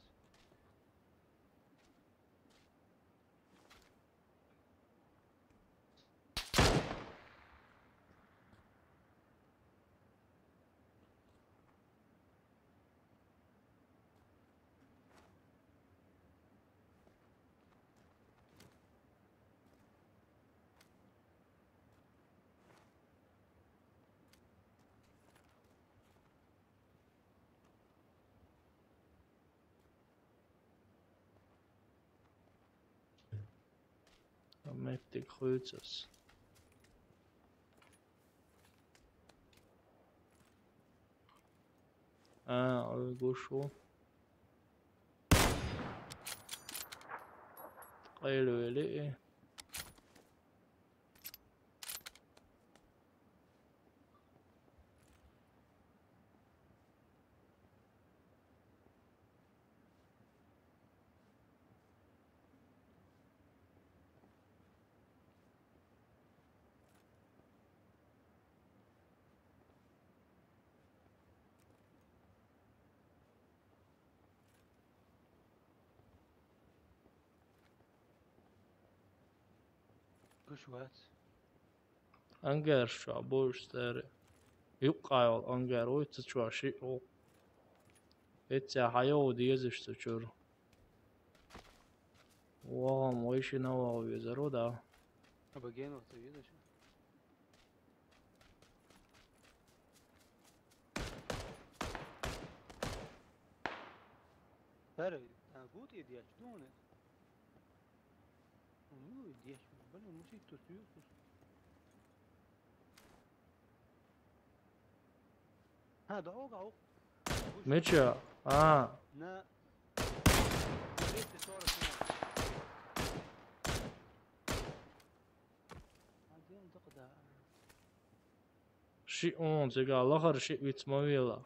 Меттик хуйцас. А, ой, гушу. Тхайлу эли. Кушвац. Ангар шуа буш сари. Юкъайол ангар, ой, цу чуа ши о. Эця хайо диезиш цу чур. Вагам, ой, ши на вагу везаро, да. Абаген вата везаш. Сари, а, гут идиач, дуне. Ну, идиач, блин, мусить тут, тут. А, да, ога, ога. Меча, а. На двести сорок. Один только, да. Ши он, зига, лахар ши виц мавила.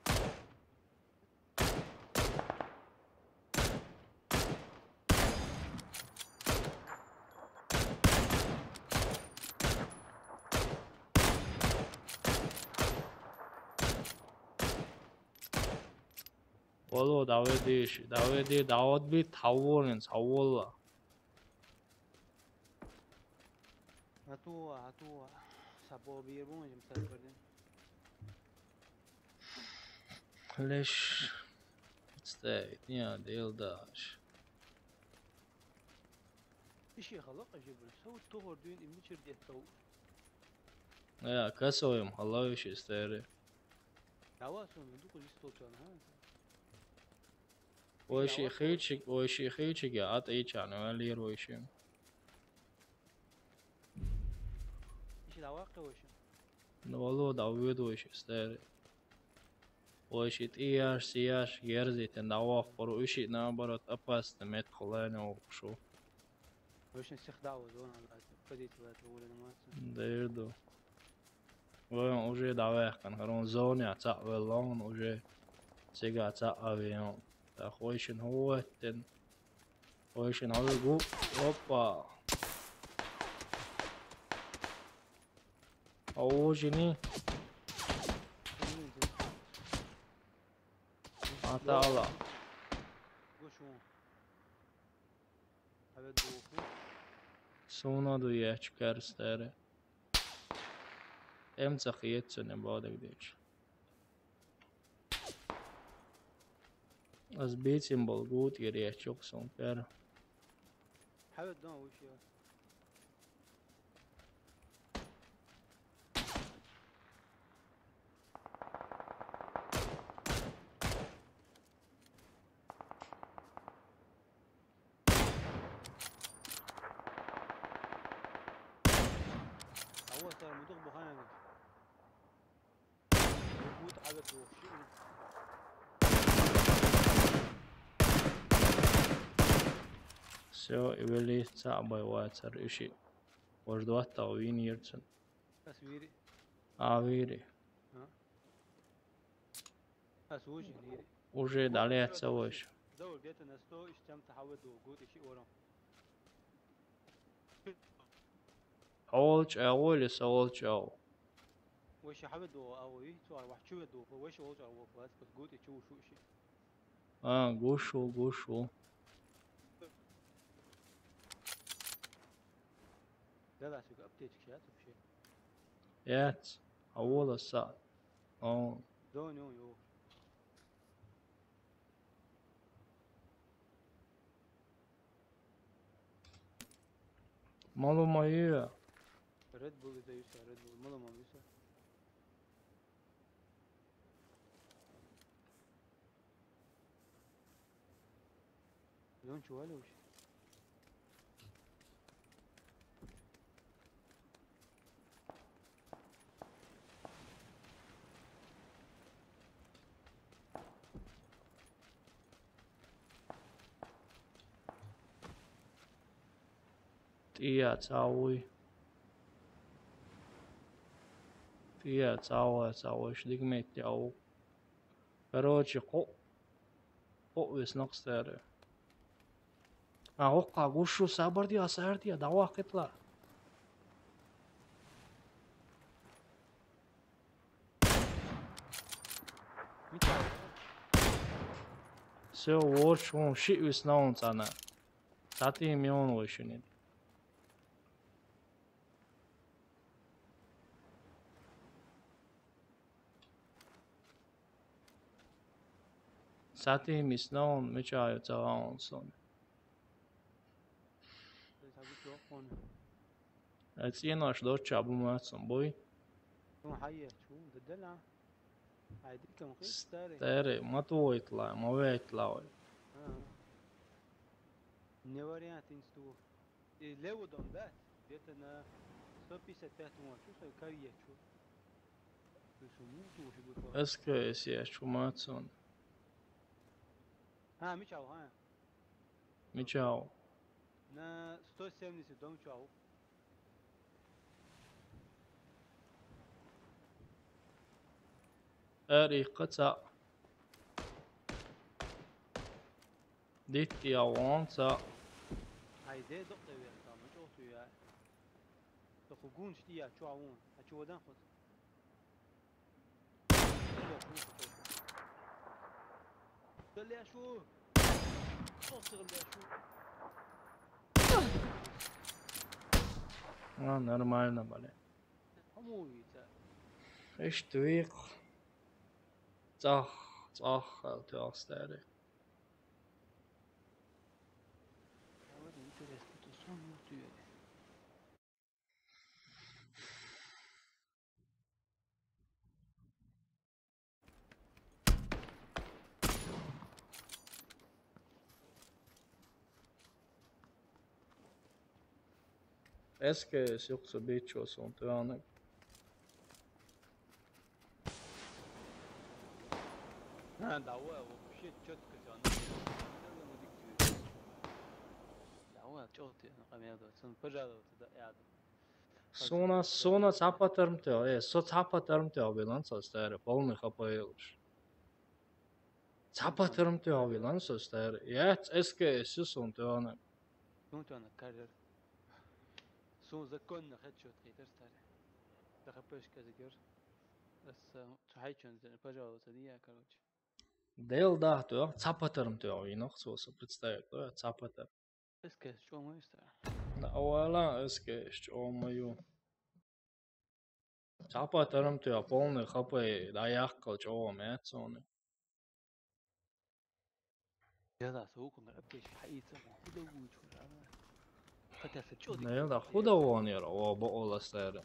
Вало, давай деши, давай де, давай би, таворин, савола. Атуа, атуа. Сабо бир бун жим сабырдин. Леш. Представить, не, дел даш. Ши хала къажи бир. Сав тухур дюйн имни чир деттав. Я, касоем халавиши старый. Дава сон, ду къузи столчан, ха? Ой, ши хилчик, ой, ши хилчик, я, ат ичан, валир, ой, ши. Иши дава къе, ой, ши. Ну, вало, да, выйду, ой, ши старый. Ой, ши тияш, сияш, герзитен, дава, пору, иши, наоборот, опасно, мет, хулайна, ой, шо. Вешин сих дава, зона, ходите в эту улицу, молодцы. Дерду. Вон уже давехкан, харон зоне, а ца велон, уже сега ца авион. Так, ойшин хуэттен. Ойшин хуэ гу. Опа. А ужини. Атала. Гушун. Абе духу. Суна ду я чукар старый. Эмца хиет цене бадагдеч. Аз бетим бол гуд, гер я чук сон кар. Хавет дон уш я. Ава сар мудук бухана. Гуд абет бухши. Всё, и вели ца абай ва цар иши. Вож дуат та вин ирцен. Ас вири. А, вири. А? Ас ужин вири. Уже далее ца вож. Даур где-то на сто, ищем та хавет ду, гуд ищи ором. Олч ау или со олч ау? Веши хавет ду, ау, и цу ар вахчувет ду, веши олч ау, вац, пус гуд ищи ушу ищи. А, гушу, гушу. Да, да, сука, аптечка щас вообще. Яц, а вола са. О. Да, не, ё. Мало моё. Red Bull издаюся, Red Bull, мало мамиса. Зон чували вообще? Тия цауй. Тия цауа, цауш дигмет яу. Короче, ку-, ку веснок старый. А, окка, гушу, сабар диа, сар диа, дава кытла. Всё, ворч, он, ши весна он цана. Сати мион вошинит. Сати миснаун мечаю цагаун сон. Э, цинаш доча бумацун буй. Ну, хайя, чу, дедела. Ай, дикам хи, старый. Старый, матуойтла, мавейтла. А. Не вариант инсту. И леву дом, да? Где-то на сто пятьдесят пятом, чё, сой, кавья, чё? Ты что, муту уже выходит? С К С я чумацун. А, мичау, а? Мичау. На сто семьдесят дом чау. Эр их кыца. Дит я вон ца. Ай, де док да вер, там, чё ты я? Док гун шти я, чё вон? А чё водан ход? Да ляшу. Просто ляшу. А, нормально, блин. Кому это? Ишт вик. Цах, цах, халтуах старый. А вот интересно, то сон вот и Эс кэ эс юха со бичо сон тӀаьхьанаг. А, давай, вообще чётко всё. Давай, чё ты, наконец-то, пожалуйста, да, я. Сона, сона цхьа патарм тӀаьхьа, э, со цхьа патарм тӀаьхьа вилан со старый, полный хапаелаш. Цхьа патарм тӀаьхьа вилан со старый. Яц эс кэ эс сон тӀаьхьанаг. Сона тӀаьхьанаг карьер. Сона законно хет чё ты, старый. Да хапаешка зигер. Эс, э, цу хьайчун зэн, пожалуйста, не я, короче. Дел дахьа тӀаьхьа, цхьа патарм тӀаьхьа вийнах со, со представить, да, цхьа патарм. Эс кэ эс чӀоагӀа ма ю, старый. Да, валлахӀи, эс кэ эс чӀоагӀа ма ю. Цхьа патарм тӀаьхьа, полный хапай, да, яккхал чӀоагӀа ма яц сона. Я да, со укхунна аптечка хьаийца, ма худа вуч хӀара. Хотя со чё. Не, да, худа вон яр, о, бо ола старый.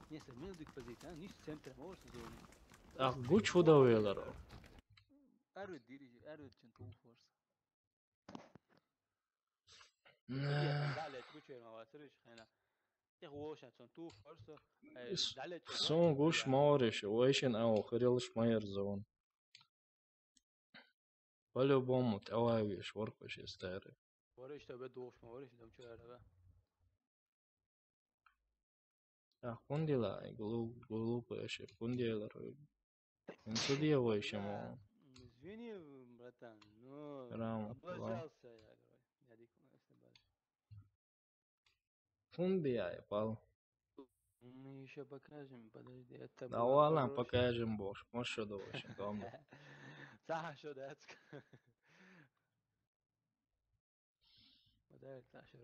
Не, со мелдик позиция, а, ниш центр, ма орс зона. А, гуч худа велар. Ару дири, ару чин ту форс. Далее чучер ма вацриш хена. Их воша цон ту форс. Далее. Сон гуш ма ориш, вайшин ау хирилш ма яр зона. По-любому тӀаьхьа веш вархваш старый. Вариш, тобе духш ма вариш, дам чу арава. А, хундила, глу-, глупый вообще, хундила рой. Ин судья вообще, мо. Извини, братан, но облажался я, говорю. Я дико, если бы. Хундия, пал. Мы ещё покажем, подожди, это было хорошее. Да ладно, покажем, бо, может, что-то вообще, там. Саша, да, подожди, Саша.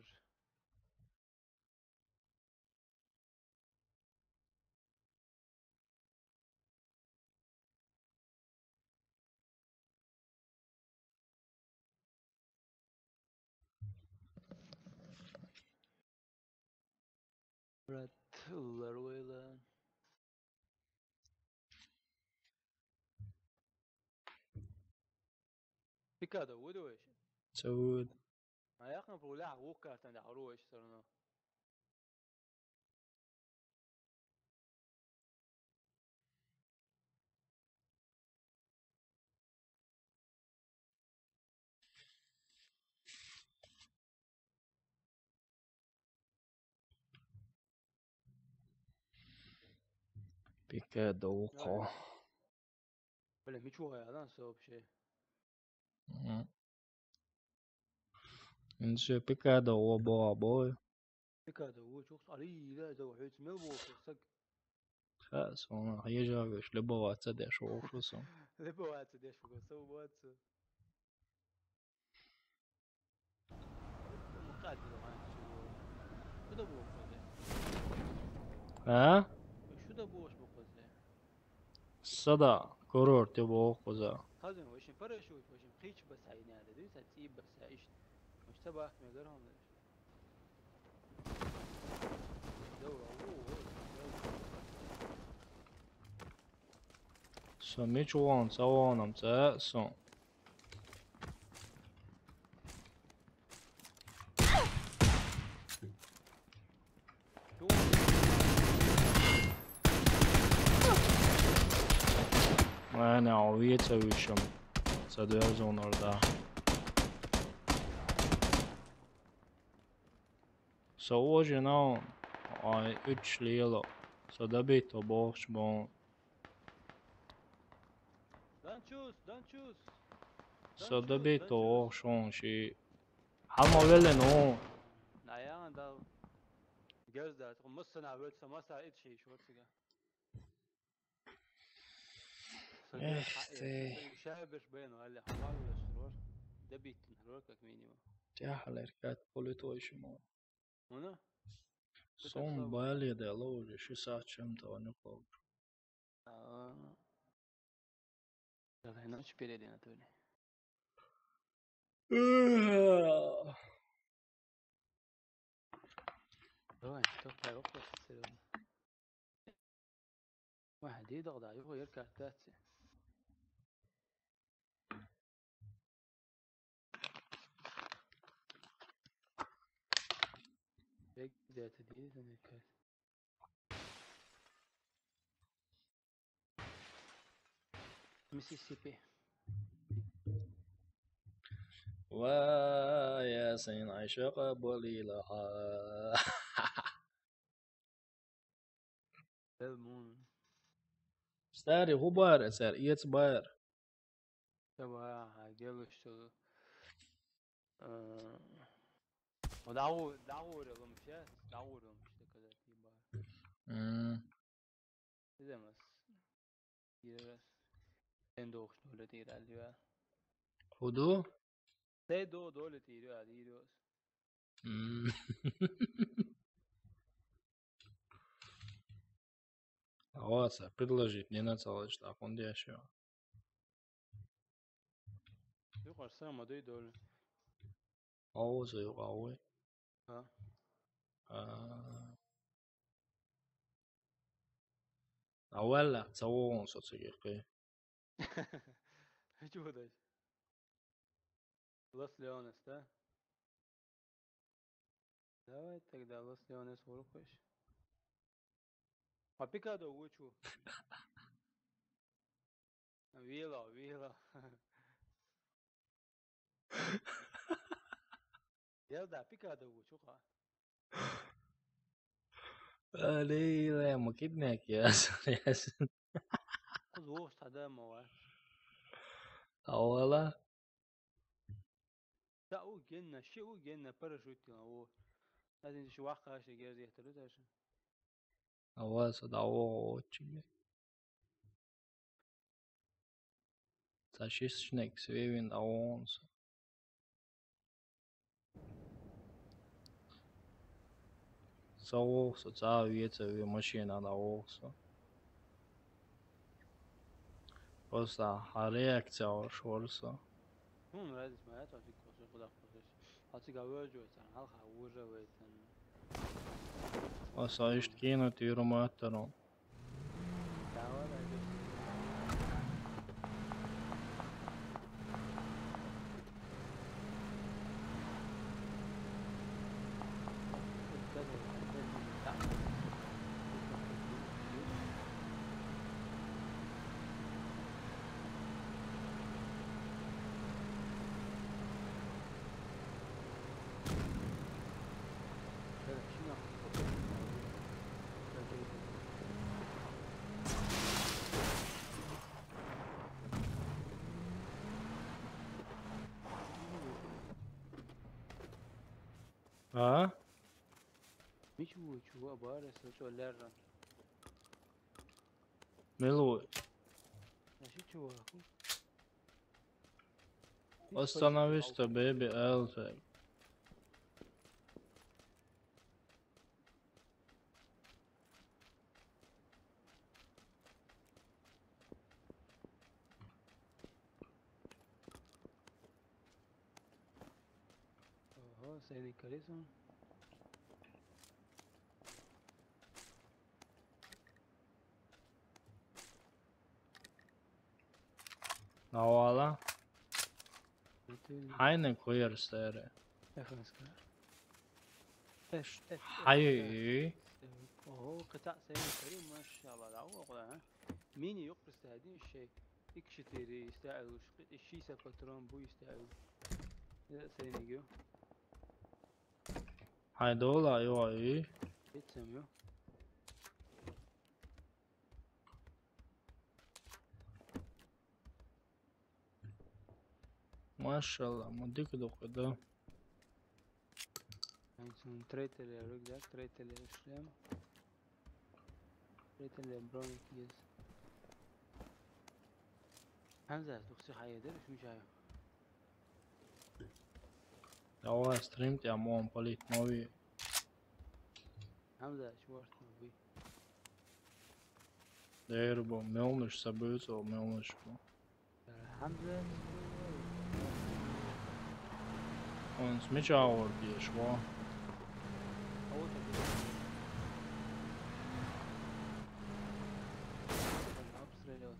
Брат, уллар вайла. Пикадо вуд вайш? Ца вуд. А яхна пуля вух картан да руш всё равно. Пикэ дохо. Бля, мичуга ядан сообщи. Мгм. Инше пикэ дохо бо бо. Пикэ дохо чух али ида дохо хьуц мел бо саг. Ха, сона хьежа веш, лебо ваца деш, оху сон. Лебо ваца деш, го со ваца. А? Сада курорт я бохоза. Хазин, в общем, парашют, в общем, хич басайна да, дин са ци басайш. Муштабах мегарон. Со мич вон, са вон, ам са сон. Ай, не, овец вышел. Со дверь зон орда. Со уже на, ай, уч лело. Со добить то бохш бон. Данчус, данчус. Со добить то ох шон ши. Хьалма велле ну. Наян дал. Гёз да, тхо муссана вёлса маса ит ши шварцига. Эх ты. Шабеш бен валли хваллаш рор. Добить рор как минимум. Тяхалер кат полит ой шимо. Муна? Сон бали да ло уже ши саат чем-то он упал. А. Давай, ночь перейди, Анатолий. Давай, что второй вопрос, серьёзно. Вай, ди догда, его ярко операция. Где-то две, мне кажется. Миссисипи. Ва я сен айшоқа болила. Элмун. Старый хубар, сэр, ец бар. Таба, гелышты. Э, о, дагу, дагу релумша, дагу релумша, когда ты бар. М. Сиземес. Ирес. Сен дохш доле тиралдива. Худу? Сен до доле тиралдирос. М. Аваса, предложить не нацалыш, так он дешево. Юқарса мадой доле. Аваса юқ авой. А? А. Авала, цавон социгеқи. Чего дать? Лос Леонес, да? Давай тогда Лос Леонес вырухаешь. А пикадо вычу. Вила, вила. Я да, пикадо вычу ха. Алей, ма киднек я. Куз вошта да ма ва. Авала. Да у генна, ши у генна парашют тила у. Надин ши ваха ши герди яхтару даже. Аваса да у очень. Сашишник свевин да онса. Савохса, цавица ви машина да охса. Просто а реакция ош ворса. Ну, нравится моя тоже кусок куда кусок. А ты говоришь, что там алха уже в этом. Оса ишт кино тируматарон. А? Ничего, чего, барес, что лерра. Милуй. Значит, чувак. Остановись-то, бэби, Элфи. Ого, сени каризм. Навала. Хайны куйер сэрэ. Эхэнска. Эш, эш, эш, Хай. Эш. Ого, кыта сени каризм, машалла, да, ого, да, а? Мини ёк, представь, один шей. Ик четыре, истайл, ши са патрон, бу истайл. Э, сени гё. Хай дола, ё, и. Эцэм, ё. Машалла, мудик докуда. Айнсын трейтерлер рюкзак, трейтерлер шлем. Трейтерлер броник есть. Хамза, тухси хайдер, шмичаю. Давай стрим, тебя мон полит новый. Хамза, чуваш новый. Дэр бу, мелныш событие, мелныш бу. Хамза. Он с мяча вот ешь, во. Обстрелил.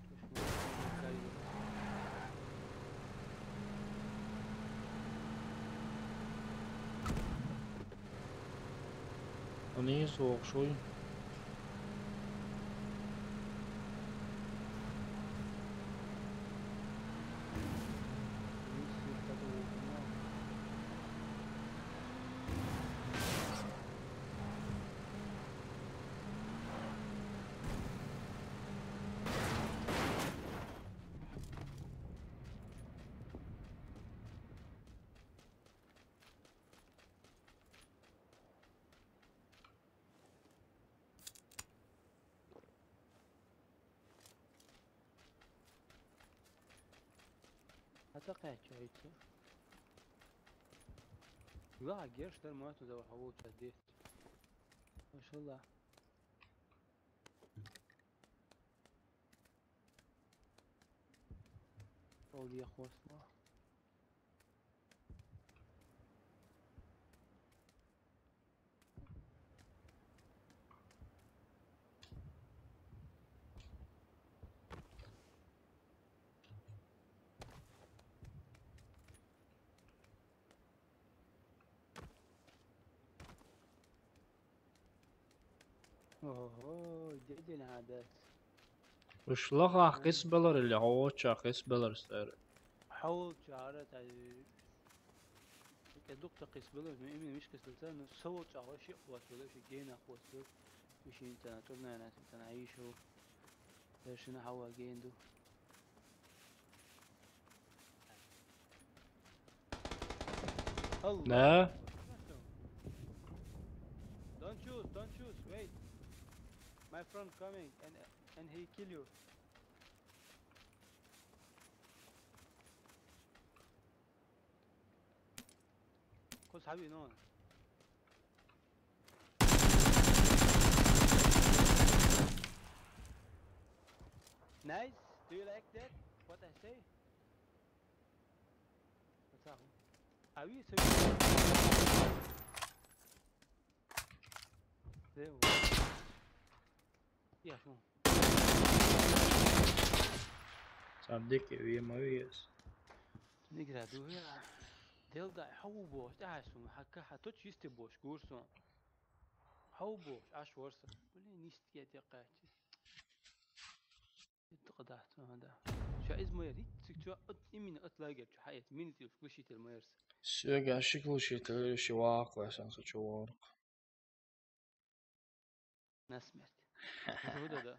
Нийса воккха шуй. Хьатакхаьчча хӀуьца. Ла герш дар ма ту дава хьаволча дет. Машалла. Ол я хосла. Ого, деден хӀадас. Ушлахах кхисбелар или хьоволча кхисбелар сэр? Хьоволча ара тай. КӀедукта кхисбелар, ну именно миш кхисбелар, ну соволча ара ши хват белар, ши гена хват белар. Мишин тана турнана тана айшо. Дершина хьава генду. Allah. Да? Don't choose, don't choose, wait. My friend coming and and he kill you. Cause how you know? Nice. Do you like that? What I say? What's up? Are we so? There we go. Yeah, come on. Сам дикий, вима виес. Нигра дуя. Делда хаву бош, да сум, хака хату чисти бош, гурсун. Хаву бош, аш ворса. Блин, нистия декачи. Итта къадахт, ага, да. Ша из моя рит, цик чё, от, именно от лагерь, чё, хаят, мини тил, глушитель моя рса. Всё, гаши глушитель, ши вакла, сан са чё ворк. На смерть. Куда, да?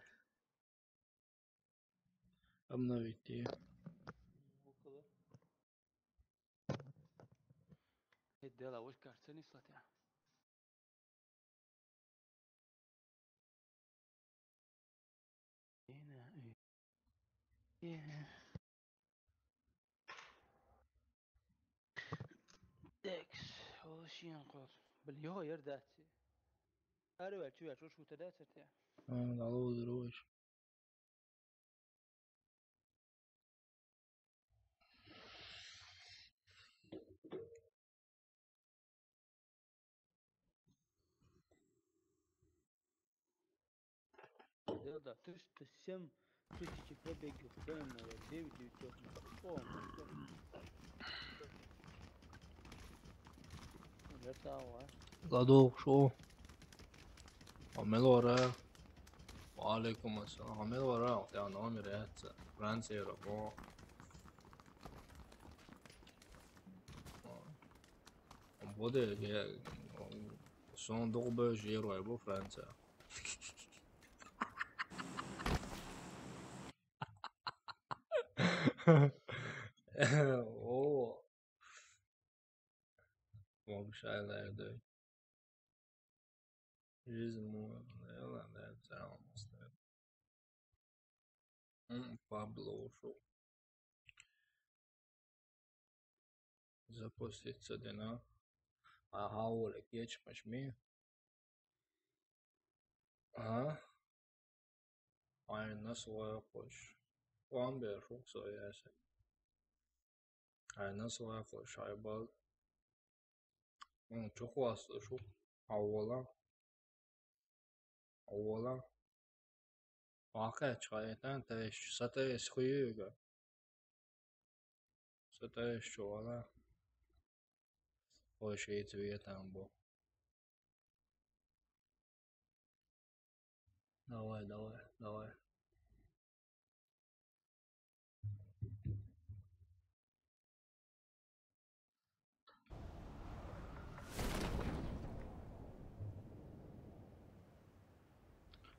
Обновить, и. Около. Эт дела, вот карта не слатя. Текс, ол шиен кот. Бил, йо, ер дати. Аре, вел, чу, вел, чу, чу, дати, те. А, дало, здорово. Да, да, триста семь тысяч пробеги, прямо девять девятьсот. О, это, а? Ладох, шо? Амел ора. Ва алейкум ассалам. Амел ора, я номер это. Франция, Рабо. Боде, я, сон догбе жирвай бо Франция. О. Вообще, да, да. Жизнь моя, наверное, да, это алмаз, да. М, Пабло ушел. Запуститься дена. Ага, Олег, я чмаш ми. А? Айна своя кош. Ламбер фуксо ясе. Айна своя кош. Айбал. М, чухвас шу. Авола. Авола. Вакъа чхайтан тевеш, сатевеш хуюга. Сатевеш чувала. Ой, шейц виетан бо. Давай, давай, давай.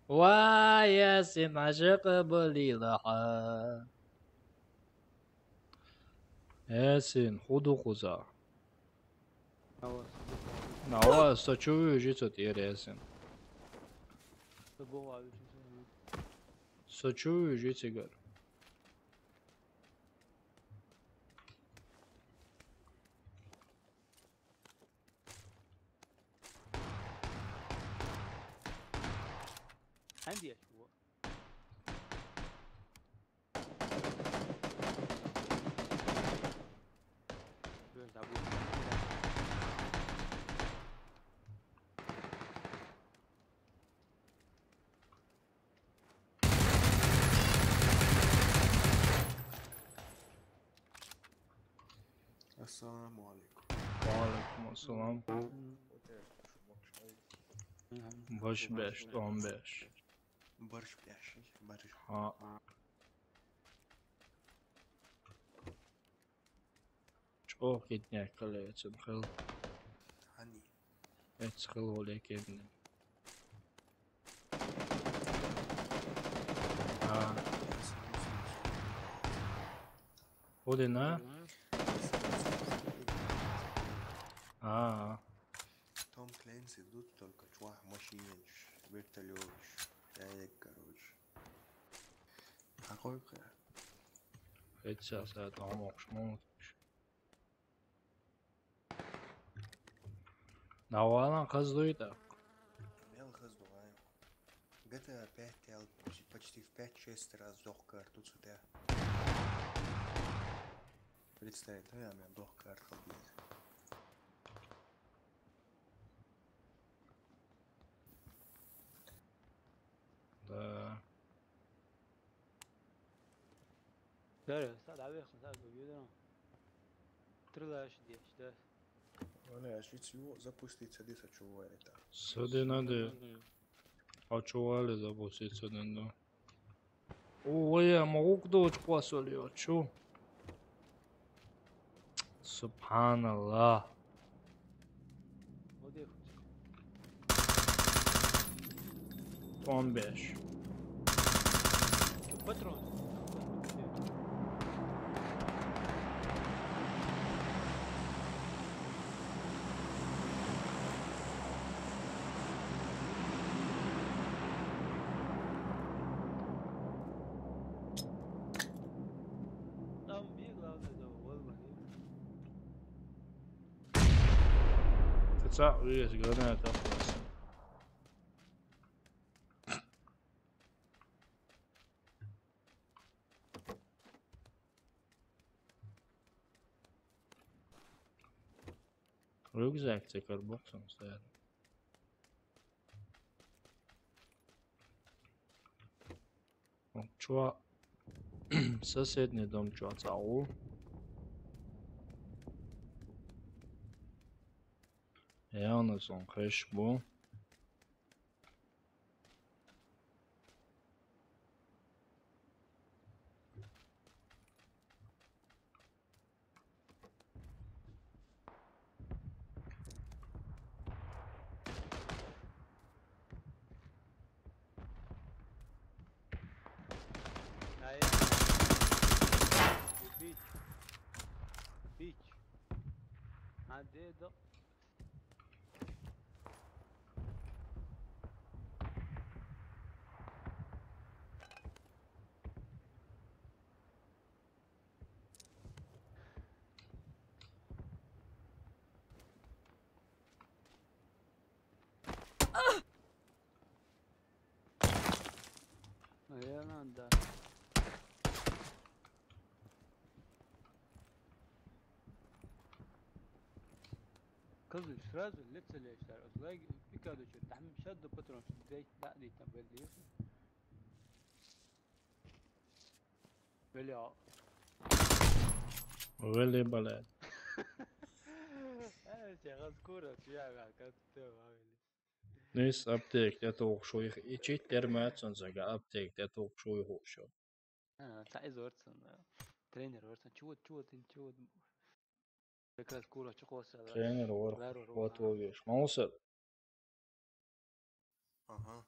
Вай, Ясин, ашыкъ былилыхьа. Ясин, худу хуза. Нава, сачу южи цот ер, Ясин. Сачу южи цигар. عندي اشبوع. السلام عليكم. وعليكم السلام. Баш беш, он беш. Барш беш, барш. Ха. Чох гитне кале цен хел. Ани. Эц хел воле кемне. А. Один, а? А. Том Клэнси тут только чувак машинаш, вертолёташ, я, короче. Какой-то. Эця са там окшмон. Навалан хазлуйта. Мел хазлуйта. GTA пять я почти в пять-шесть раз сдох карту сюда. Представь, да, я меня сдох карт ходил. Да. Дара, сад авех, сад гуюдра. Трилаш деш, да. Валя, а швец его запустить, сади сачували та. Сади надо. А чували запустить, сади надо. О, я могу кто очко солью, чё? Субханаллах. Молодец. Он беш. Патрон. Там бей, главное, за угол, блин. Ты ца, видишь, главное, это просто. Рюкзак цикар боксом стоят. Чё? Соседний дом чё, цау? Я на сон хэш бу. Убить. Убить. А где до- Наверное, да. Кызы сразу лица лечтар. Узлай пикаду чё. Там шадду патрон. Дай, да, дай там вели. Бля. Вели, блядь. Э, сейчас скоро, я как ты вели. Нис аптек тӀе тухуш вуйх. И чит тера мацун зага аптек тӀе тухуш вуйх уша. А, цхьа иза вара цун, а, тренер вара цун. Чего, чего ты, чего? Как раз кура чукъоса. Тренер вара. Ларо рома. Вот вовеш. Мауса. Ага.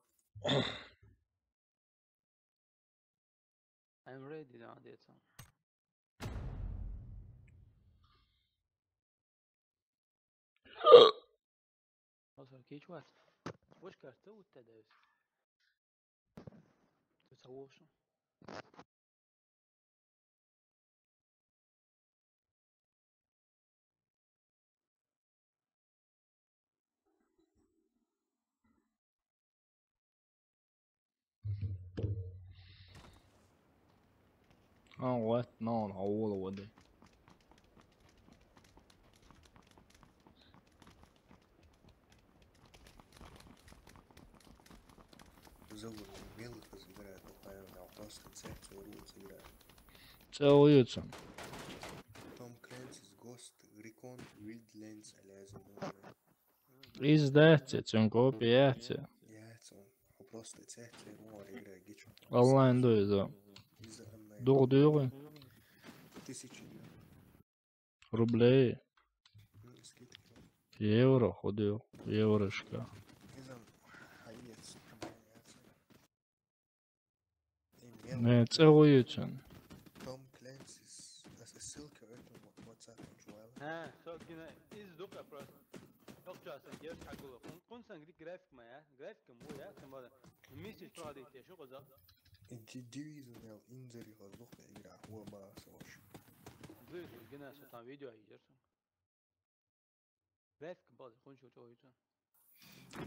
I'm ready, да, децо. Осо кичват. Вуш карта утта дэвс. Ты савошу. А, вот, но он, а, ула воды. Зовут мелкий сыграет, он, наверное, просто цепь, целую сыграет. Целуются. Tom Clancy's Ghost Recon Wildlands, а лезу. Издать, цун копия, ци. Я, цун. Просто цепь, целую играет, гичу. Онлайн ду изо. Изо онлайн. Дугу дугу. Тысячи. Рублей. Ну, скидка. Евро, ходил. Еврошка. Изо, хаец. Не, целуются. Tom Clancy's. Ссылка в этом WhatsApp чувала. А, сокина из дука просто. Yok çağırsın, geri çakılı. Kun, kun sen gidip grafik mi ya? Grafik mi bu ya? Sen bana. Миссис проводите, шу къоза. Ди-, Division инзери къозлух игра, хуа ба савош. Дивизион гина со там видео айжерсен. График бал, хун шо чо ойта.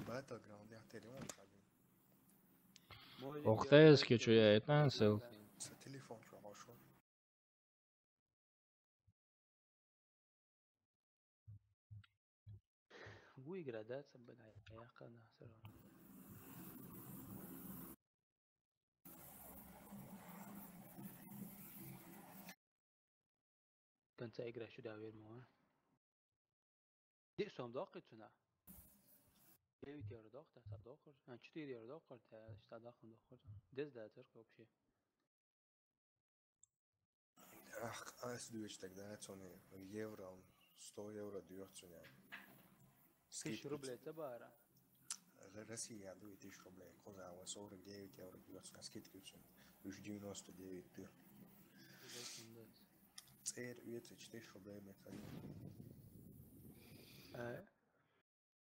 Battleground я телефон шаги. Охтайски чу я этан сел. Со телефон чу хошо. Выиграть, да, цабына, я хана всё равно. Конца игры ещё доверь ему, а? Ди сом дохи цуна. Девять евро дохта, та дохор. А, четыре евро дохор, та, та дохор, дохор. Дез да церковь вообще. Ах, а если дивитися тогда, цуна евро, сто евро дуьйху цуна. Тысяча рублей ца бара. Россия дуй тысяча рублей. Коза ва сорок девять евро дуьйху цуна, скидка цуна. Уж девяносто девять дуй. ЦӀера уьйцӀа тысяча рублей механи. Э?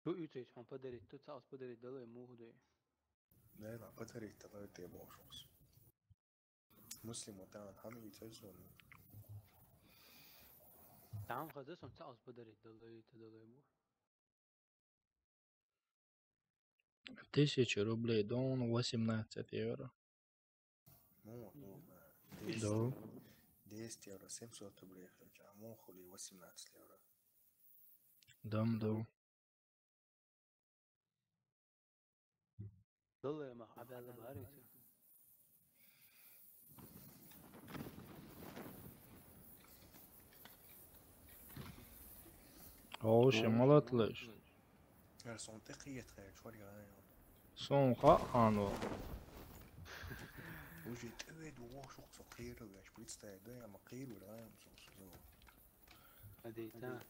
Шу уьйцӀа хьан подарить ду, цаӀ подарить далай муха дуй. Наверное, подарить далай те бошус. Муслим, вот там, хьан уьйцӀа зону. Там хаза сон цаӀ подарить далай, те далай муха. Тысяча рублей, да он восемнадцать евро. Ну, ну, да. Десять евро, семьсот рублей, а муха хули восемнадцать евро. Дам, да. Доллар ма абяла бари. Оо, ши молотлыш. Эр сон тӀе кхиет хер, чур яна. Сон ха хано. Уже тӀе вед вошук со кхиру, я представь, да, я ма кхиру, да, я ма со. Адейта.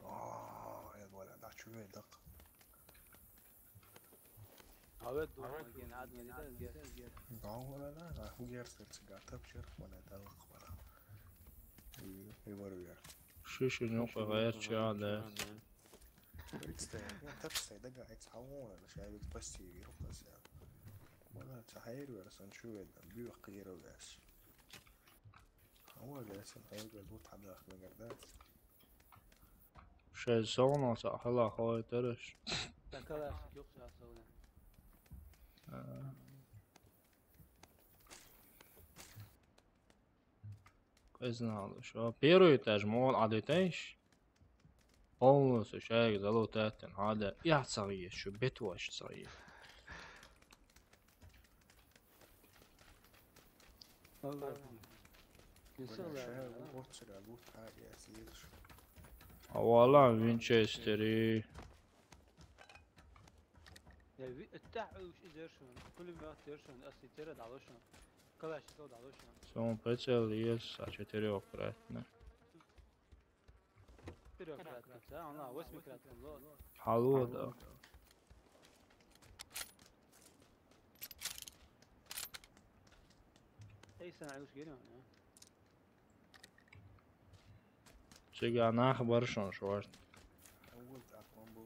А, я вала, да, чу вед дак. Авет ду, маген, ад маген, ад маген. Да, вала, да, да, хугер сер цига, тап чер, вала, да, лак, вала. И, и вару я. Шиши нёка гаяр ча, да. Представь, я тап сай, да, гайц, а вон, шавик пасти, виру пасти. Вала, ца хайр вер, сан чу вед, бюх кхиру вес. Ава гасин, ава газ вот хадах мегар да. Шай соно са хала хой тараш. Такала юк са соно. Къезнал шо. Первый этаж мол адетеш. Полностью шайга залутаттан хада. Я цаги шу бетваш цаги. Авала Винчестери. Я ви-, тӀехь уьш иза шуна, пулемёт дер шуна, ас и тера дало шуна. Калашников дало шуна. Сон прицел есть, а четыре ократно. Четыре ократно, да? Она восьмикратно, ло. Хало, да. Эй, сан, ай, уж герем, а? Циган нах бар шун шуаш. Угул тӀаккха бу.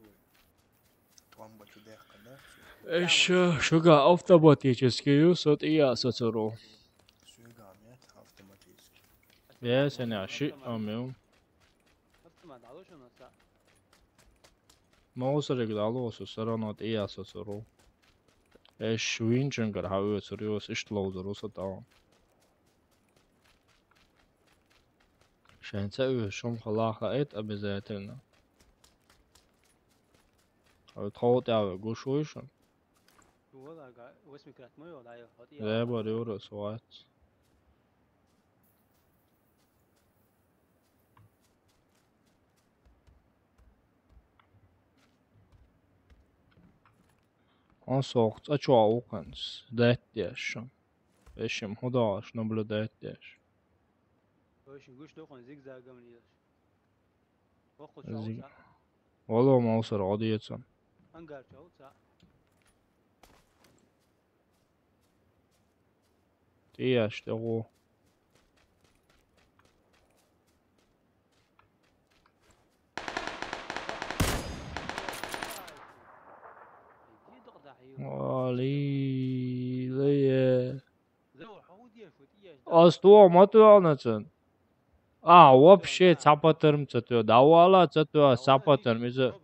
Томба чу дехка, да? Эш, шуга автоматический ю, сот и я соцуру. Шуга, нет, автоматический. Я, сеня, ши, а, мю. Автомат алу шуна са. Мусорик дало со, всё равно тӀе я соцуру. Эш винченгар хьаоьцур ю, ас иштта ловзур ву со тӀаккха. Шайн ца оьшуш хӀума хала хаийта обязательно. Хьо тхов тӀехь ве гуш вуй шуна? Ю вала га, восьмикратно ю, да, ю, хьо тӀе я. Зебар юра со вац. Он сох цӀа чохь ву кханца, даьттеш шуна. Эшим хӀун догӀуш наблюдать деш? Эшим гуш дохуна зигзагом лелаш. Воккху чохь ву Зиг-, цхьаъ. Вало мовсар гӀо децан. Ангар чохь ву цхьаъ. ТӀеш тӀе гӀо. Али, ле. Ас тӀо ма тоьхна цун. А, вообще цхьа патарм ца тоьхна. ДӀавала ца тоьхна, цхьа патарм иза.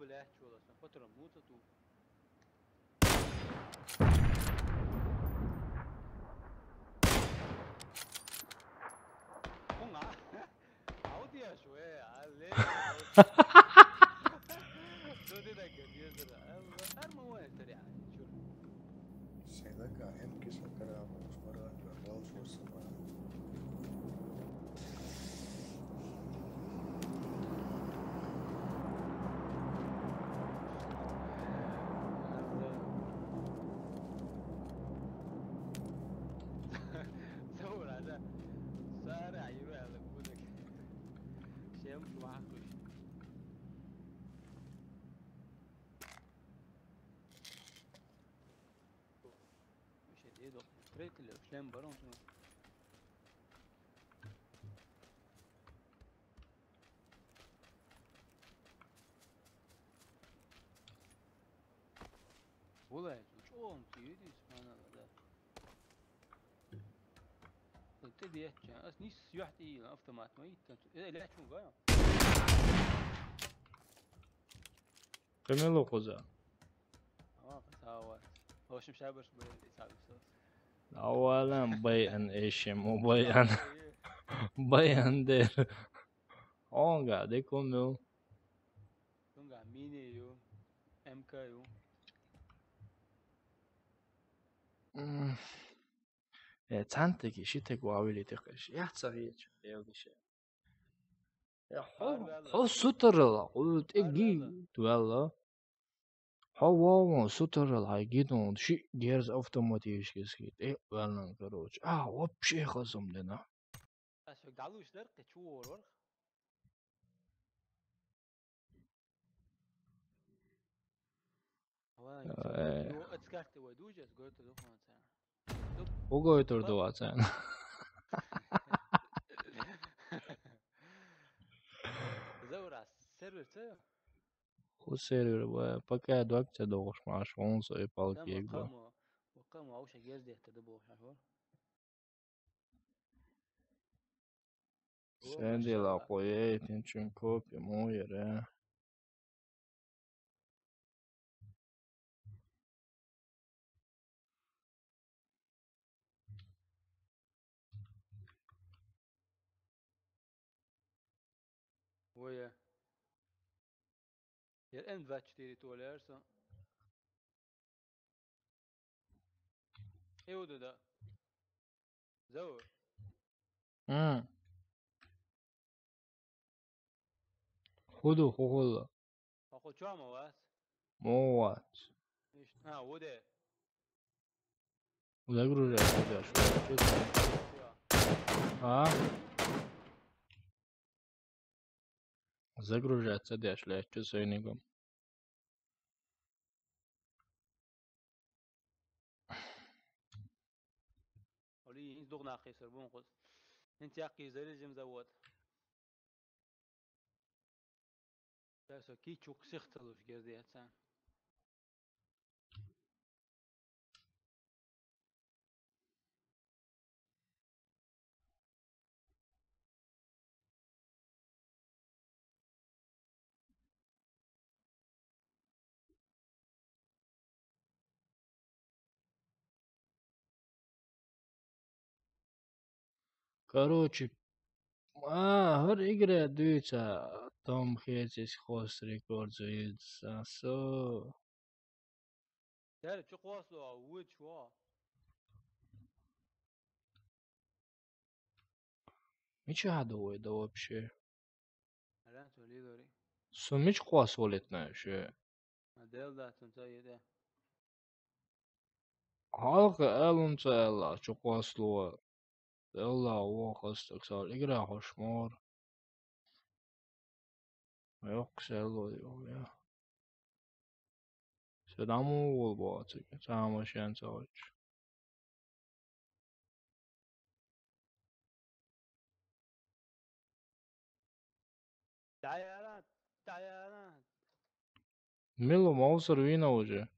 Şey diye de, trade ile işlem var onun. Валай, чӀогӀа тӀе ю, дий, субханалла, да. ТӀе детташ, ас нийсса юьхь тӀе йийла автомат ма йитта. Э, лаьтташ хӀун гой? Камило хоза. А, сава. В общем, шабаш бай, сава. Давай, лам, бай ан эшем, бай ан. Бай ан дер. Онга, де кумил. Тунга мини ю, М К ю. М. Э, цантаги, шитаг вавили текаш. Я цавеча, я више. Я хо, хо сутарала, хо теги дуала. Хо вован сутарала, хай гидон, ши герз автоматически, э, валан, короче. А, вообще хазам дена. А что, галуш дар, ты чего, орох? Ай. Угой турду вацан. Заура, сервер це? Ху сервер ба, пока док це догуш маш, он со и палки егба. Кама, кама, ауша гердехте да бохаш, а? Сендела кхоъ, тинчун копи муйре. Вая. Яр М двадцать четыре толяр со. Э, вот да. Заур. М. Худу, ху хула. А ху чома вас? Мо вац. А, вот это. Загружаться дальше. А? Загружаться дальше, что с войником? Олий, инс дугӀна хесар бун хус. Ин тяхки заряжим завод. Сейчас кичук сихталуш гердеца. Короче, а, хӀара игра дуьйца Том Хецис хос рекорд зуьйца. Со. Дара чу кхосло, вуч во? Мича хьадо вай да вообще? Алан цо лидери. Со мича кхос валитна ше? А дел да цун ца еда. Халкъа алун ца алла, чу кхосло. Алла, во хастак сал игра хош мор. Йоккха сел вол йо, я. Седаму вол боацик, цама шен цавач. Даяра, даяра. Мило мовсар вина уже.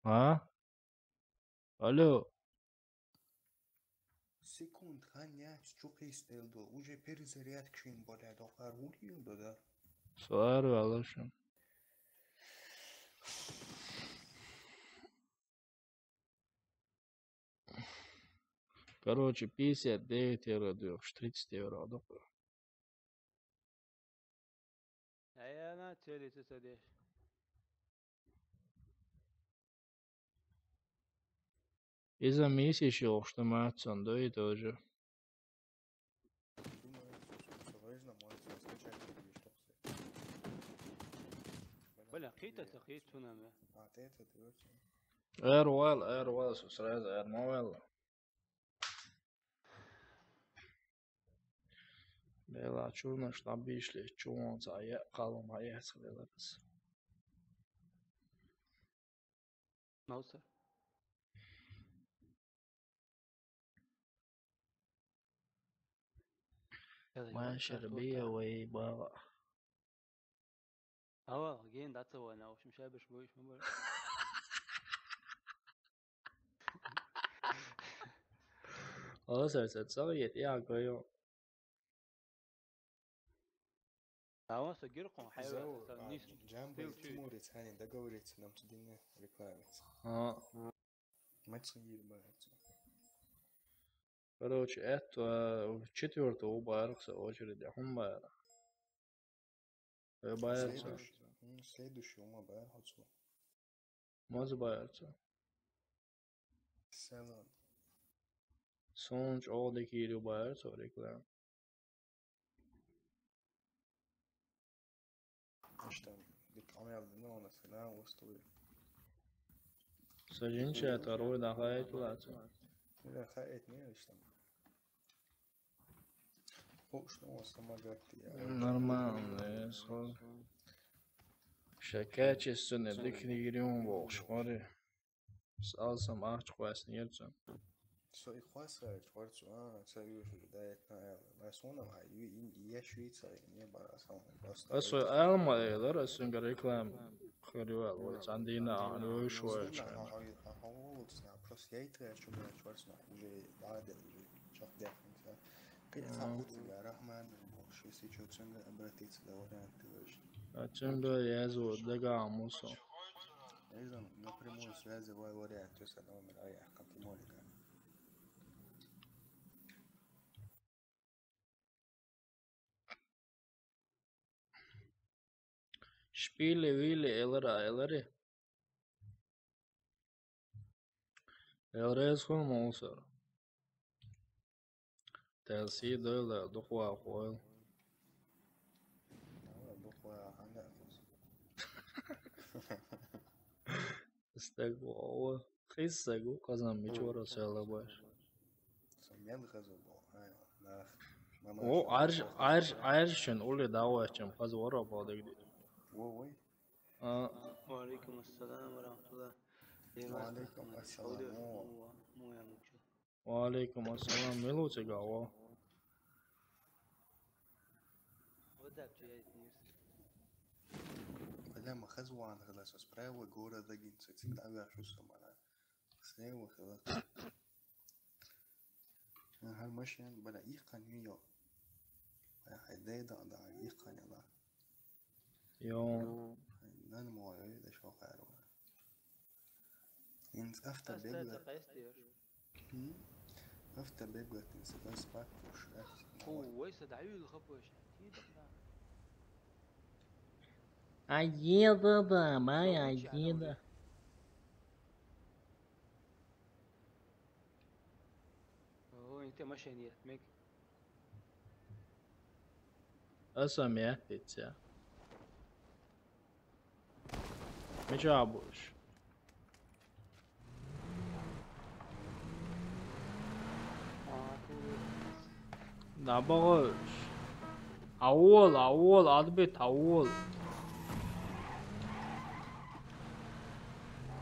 А? Алло. Секунд, хан яц, чу кхийс элдо. Уже перезарядка шин боля, дохар вур елдо, да? Суар валашин. Короче, пятьдесят девять евро дуьхуш, тридцать евро дохур. Аяна, цели ца ца деш. Иза миссия ши охшта мацсан дой тоже. Бля, кхита ца кхит цунами. Эр вал, эр вал, су сразу эр ма вал. Бела чурнаш набишле чуон ца я калма яц велас. Мауса. Машер бия вай бава. Ава, ген даца вана, в общем, шабиш будешь, мы будем. Ала сарса цал ет я гойо. Ава са гиркон хайва. Зау, са а, нис. Джамбо сил чуй. Тимур, ец хани договориться нам цудине рекламец. А. Мацин йир бац. Короче, это, а, четвёртого у Бархса очередь, а хум Бар. Э, Бархса. Следующий, м, следующий у ма Бархса. Маза Бархса. Салам. Сонч ода кири Бархса реклам. Ишта, дик амел дина, она сына устуй. Сажинча, второй да хайт лаца. Да, хайт не, ишта. Уж, ну, самогат я. Нормально, я схожу. Ща качественно дик не гирюм волш, смотри. Сал сам ахч хвас нерцу. Со и хвас хайт, хварцу, а, са юш да это, на, на сонам, а, ю, и, и я швейцар, не бара, сам, просто. А со алма, э, да, раз он реклам, хрюал, вот, андина, а, ну, шо, я чай. Просто я и твоя, что я чварцу, уже, да, да, уже, чё, да, да. Кыца хутсига, Рахман, шуси чё, цунга обратиться, да, вариант, ты вообще. А цунга я зву, дага мусо. Эзан, на прямой связи, вай вариант, то есть, номер, а я, как ты, Молика. Шпили, вили, элра, элри. Элрез хун мусор. Тел си дойл, духва хойл. Духва, анда. Стаг вова. Хиссаг у, хазан мичора села баш. Со мел хазу бо. Ай, нах. О, арш, арш, арш шен уле давай чем хазу ора бодагди. Во, вой. А. Ва алейкум ассалам ва рахматуллах. Ва алейкум ассалам. О. Ва алейкум ассалам. Милуцига, о. Бля, ма хазуан хала со справа города гинца цик давя шуса мана. Слева хала. Ага, машин, бля, их каньё. Бля, хайде да, да, их каньё, да. Йо. Нан моё, да шо хайро. Инц авто Астаца бегла. Къайс диёр? М? Авто бегла, инц авто спать пуш, э. Ху, вайса даюл хапуш. Тидах да. Аеда да, май Короче, аеда. О, инте машин нет, мек. Аса мя тетя. Мича буш. Да багош. Аул, аул, адбит аул.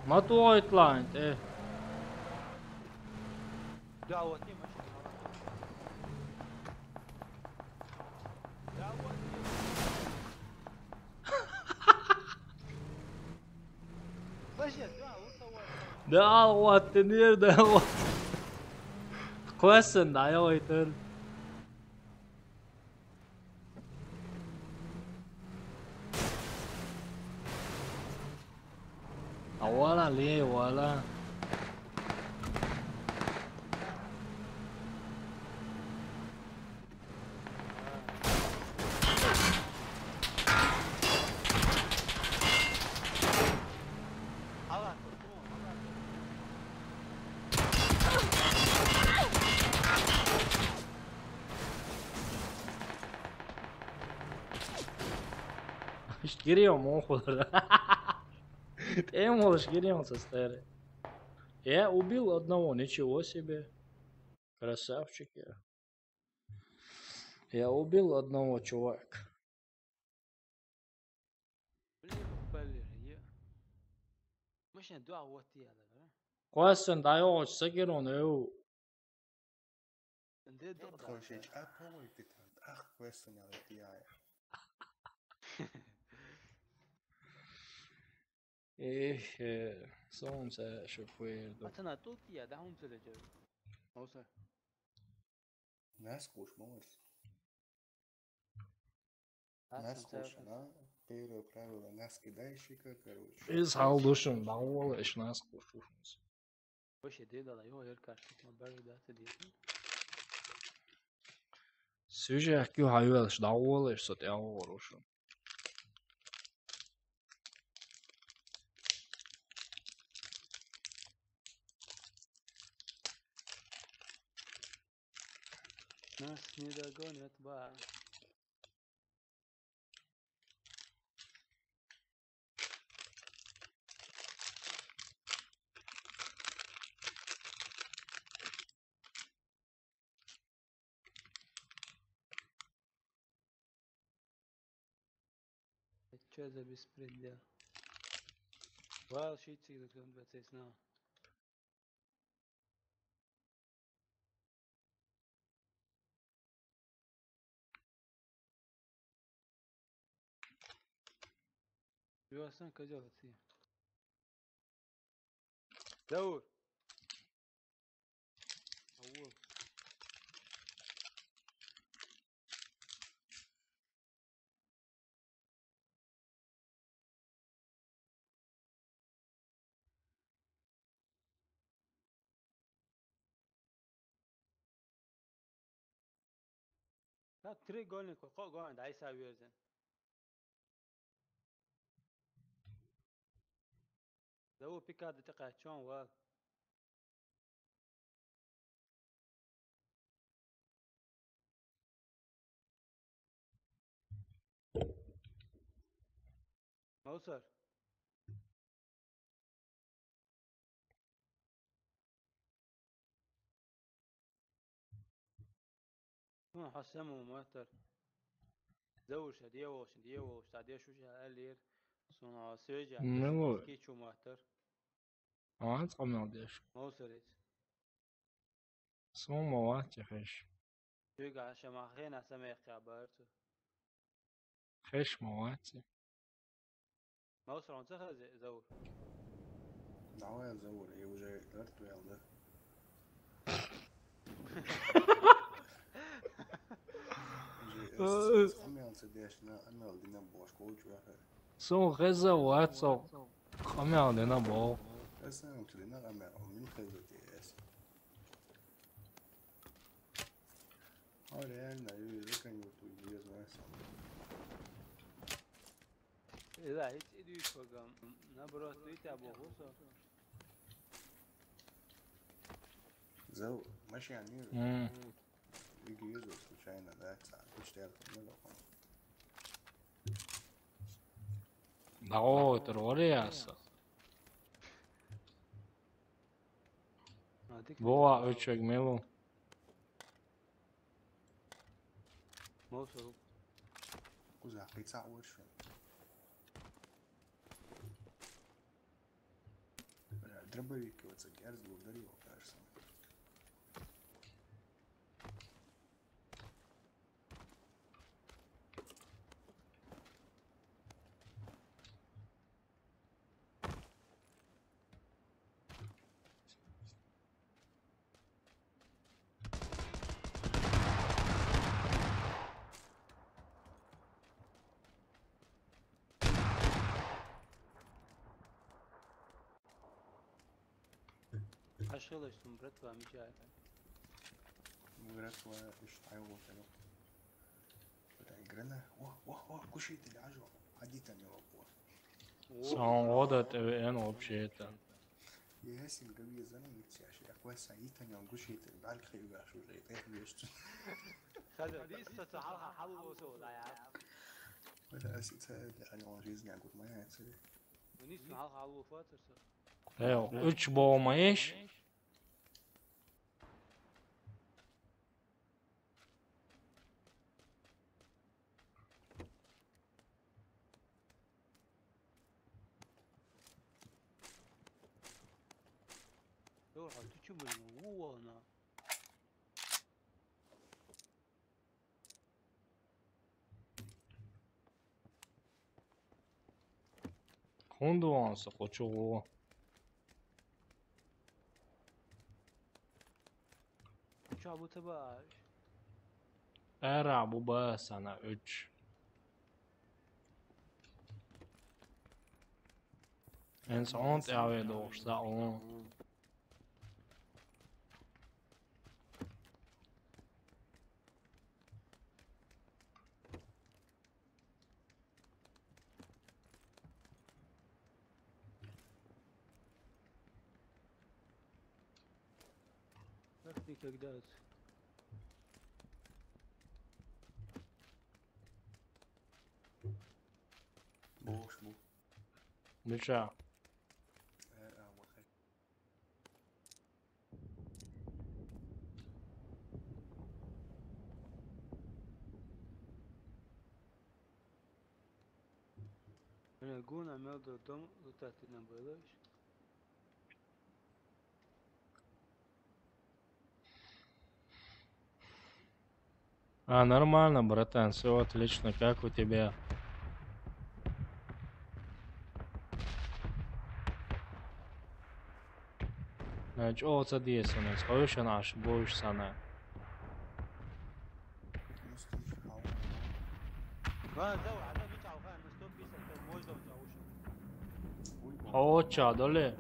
Матуайтлайн, э. Да, вот ты, нер, да, вот. Question, да, я ой, ты. Awala le, wala. Ишт гирем охур. Тем болыш гирем со старый. Я убил одного, ничего себе. Красавчики. Я убил одного чувака. Блин, блин, я. Машина дуа вот я, да? Question да я очень сакирон, эу. Нде дохда. Короче, а полой ты там. Ах, question я летяй. Эх, э, солнце шо пуэр. Пацана, тут я, да, он целый же. Оса. Нас куш, молодец. Нас куш, а? Первое правило, нас кидайщика, короче. Из халдушин, да, вол, эш нас куш. Вообще, да, да, ё, эр картик, ма бары да, ты дишь. Сюжет кю хайвелш, да, вол, эш сот, я, вол, ушин. Нас не догонят, ба. Это чё за беспредел? Вал шици луком двадцать снова. Юасан козёл отцы. Заур. Ауыл. Так, три гольник, ко гольник, дай са верзен. Да у пика да така чон вал. Маусар. Хьо сама моттар. Заур ша дӀаволаш, дӀаволаш, цхьа деш уж аьллера. Сона соьжа. Мила. Кийчо моттар. Хьанз къамел деш? Мовсарица. Сона ма вац хеш. Соьга ша ма хенахь самаьккха баьрца. Хеш ма вац. Мовсар, хьуна ца хеза, Заур? Давай, Заур, я уже мертвый, да? Уже с-, с-, с-, къамел ца деш, на, къамел дина бошко, чувака. Сона хеза вац, къамел дина бо. Хеза вац, дина къамел, мин хеза тес. А реально, я уже как-нибудь, я знаю сам. Ила, хӀинца и дуьйцу хӀокху, наброс дуьйцу боху со. Зав, машен йира. Мм. Вига юзу случайно, да, цхьа, иштта яхана, ну, лохана. ДӀагӀо, тара варе яса. А, дика. Вова, очаг мелу. Мовсар. Кхузахь кхин цхьаъ вара шуна. Бля, дробовик оцу герз лур дари, кажется. Аш хилаш, сум братва мичай. Братва, иш тайвол тайвол. Играна. О, о, о, кушайте, ляжу. Ходите, не лопо. Сон года ТВН вообще-то. Я синга веза на митсяш. Я квеса итанял кушайте. Бальк хьюгаш уже. Эх, вешт. Хада, дис ца хал хал лосо да я. Бля, а сица, я не жизнь, я гуд моя цели. Нис хал хал лосо. Э, уч бо маеш? Йо, хьо ту чу бен ву вана? ХӀунда ван со кху чу гӀо? Чу бу ца бааш? Ара бу ба сана уч. Эн сон тӀе аве дохуш за он. Как никогда. Бохуш бу. Мича? Э, а, вот хай. Гуна мел дом лутати на было. А, нормально, братан, все отлично. Как у тебя? Э, чё, вот садись у нас. Хороший наш, будешь сана. Хьо ча доле?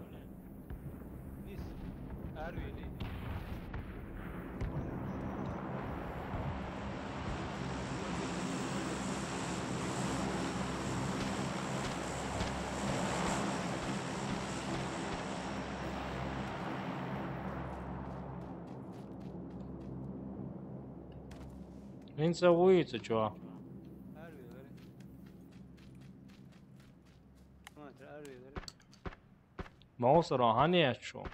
ХӀинца вуйца чо? Мовсаро хьан еш шу?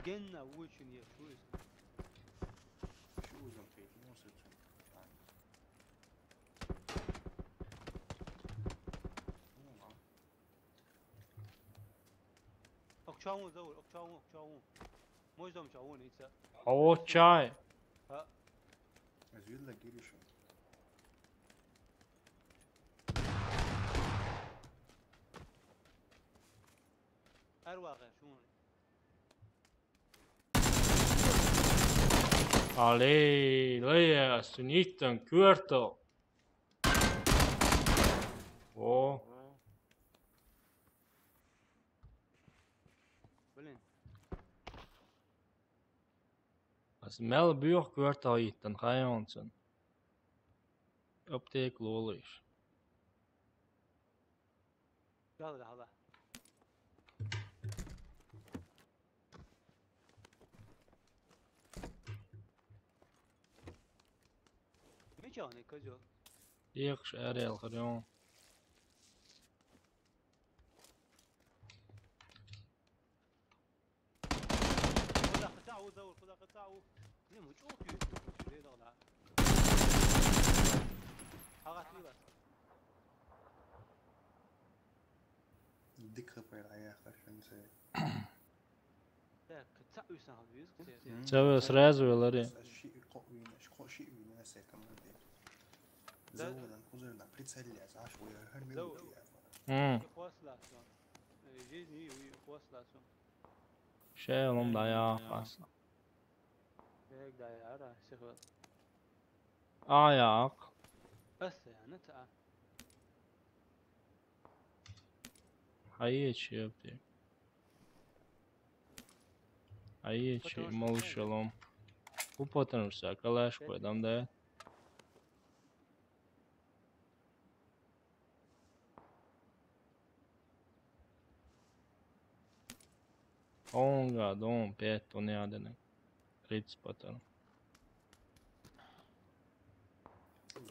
Генна вуйчун еш вуйца. Чавун, Заур, ок, чавун, ок, чавун. Мож дом чавун, ица. Хо чай. А. Аз вилла гири шо. Ар вагъа шун. Але, лея, сунитан, куарто. О. Блин. Аз мел бюх куарто иттан хайонцун. Аптек лолиш. Гал да һала. Мича не козёл. Их шарел хрен. Куда хатау, Заур, куда хатау. Не, мы чё ты? Куда ла? Агат либас. Дик хапай ая хашан се. Так, катса уйсан хабиз. Мгм. Чаве сразу велари. Ши ко уйна, ко ши уйна се команде. Да. Заур, кузер на прицелия, аш уя хар минут я. М. Хвас ласон. Э, жизни уй хвас ласон. Шелом да я хас. Бек да я ара сихват. Аяк. Бас я, не та. Хайе чепти. Айе чи мол шалом. Бу патронса калаш койдам да. Онга дон пет тоне адене. Тридцать патрон.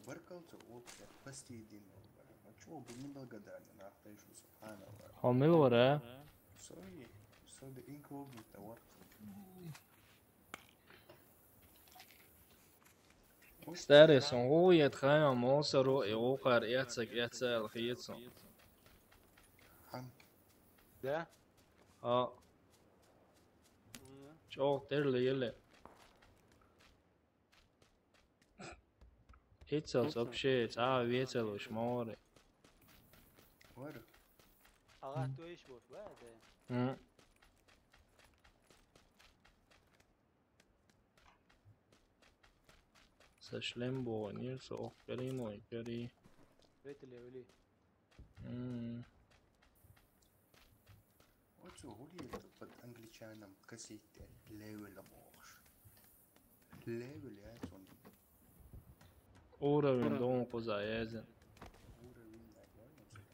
Баркалца, о, почти один. А чё вы неблагодарны, нахуй, что субханаллах. Хомил вара. Sorry, sorry, инкогнито, вот. Старый сон, о, я тхая, мол, саро, и о, кар, я цак, я цал, хиецон. Хан. Да? А. Чё, терле еле. Иццалц вообще, а, вецалуш море. Море? Ага, то есть вот, да, да. М. Са шлем бо, нир со ох, кери мой, кери. Ветле, вели. М. Оцу хули это под англичанам косить левел обош. Левел я цон. Уровень дон куза язен. Уровень, да, я не знаю.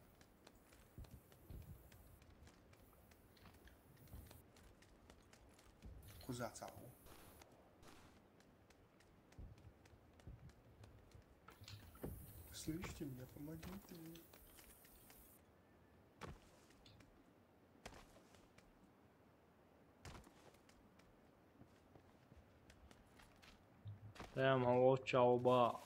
Куза цау. Слышите меня, помогите. Прям вот чалба.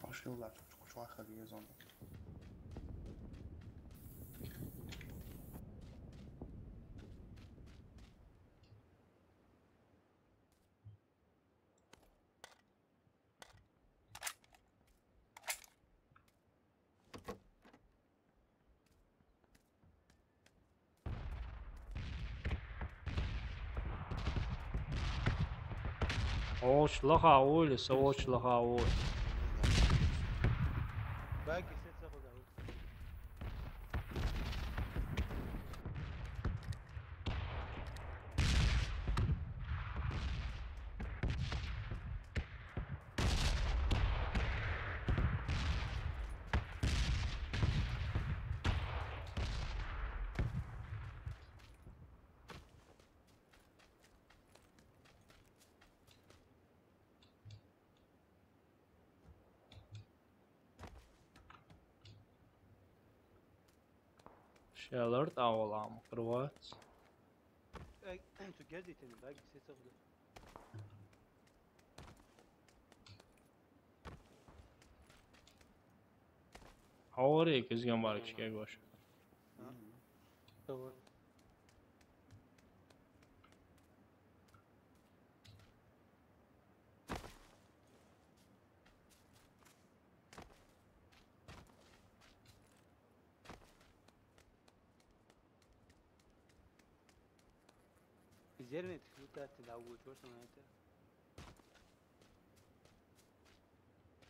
Пошли лучше, чувака везём. Оч лаха ули, са оч лаха ули. Šeit alert aulām, protams. Ej, tu gaidītini, baigi, sēcam. Aurī, kas gan var šķiegoši. Ā? Davai. Zerventi, nu, tā te daudz, ko šodien te.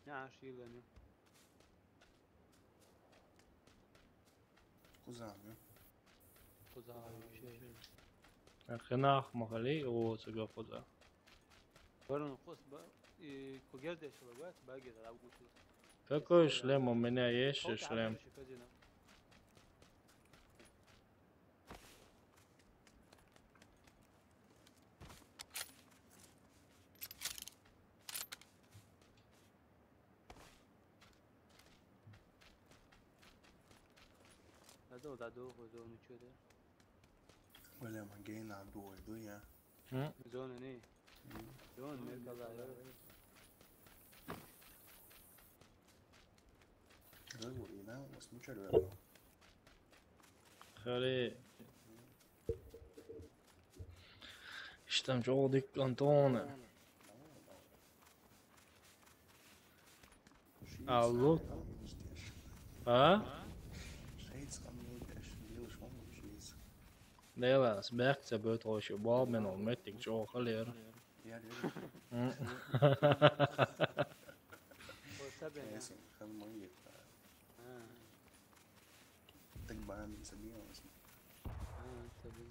Jā, šī gan, jā. Kuzām, jā. Kuzām, jā. Ach, nach, mach ali, o, sogar kuzām. Барон, хос, ба, и, кугердеш, лагат, багер, август. Какой шлем? У меня есть шлем. Ладно, да, долго зону чё, да? Бля, мы гейна дуой, дуя. М? Зона не. М. Зона не, кала, я. Зона не, восьмичер, верно. Хали. Иште чоғ диккан тоны. Алло. А? Лелас, бәк сәбет ойшы, бал мен ол меттік чоғ халер. М. О, сәбен, а? Эсен, хан мойет. А. Так бан, сәбен, сәбен. А, сәбен.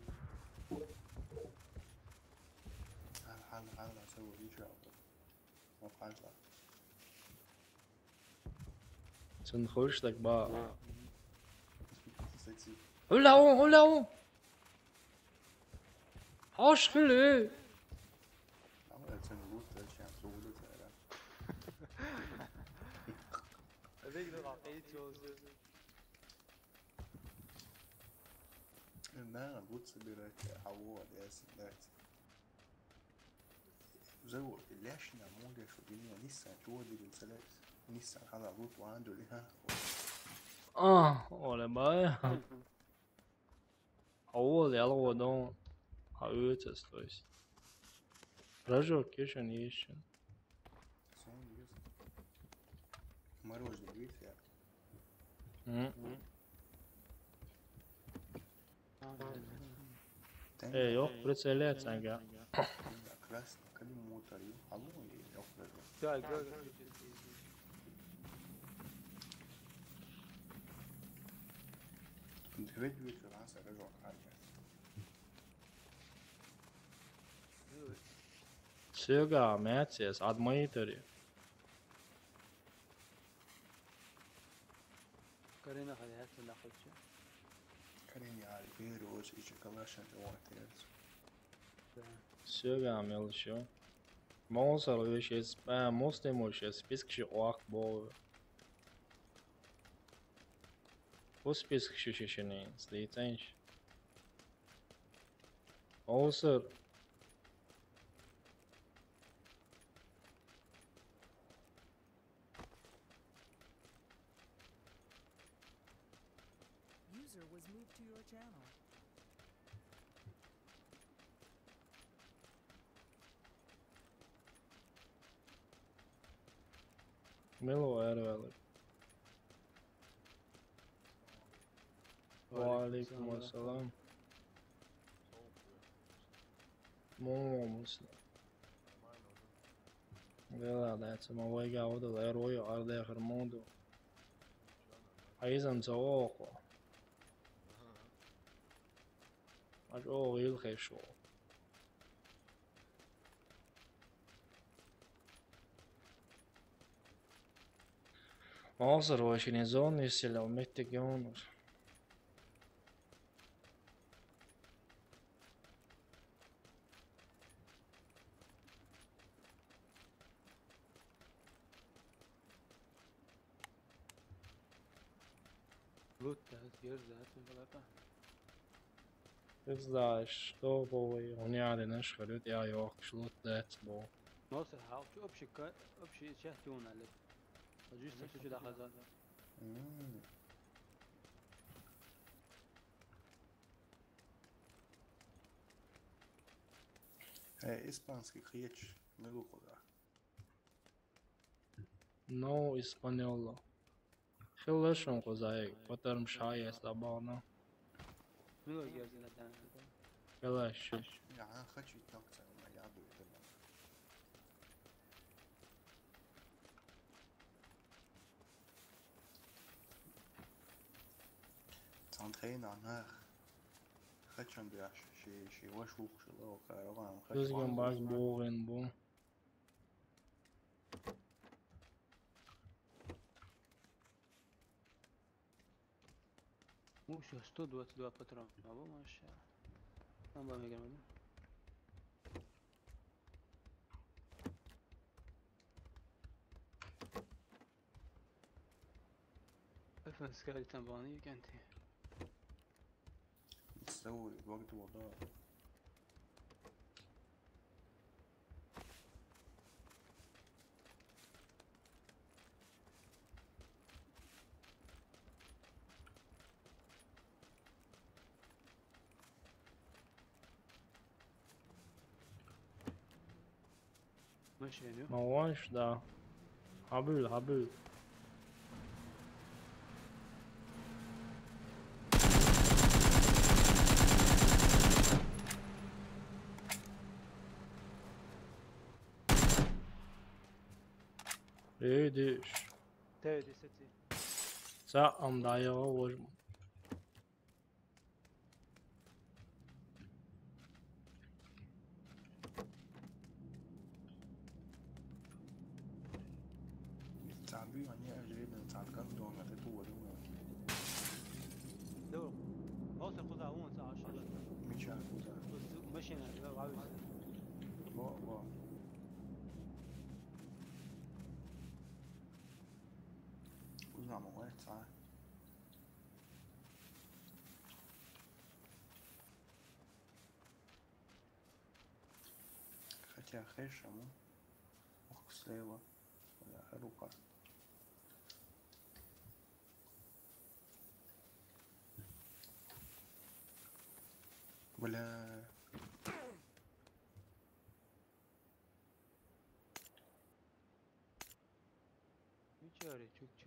Хан, хан, хан, сәбен, ничего. О, хан, хан. Сен хойш так ба. Секси. Уляу, уляу. Хош хили. Ама сен лут, сен сулу, сен. Avec le rappel, tu vois. Надо будет собирать, а вот, я собирать. Зовут Лешина, молодец, вот именно Nissan, чего двигается, Nissan, она лут вандули, ха. А, оле бай. А ол ялго дон. А өтес, то есть. Рожок кешен ешен. Сон ес. Мороженое, видите, я. М. Э, йоқ, прицелец, ага. Красный, калимутар, ё. Алло, ё, ё, ё. Да, да, да. Две, две, раз, раз, раз. Сёга, мятсес, адмайтери. Карина хали хатта нахучу. Карина али беру ос ичи калашан те ватес. Да. Сёга мел шо. Монсор вешес, а, мостем вешес, список ши оак бо. Бу список ши ши ши не, слиценш. Монсор. User was moved to your channel. Мило, Эрвел. Ва алейкум ассалам. Мумусна. Вела, да, це ма вайга ода лерой, ардехер моду. А изам за око. Аж о ил хешо. Озыр вошини зон исилел меттик ёнур. Лут дац, герз дац, ма балакъа. Ты знаешь, что бовы, у меня один эш харит, я его куш лут дац бо. Носер, хьал чу общий ка-, общий чат юн али. Жуст чу дахаза. М. Э, испанский хьеч, милукуда. No español. Хилла шун кузай, патарм шайес да багна. Ну, я знаю, да. Хилла ши. Я хочу так, я дуй, да. Цантрей нанар. Хачан бяш, ши, ши, ваш вух, ши, ло, караван, хачан. Кузган баш бугин бу. Ушо сто двадцать два патрона. Або маша. Там бам егем. Эфен скали там бан егенти. Сау, вагду да. Машина. Малыш, да. Хабил, хабил. Эй, диш. Тэ десяти. Са ам да его возьму. Цамби, они ожидаемо цаткан дома, это туа, думаю. Дор. Оса куда он са ашала. Мича куда. Машина, я вавис. Во, во. Куда мы, ца? Хотя, хэшему. Ох, слева. Бля, рука. Бля. Ничего, чукча.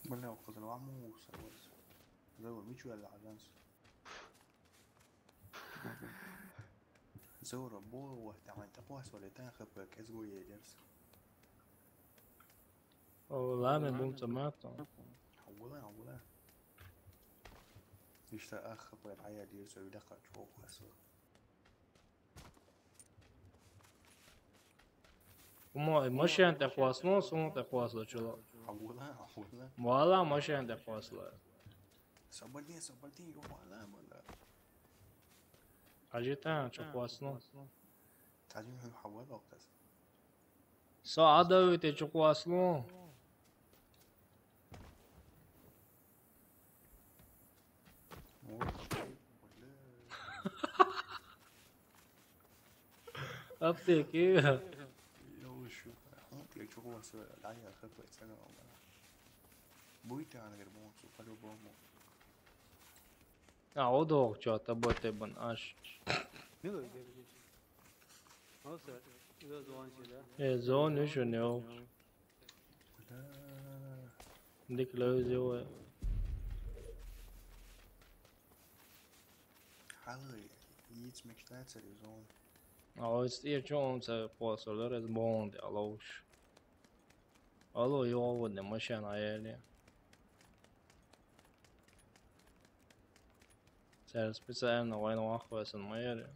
Бля, укъызыл аму савас. Зэу мичу ала аганс. Зэу ра бо ва таман тапас вале тан хапа кэс го едерс. О, ла мен бум цамато. Хавла, хавла. Ишта ах хапа ая дир сой да качо хасо. Мо, машин тэ хвасло, сум тэ хвасло чуло. Хавла, хавла. Вала машин тэ хвасло. Соболди, соболди, ё вала, вала. Ажита, чо хвасло. Тадим хавла октас. Со адавы тэ чо хвасло. Аптеки. Йоу, шу. Аптек чё у вас, да, я какой цена у меня. Будет она, говорит, по-любому. А, удох, чё-то бот ебан, аж. Э, зон ещё не ок. Дик лёзио. Халы, яйц мечтается ли зон? А вот я чё он це после лорес бонд, алош. Алло, его вот не машина ели. Цер специально войну ахвесен майери.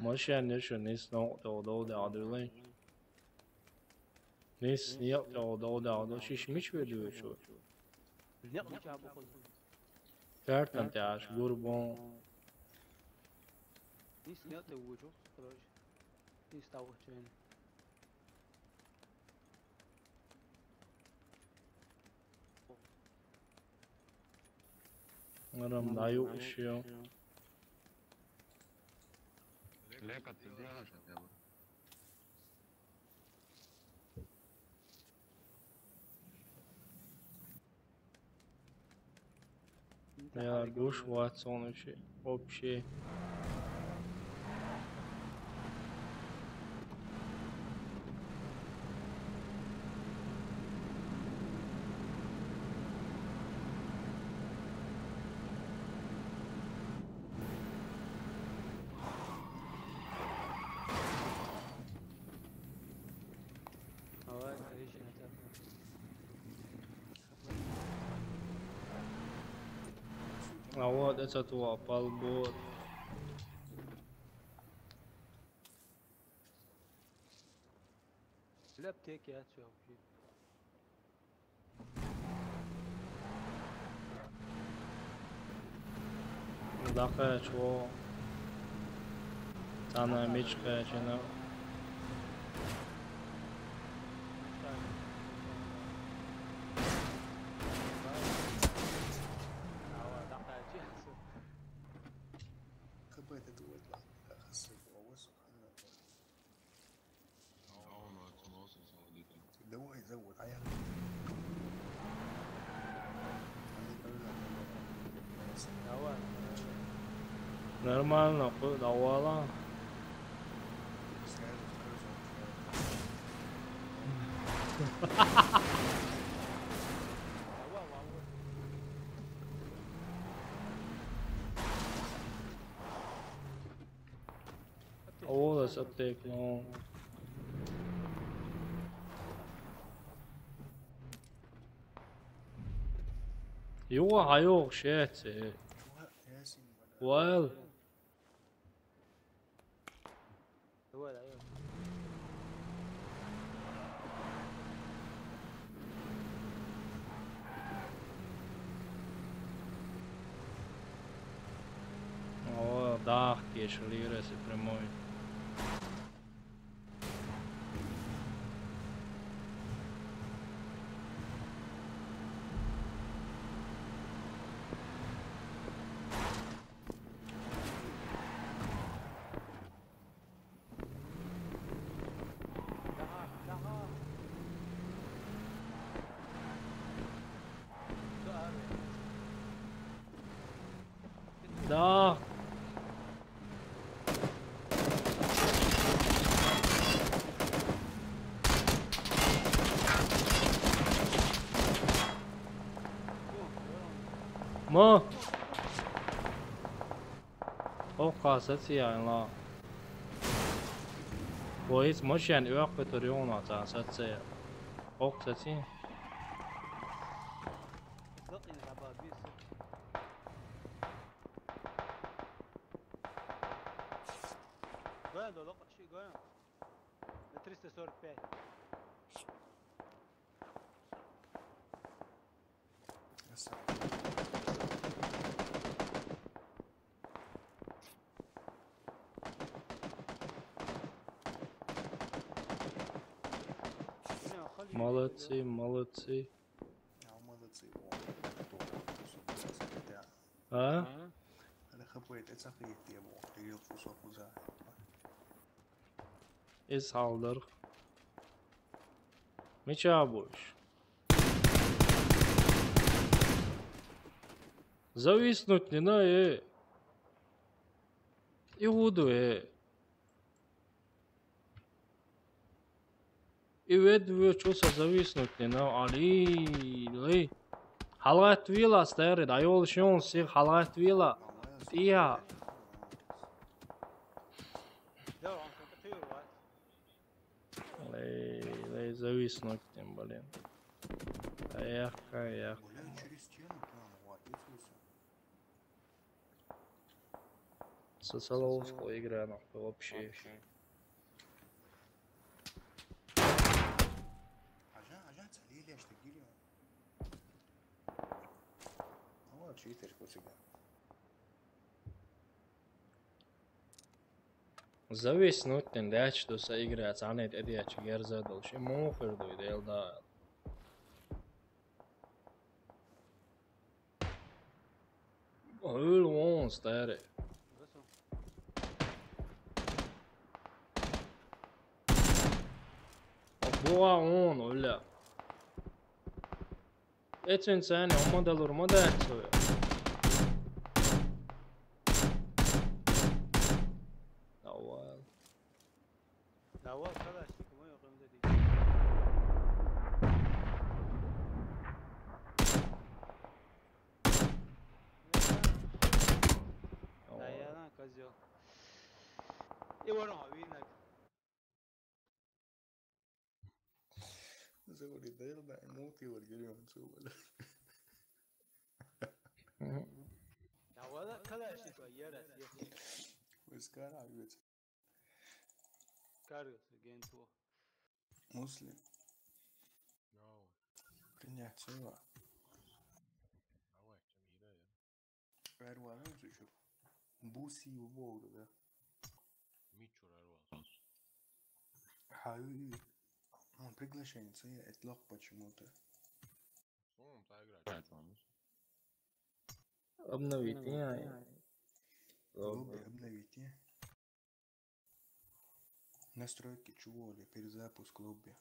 Машен деша нийса некъа тӀа дов дагӀа дуьллий? Нийса некъа тӀа дов дагӀа ду, шиш мича ве дуьйцу? Некъ мича бу хоза? Картан тӀехь гур бу. Нийса некъ тӀа вуьйцу, короче. Нийса тӀе вахча вен. Марам даю ишио. Лека ты делаешь, я бы. Я гуш ватсон вообще. Вообще. А вот это то, полбот. Леп тек я чё, блин. ДӀакхаьча вогӀу. Цхьана мича кхаьчна. Нормально, кху дӀавала. О, ас аптека, ну. Юха хьайогӀуш яц, э. Вайл. О, дахкеш лирес и прямой. Да. Ма. Оккха сацияйла. Вайс машен оьккхуьйтур юхна цхьа сацая. Оккха саци. Гоня, долго, ши, гоня. На триста сорок пять. Молодцы, молодцы. А? Иза хьалдар. Мича бу уьш? Зависнуть не на, э. И вуду, э. И вед вуьйчу са зависнуть не на, Али, лей. ХьалагӀаттавелахь, старый, дӀайолуш йолу сиха хьалагӀаттавелахь. ТӀехьа. Лей, лей, зависнуть тем, блин. Эх, эх. Ца ца ловза кхо игра нах вообще. Хьажа, хьажа, ца лелеш тӀа гири. Ну, вот, читер куцига. Зависнуть тен дач до са игра, цанет эдиач герза долши, мухер дуй дел да. Ул вон старе. Буа он, оля. Эцен цани, ома далур ма дацу. Давай. Давай, калаш, кому я кому дадим. Наверное, козёл. И вон, винок. Заури дайр да, мути варгири он цубала. Давай, калаш, яра. Вискара, вец. Каргас, генту. Муслим. Принять сила. Арвалан сучу. Буси вовру, да? Мичур арвалан. Хай. Он приглашение, это лох почему-то. Сумм та игра. Обновить, не. Лобби обновить, не. Настройки чего ли? Перезапуск лобби.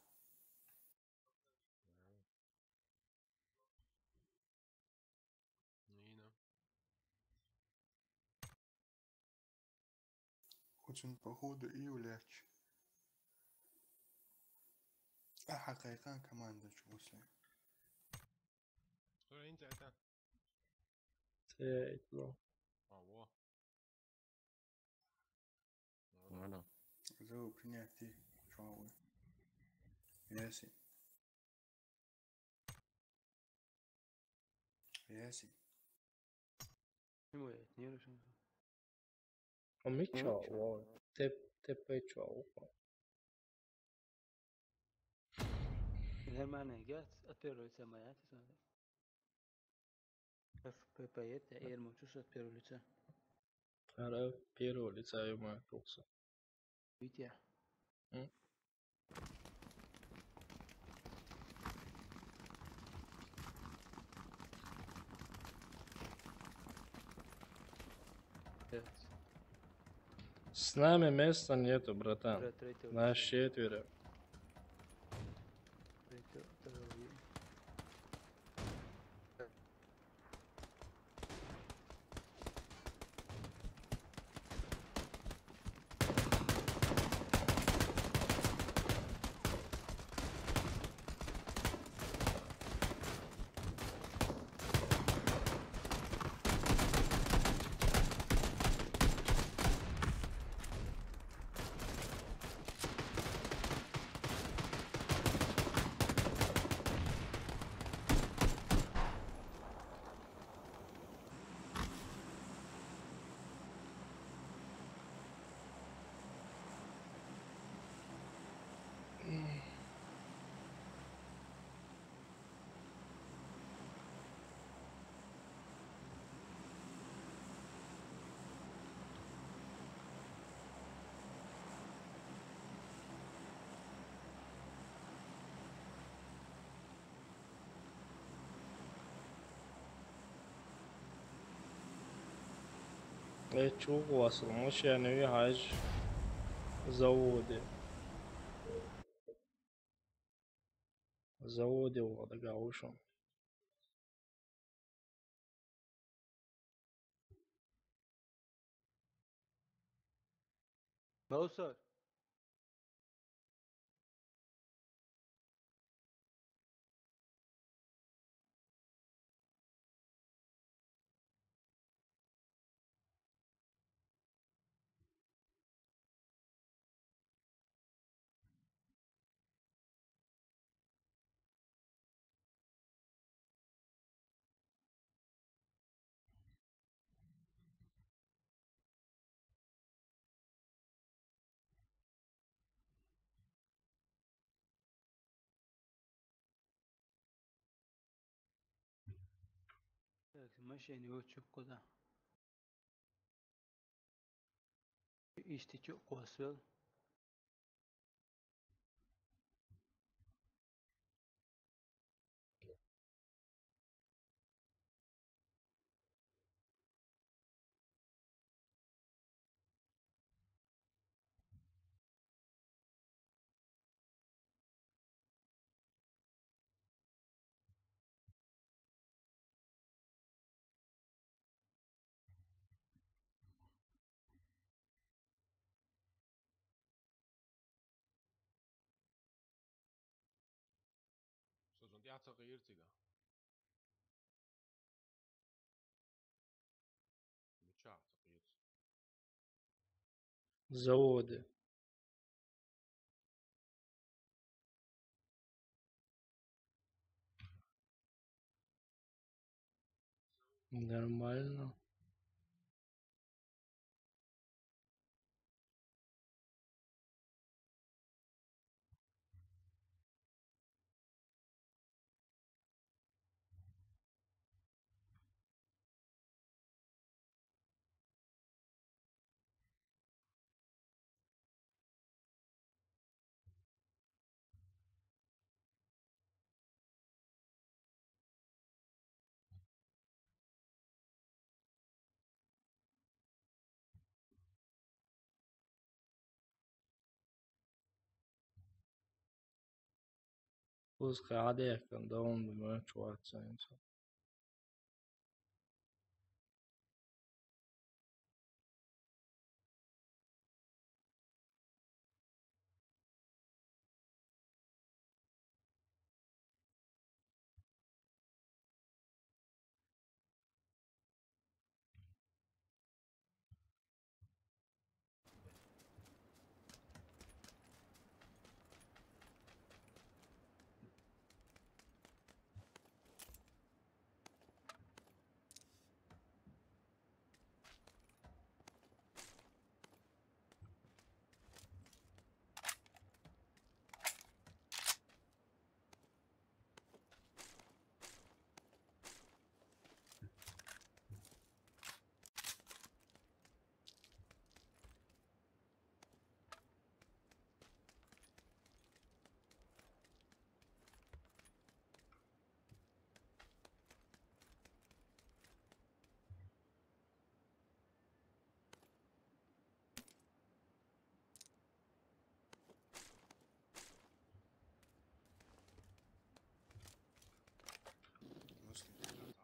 Очень походу и улегче. А, хакайкан команда чего ли? Что это? Те, ну. А, во. Voilà. Зо принять ти чуал. Яси. Яси. Ему я не решил. А мы чё? Теп, теп чё? Нормально, я отперли самая, это самое. F P P это, я ему чувствую от первого лица. Ара первого лица ему тукса. Витя. М? Пять. С нами места нету, братан. Бра-, третьего. Нас четверо. Третьего, второго. Э, чугу асыл, мыш яны үй хаж заводы. Заводы олады гаушым. Баусар. Машина йоцу чуккха да. Иштта чу кхоссавелла. Со зун тӀаьхьа ца кхийра цига. Мичахь ца кхийра. Заводе. Нормально. Пускай Ӏадехкан даун ду, ма чу вац цхьа.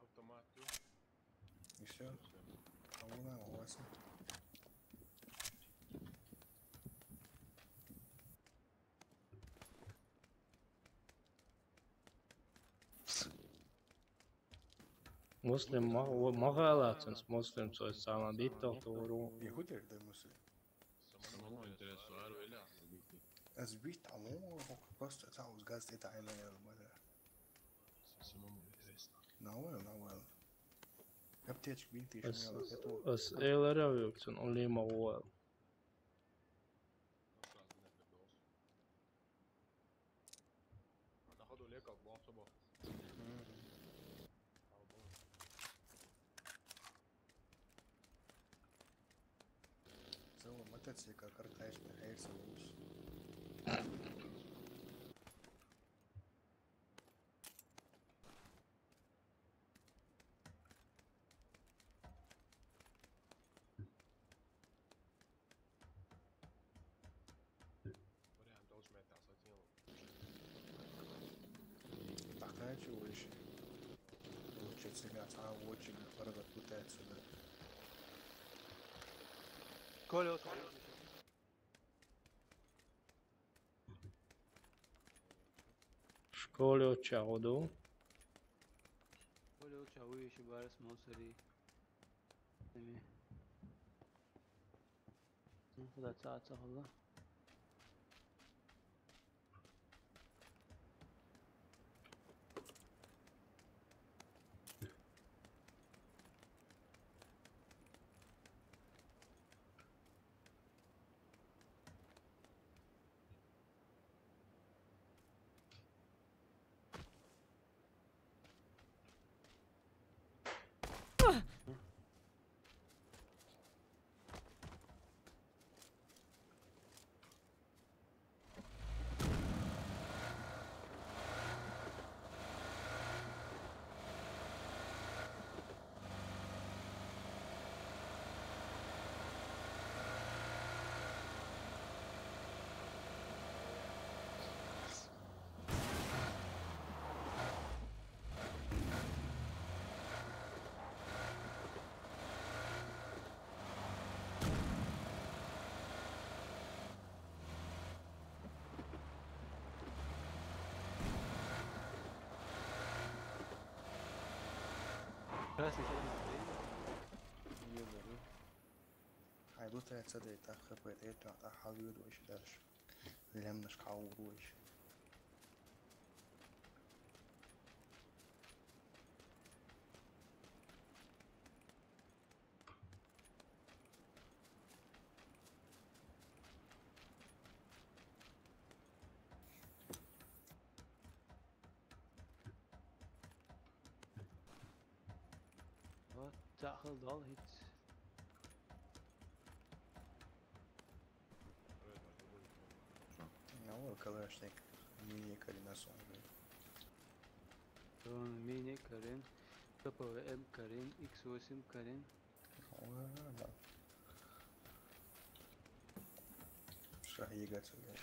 Автомат. И всё. А вон она, у вас. Муслим ма-, ма гӀалатанс, Муслим цо саман биттал туру. Яхуд ерг дай Муслим. Самому интересно, ар веля. Аз бит ало, просто это уж газ это ай мэр бада. Самому интересно. Навал, навал. Аптечка бит ещё. Ас, ас элара вилцун, улима уал. Цо мотоцикл каркаешна хӀерса вуш. Покачиваешь. Лучше себя, а очень дорого путается, да. Коля, вот. Школе чагӀу ду. Школе чагӀу иши барас мосари. Эми. Ну, куда ца, ца хала? Красный, красный. Йо-моё. Ай, лутается, да, это хп, это, а, халует вообще дальше. Лемнаш халует вообще. Вот, цахал дал хит. Ну, калашник. Мини Карина Сонг. Мини Карин. Т П В М Карин. Икс восемь Карин. Ой, да. Шаг ЕГЭ, блядь.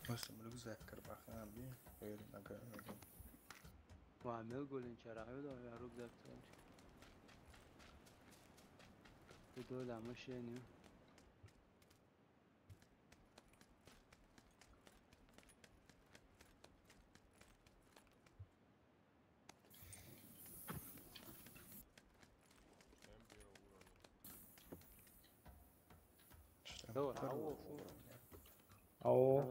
Ва сум рюкзак карбахан би, эр нага. Ва мел голин чара, ва рюкзак чара. Иду да машине. Давай, а, о, фу. Ао.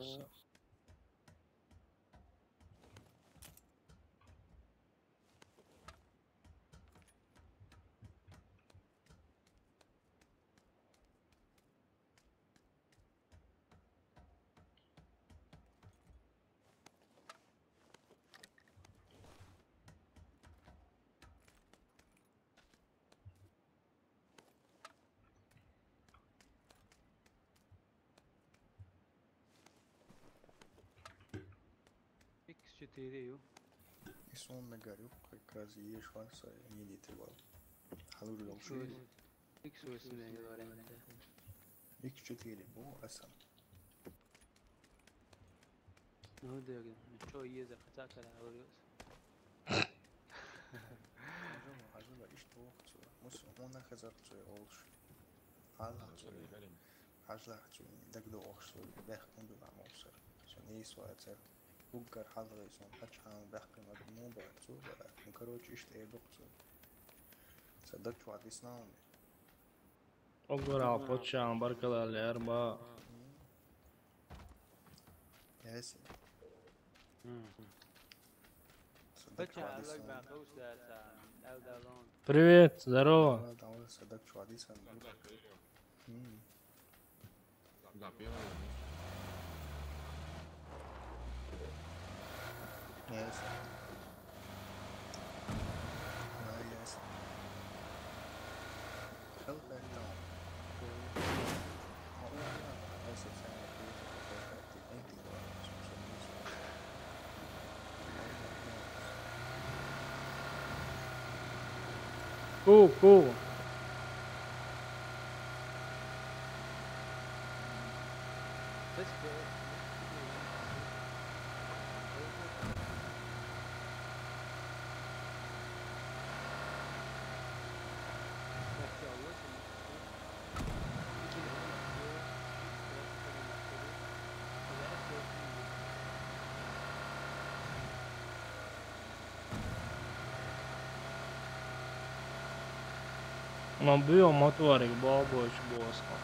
Икс четыре ю. И сон на горю, как раз ешь ванса, не литывал. Халур Икс восемь. Икс восемь я говорю. Икс четыре, бу, асан. Ну, да, что еза, хотя, когда говорю. Хажыла, хажыла, ишт охцу. Мус, она хазарцу, олш. Аллахцу. Хажлахцу, дагда охшла, бехкун дула мопсар. Сон ей свайцар. Уггар халгы сон, пачхан бехкун ад мобарцу, да. Ну, короче, ишт эдохцу. Садак чуадис науми. Огор ал почан, баркалар, лерба. Яси. Мгм. Садак Пача, чуадис Аллах сон. Бахус да са, Элдалон. Привет, здорово. Давай, давай, садак чуадис сон. Мгм. Да, первый. Yes. А, yes. Help and down. Cool, cool. Ма бу ё мотварик бабоч боско.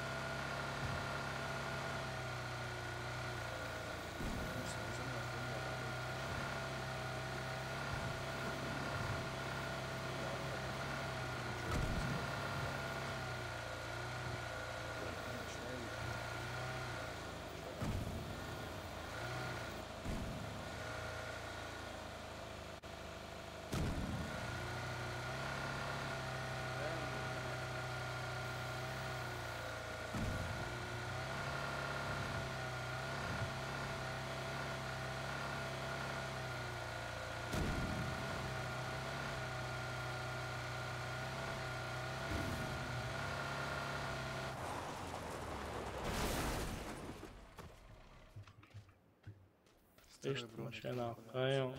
Ишт машина, хайо.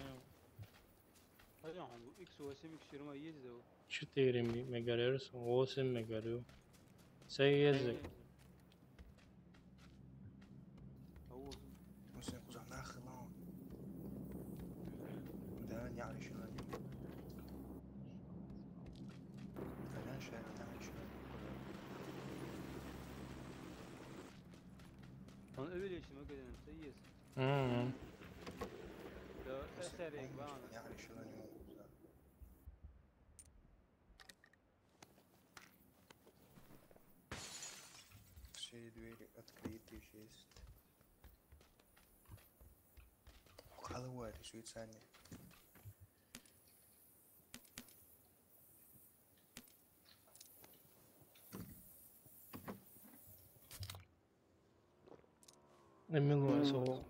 Икс восемь, икс четыре ездил. Четыре ми-, мегарерс, восемь мегарю. Сей ездил. А вот. Увеличь магазин, то есть. Мгм. Да, эсерик, ладно. Я решила не могу, да. Все двери открыты, есть. Халуа, ты Швейцария. Эмилуэ соо.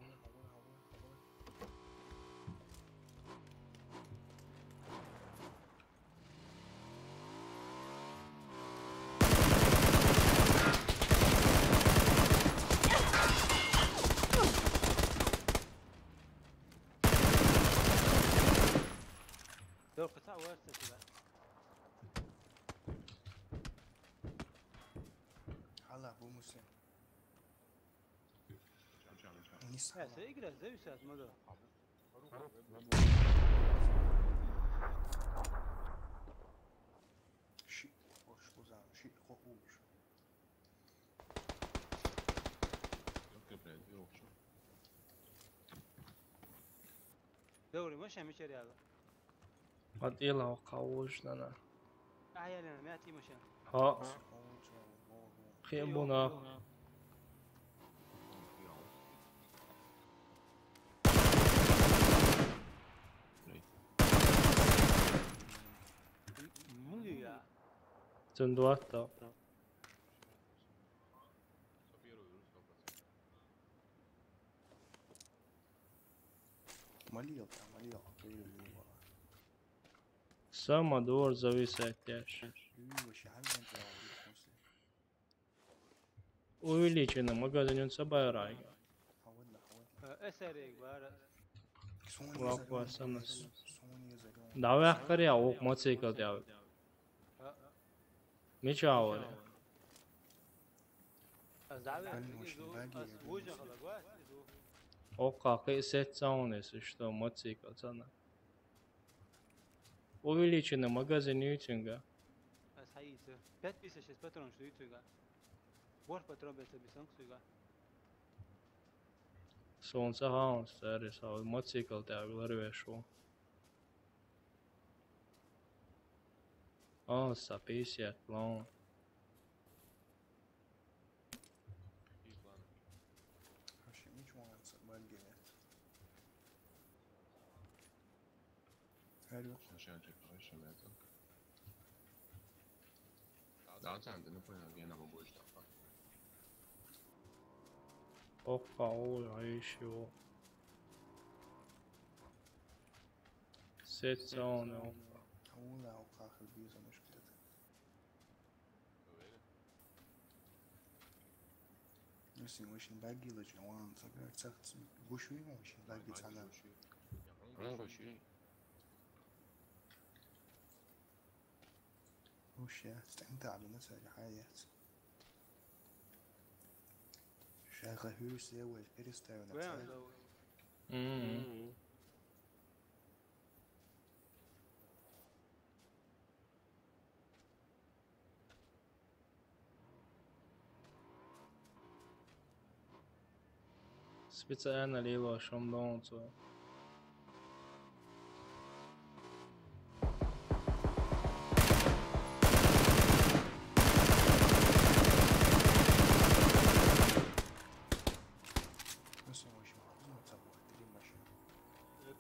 Дөрөв, кыса уэрсэ сюда. Ала, бу мусе. Не сама. Э, сэ игры, зависит от мода. Ши, хош, кузан, ши, хо, уш. Окей, блядь, ёлки. Дөрөв, машина мичер яла. Хат ила хавушнана. Ай, ай, ай, мя ти машина. Ха. Хи буна. Мулия. Цен дуатта. Молил, там молил, ты не было. Сама двор зависает, я щас. Ты вообще, а, не знаю, в смысле? Увеличенный магазин, он собирает. А вот, да, вот. Э, эсерик бар. Соня Лапа Загреб-, сама с- Соня Загреб-. Давай, Корея, ок, мотоцикл, я. А. Мича, Оля. Аз давай, Аль, иду, машин баги, аз я вужа думаю, халагва, иду. Окка, кы сет сауны, если что, мотоцикл, цана. Увеличенный магазин ютюнга. Аз хайсы. Пять тысяч из патрон, что ютюнга. Бор патрон без обесанг суйга. Солнце хаун, старый, сау, мотоцикл, тя, говорю, я шо. О, са пятьдесят, лон. Вообще ничего, он с-, бальги нет. Алло. Сейчас я тебе, короче, на это. Да, там, ты, ну, понял, я на побольше там. Окка, ой, а ещё. Сет сауны, окка. Ула, окка, хылбиза мушкет. Если очень баги лучше, он, так, так, гушуй, очень баги цана. Вообще, стань там, на своей хайет. Шайха хюрс, я, ой, переставил на. Мгм. Специально лило шомдонцу.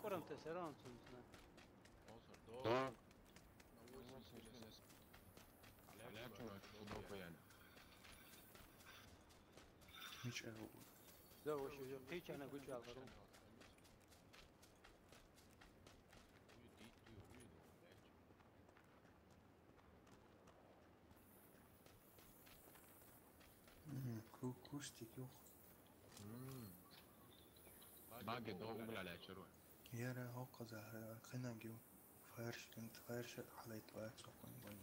Корам те серан сунсна. Мича. Да, вообще, уже кычана гучал, короче. Мгм, ку-, кустик, ёх. Мм. Баги да угла лячеру. Яра хокка захра, кынагиу. Фарш, кынт фарш, халайт ва, цокон бон.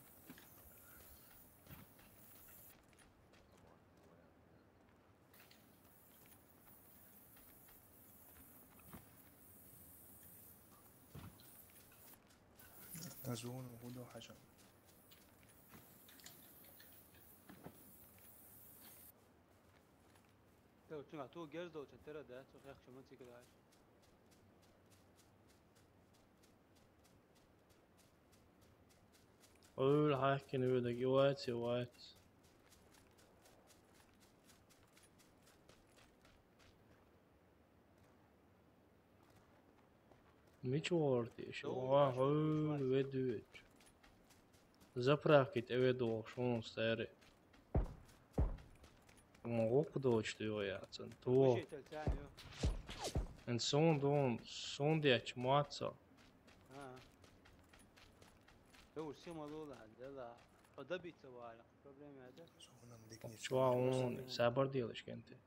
Азуну худо хажа. Tev, cungā, tu gerz dot, cen tera de, tu hek, cen man cik dāi. Öyle hakkini öyle, evet, evet. Miču orti, şu, Doğru, oha, başka bir öyle var. Ve düt. Zapravkit eve doğru, şunun seri. Ama o kadar işte o ya, sen. Bu Tuo. Şey tel sen yok. En son don, son diye çmatsa. Ha. Doğru, sima lola, de la. O da bitti var. Problem ya da. Sonundan dikni. Şu an on, sabar diye alışkentı.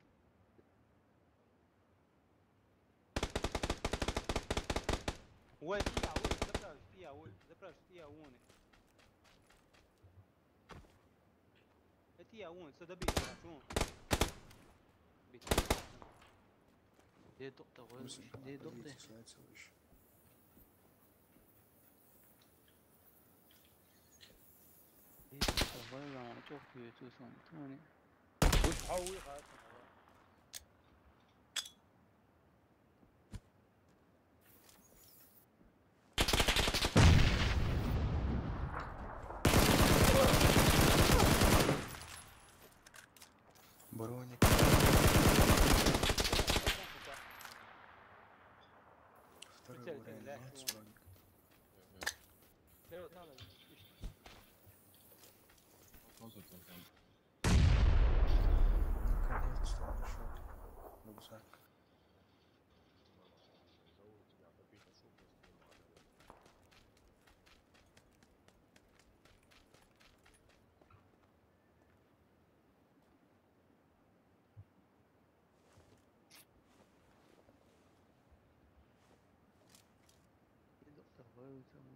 Ué, tija, ué, zapravo, tija, ué, zapravo, tija, uone. E tija, uone, sad da bi tija, čuo. Biti. Gdje je doktor, ué, Mislim, gdje je doktor? Sve celo više. Gdje je doktor, ué, la, čok, tu je tu sam, tu ne. Uš, a, uj, ha, sam, ué. Броник. Второй уровень, молодец, Броник. Наконец-то нашёл рюкзак.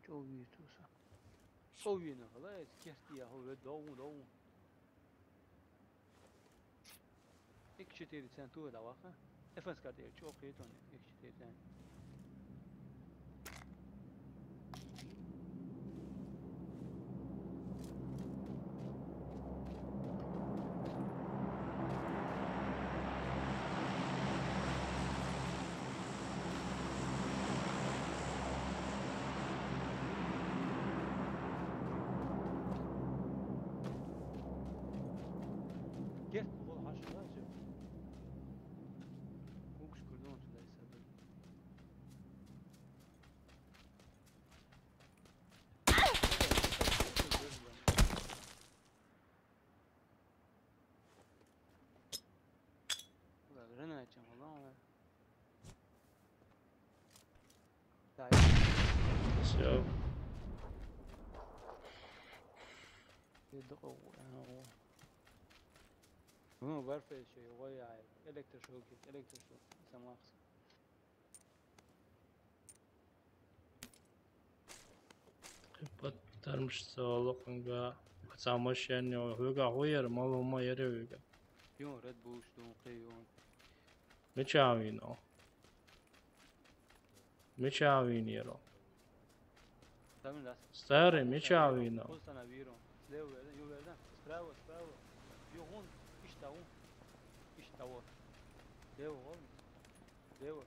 Чё увидеть? Что увидно? Ла, керти я, хо, да, да. Икс четыре центура да ваха. Эфенс карта я, чё, окей, то не, икс четыре цент. Герт бол хашла жо. Укс курдон чулай сабы. Рыночем, ладно. Так. Всё. Ну, Warfare ещё, его я электрошокер, электрошокер, самакс. Хиппат тармыш саалыкъынга, самаш яни, хыга хуер, малума ере хыга. Юн, Red Bull, что он хей, юн. Мечавино. Мечавинеро. Старый, мечавино. Кусана виро. Слева верда, ю верда. Справа, справа. Югун, ишта ун. Ишта вот. Лево, вон. Лево.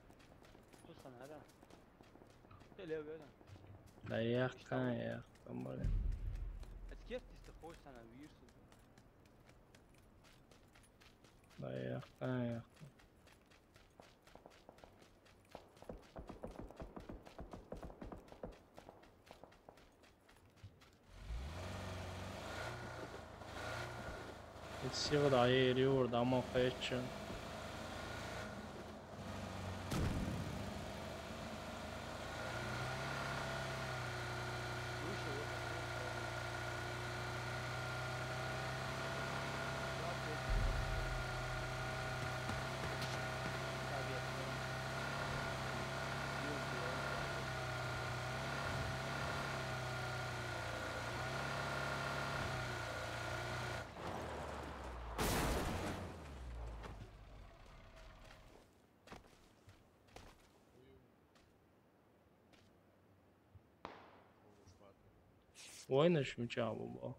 Кусана, да. Лево верда. Да я, я, там, блин. Эскерт, ты хочешь, она вирсу. Да я, я. It's still the area or the Mokaichen. Oynaşmayacağım bu.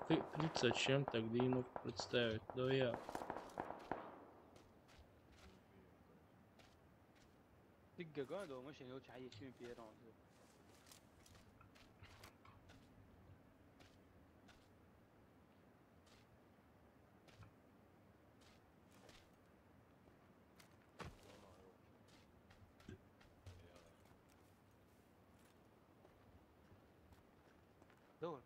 Тридцать чем так динув представить, да я. Тигга гой, да, машина очень хай чем перон. Doğru.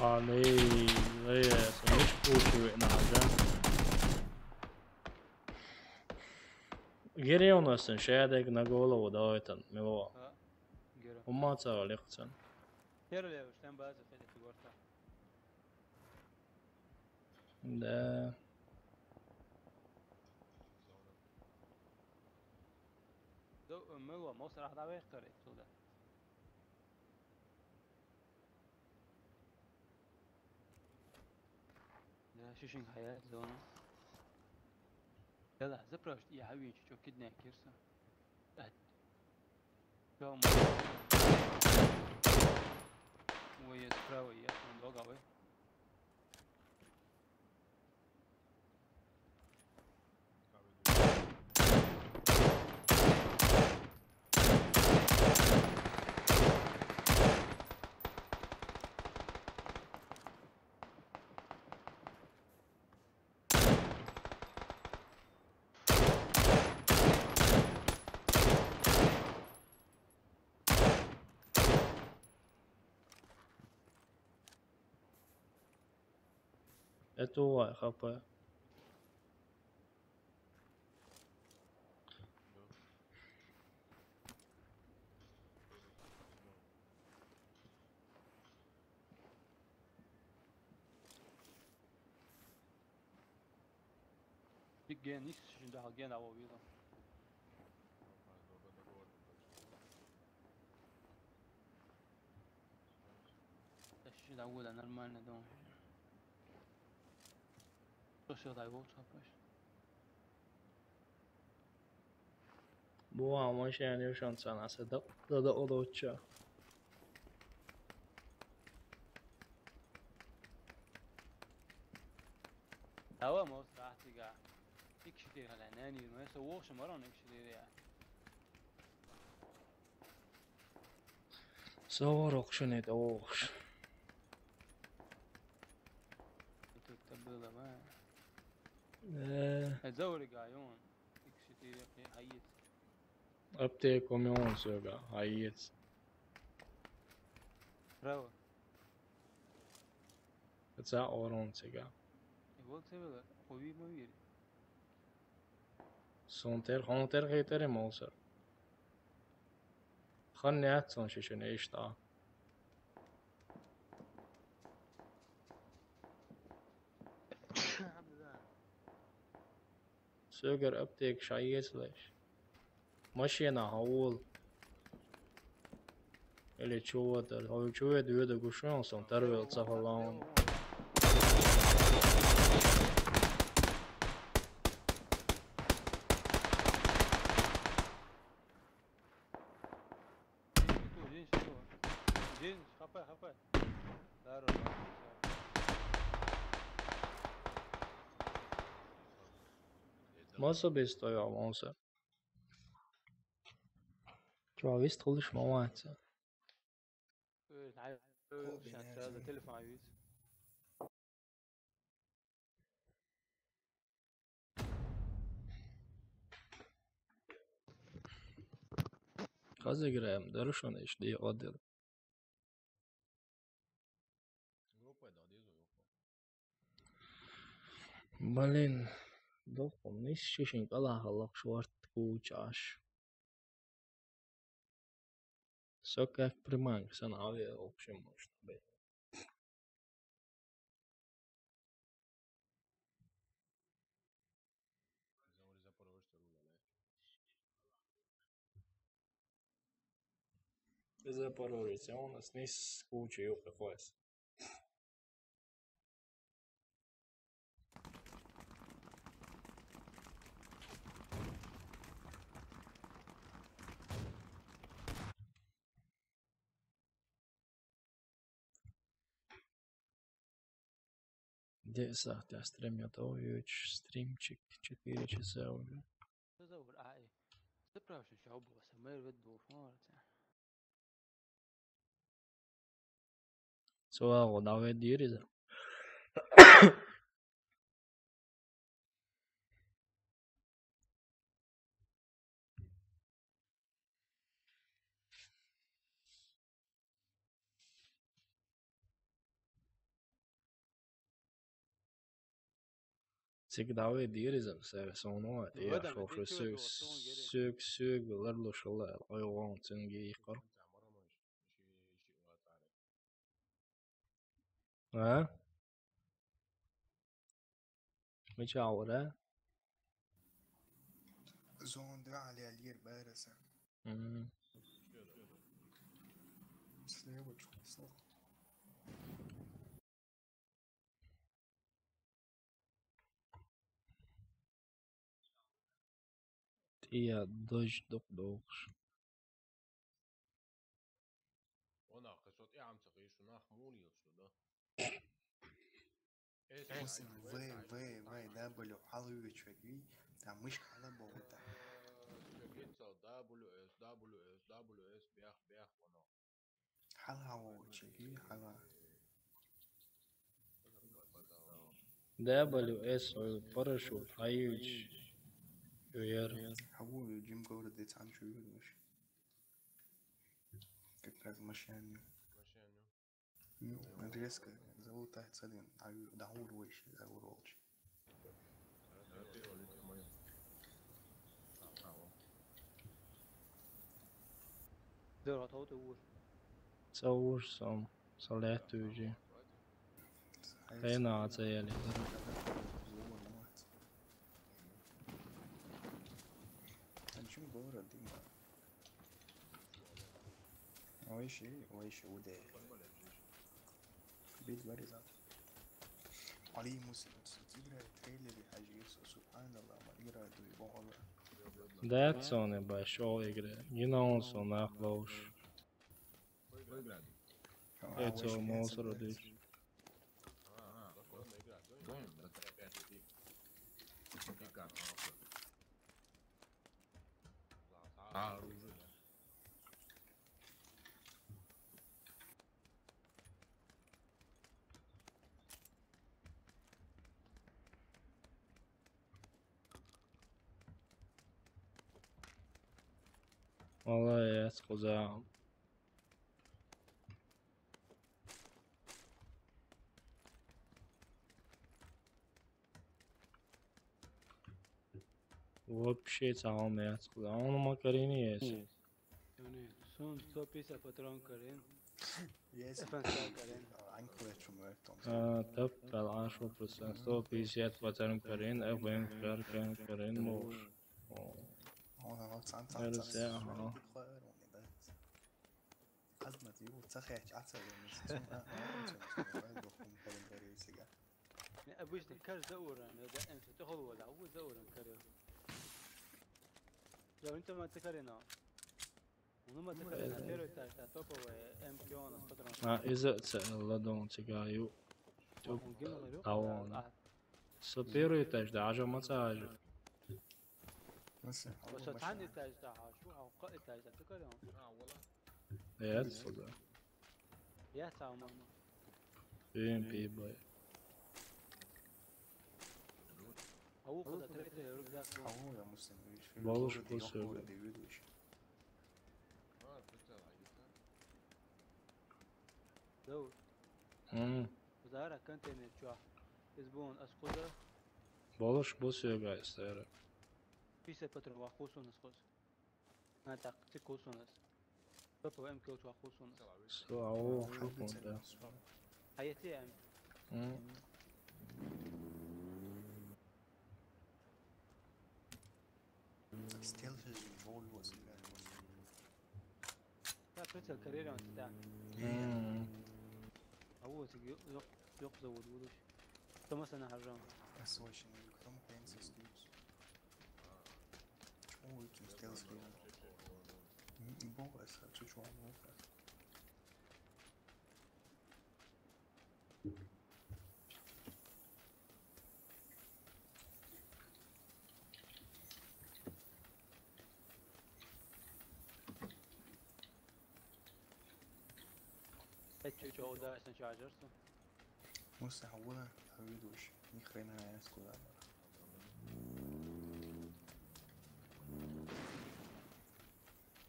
Anei, lejā esam izpūšuināti, ja? Gerionus sen šēdēk na golovu doitan, milo. Gero. Un mācā likcen. Gero jau štem bāzi fēdēt gorta. Da. Do, milo, mūs rādā vēktorīt, sūda. Да, шишин хаят зона. Яла, заправш, я хавин чё киднек кирса. Да. Чё, ма-, ой, я справа, я там долго, ой. Это у Ай Х П. Tik gen, niks šitā gen avo vila. Da šitā voda normalno doma. To se daj voća paš. Buha, ma še ne šan sana se da, da, da odoča. Ava mos rahtiga. Ik šitir hala nani, ma so voš maron ik šitir ja. Sovrokšenit oš. Тут-то было, ма. Э. Это зауригайон. Икситири хайит. Аптеку мион сёга хайит. Право. Це орон сега. И вот це было. Ови мовир. Сонтер, хонтер хейтер молсер. Хан не атсон шишен эшта. Сёгэр аптек шайгес лэш. Машина хаул. Или чего-то. Хау чего-то, чего-то гушон сон тарвел цахалаун. Здесь, здесь, хапай, хапай. Здорово. Маса бестоял он са. Чё, вис тулыш мамаца. Ой, най-, ой, щас сразу телефон вис. Хаз играем, дальше он ещё не один. Блин, дохун, нис шишин калахалах шварт кучаш. Со как приманка, сан авиа вообще может быть. Запорожец, а у нас не скучай, ёпта, хватит. Где сахта стрим, я то стримчик четыре часа уже. Что за ура? Ай, запрашиваю, сейчас убыл, а мэр ведь был, смотрите. Цуаго давай дириза. Цигдавы диризм сэр соно я шошы сүг сүг сүг лерло шылы ойгон цинги икор. А? Мича аура? Зон два али алир бэраса. Мм. Слева чё? Тия дождь док долш. Она кысот я амца кыш, она хмурил что, да? Эс Эс В В В W алывечвеги, там мышка ала болта. Чекит сал W S W S W S бях бях оно. Хала очеги, хала. W S парашют, айыч. Уяр. Хаву, Джим говорит, это сам чует, вообще. Как раз машине. Ну, резко залутать один, а даур выше, даур волчи. Дор, а то ты уж. Со уж сом, со лет уже. Хрена оцеяли. Анчим город, Дима. Ой, ши, ой, ши, уде. Бит вариза. Али Мусин, игра трейлери, хажи, субханаллах, ма игра дуй, бохала. Да, цоны большой игры. Не на он сон, нахлош. Это мусор дышь. А, оружие. Молодец, кузен. Вообще цагаан яц куда. Он макарини есть. Яни, сон сто пятьдесят патрон карен. Есть. F N K карен. Анкула чумэ там. А, тап, пал, а, шо процент. Сто пятьдесят патрон карен, F N K карен, карен, муш. О. О, на, вот сам, сам, Эрэ сам. Сэ, ага. Азмат, юу, цахяч, ацаа юм. Сун, а, а, ацаа юм. Дохун карен карен сега. Не, обычно каждый уровень, да, М С, ты холу, да, вот за уровень карен. Я, он там отцы карен, а. Ну, мы отцы карен, а первый этаж, да, топовый, М Q у нас патрон. А, из-за ладон цигаю. Тёп, а, он гимн говорю, а, он. А. Со первый этаж, да, ажа маца ажа. Масса, алло, Масса, машина. Цхьанна этаж тӀа хьа, шу хьа, кхо этаж тӀа, ту каре? А, вала. Яц худа. Яц, а, мама. Бин пи бай. А у куда третий рюкзак? Алло, я Муслим, видишь, Балуш Лора, ты Косово. Ёхура, ты видишь. Даур. М. Зара контейнер чуа. Из бон аскуда. Балуш бус йогай сера. Писе патрон ва хусун аскуз. На так, ти хусун ас. Папа м кил чуа хусун ас. Слава, шукун, да. А я ти м. М. Стелс из Volvo, блядь. Да, прицел карьера он, да. М. А вот, ё-, ё-, ёк завод будущий. Кто мы с вами нахожем? Срочно, кто мы пенсию скинемся? Чего вы этим стелс кинули? Не, не бог, а сразу чего, ну, как? Эти чё, удачно чарджерсу? Муса, а вон, а видишь, ни хрена не скуда.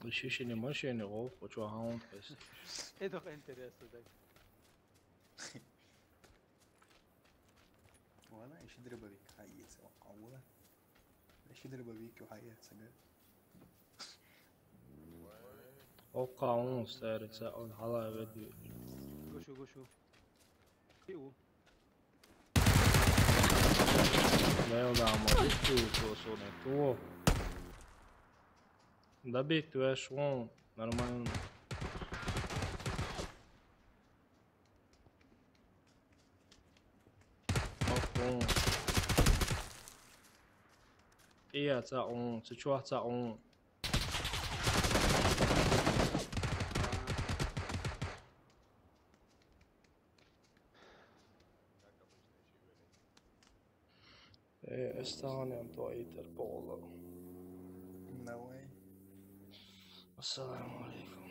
Ищи не машине, гол, хочу хаунд пес. Это интересно, так. Вона ищи дробовик, а есть, а вона. Ищи дробовик, а есть, ага. Окка, он старится, он халай ведь. Гушу, гушу. Иу. Лео да, молодец, ты, что, что, не то. Добить твой швон, нормально. Окко. Iya, цаун, цичуа цаун. Э, эстаниям то итер пола. Давай. Ассаламу алейкум.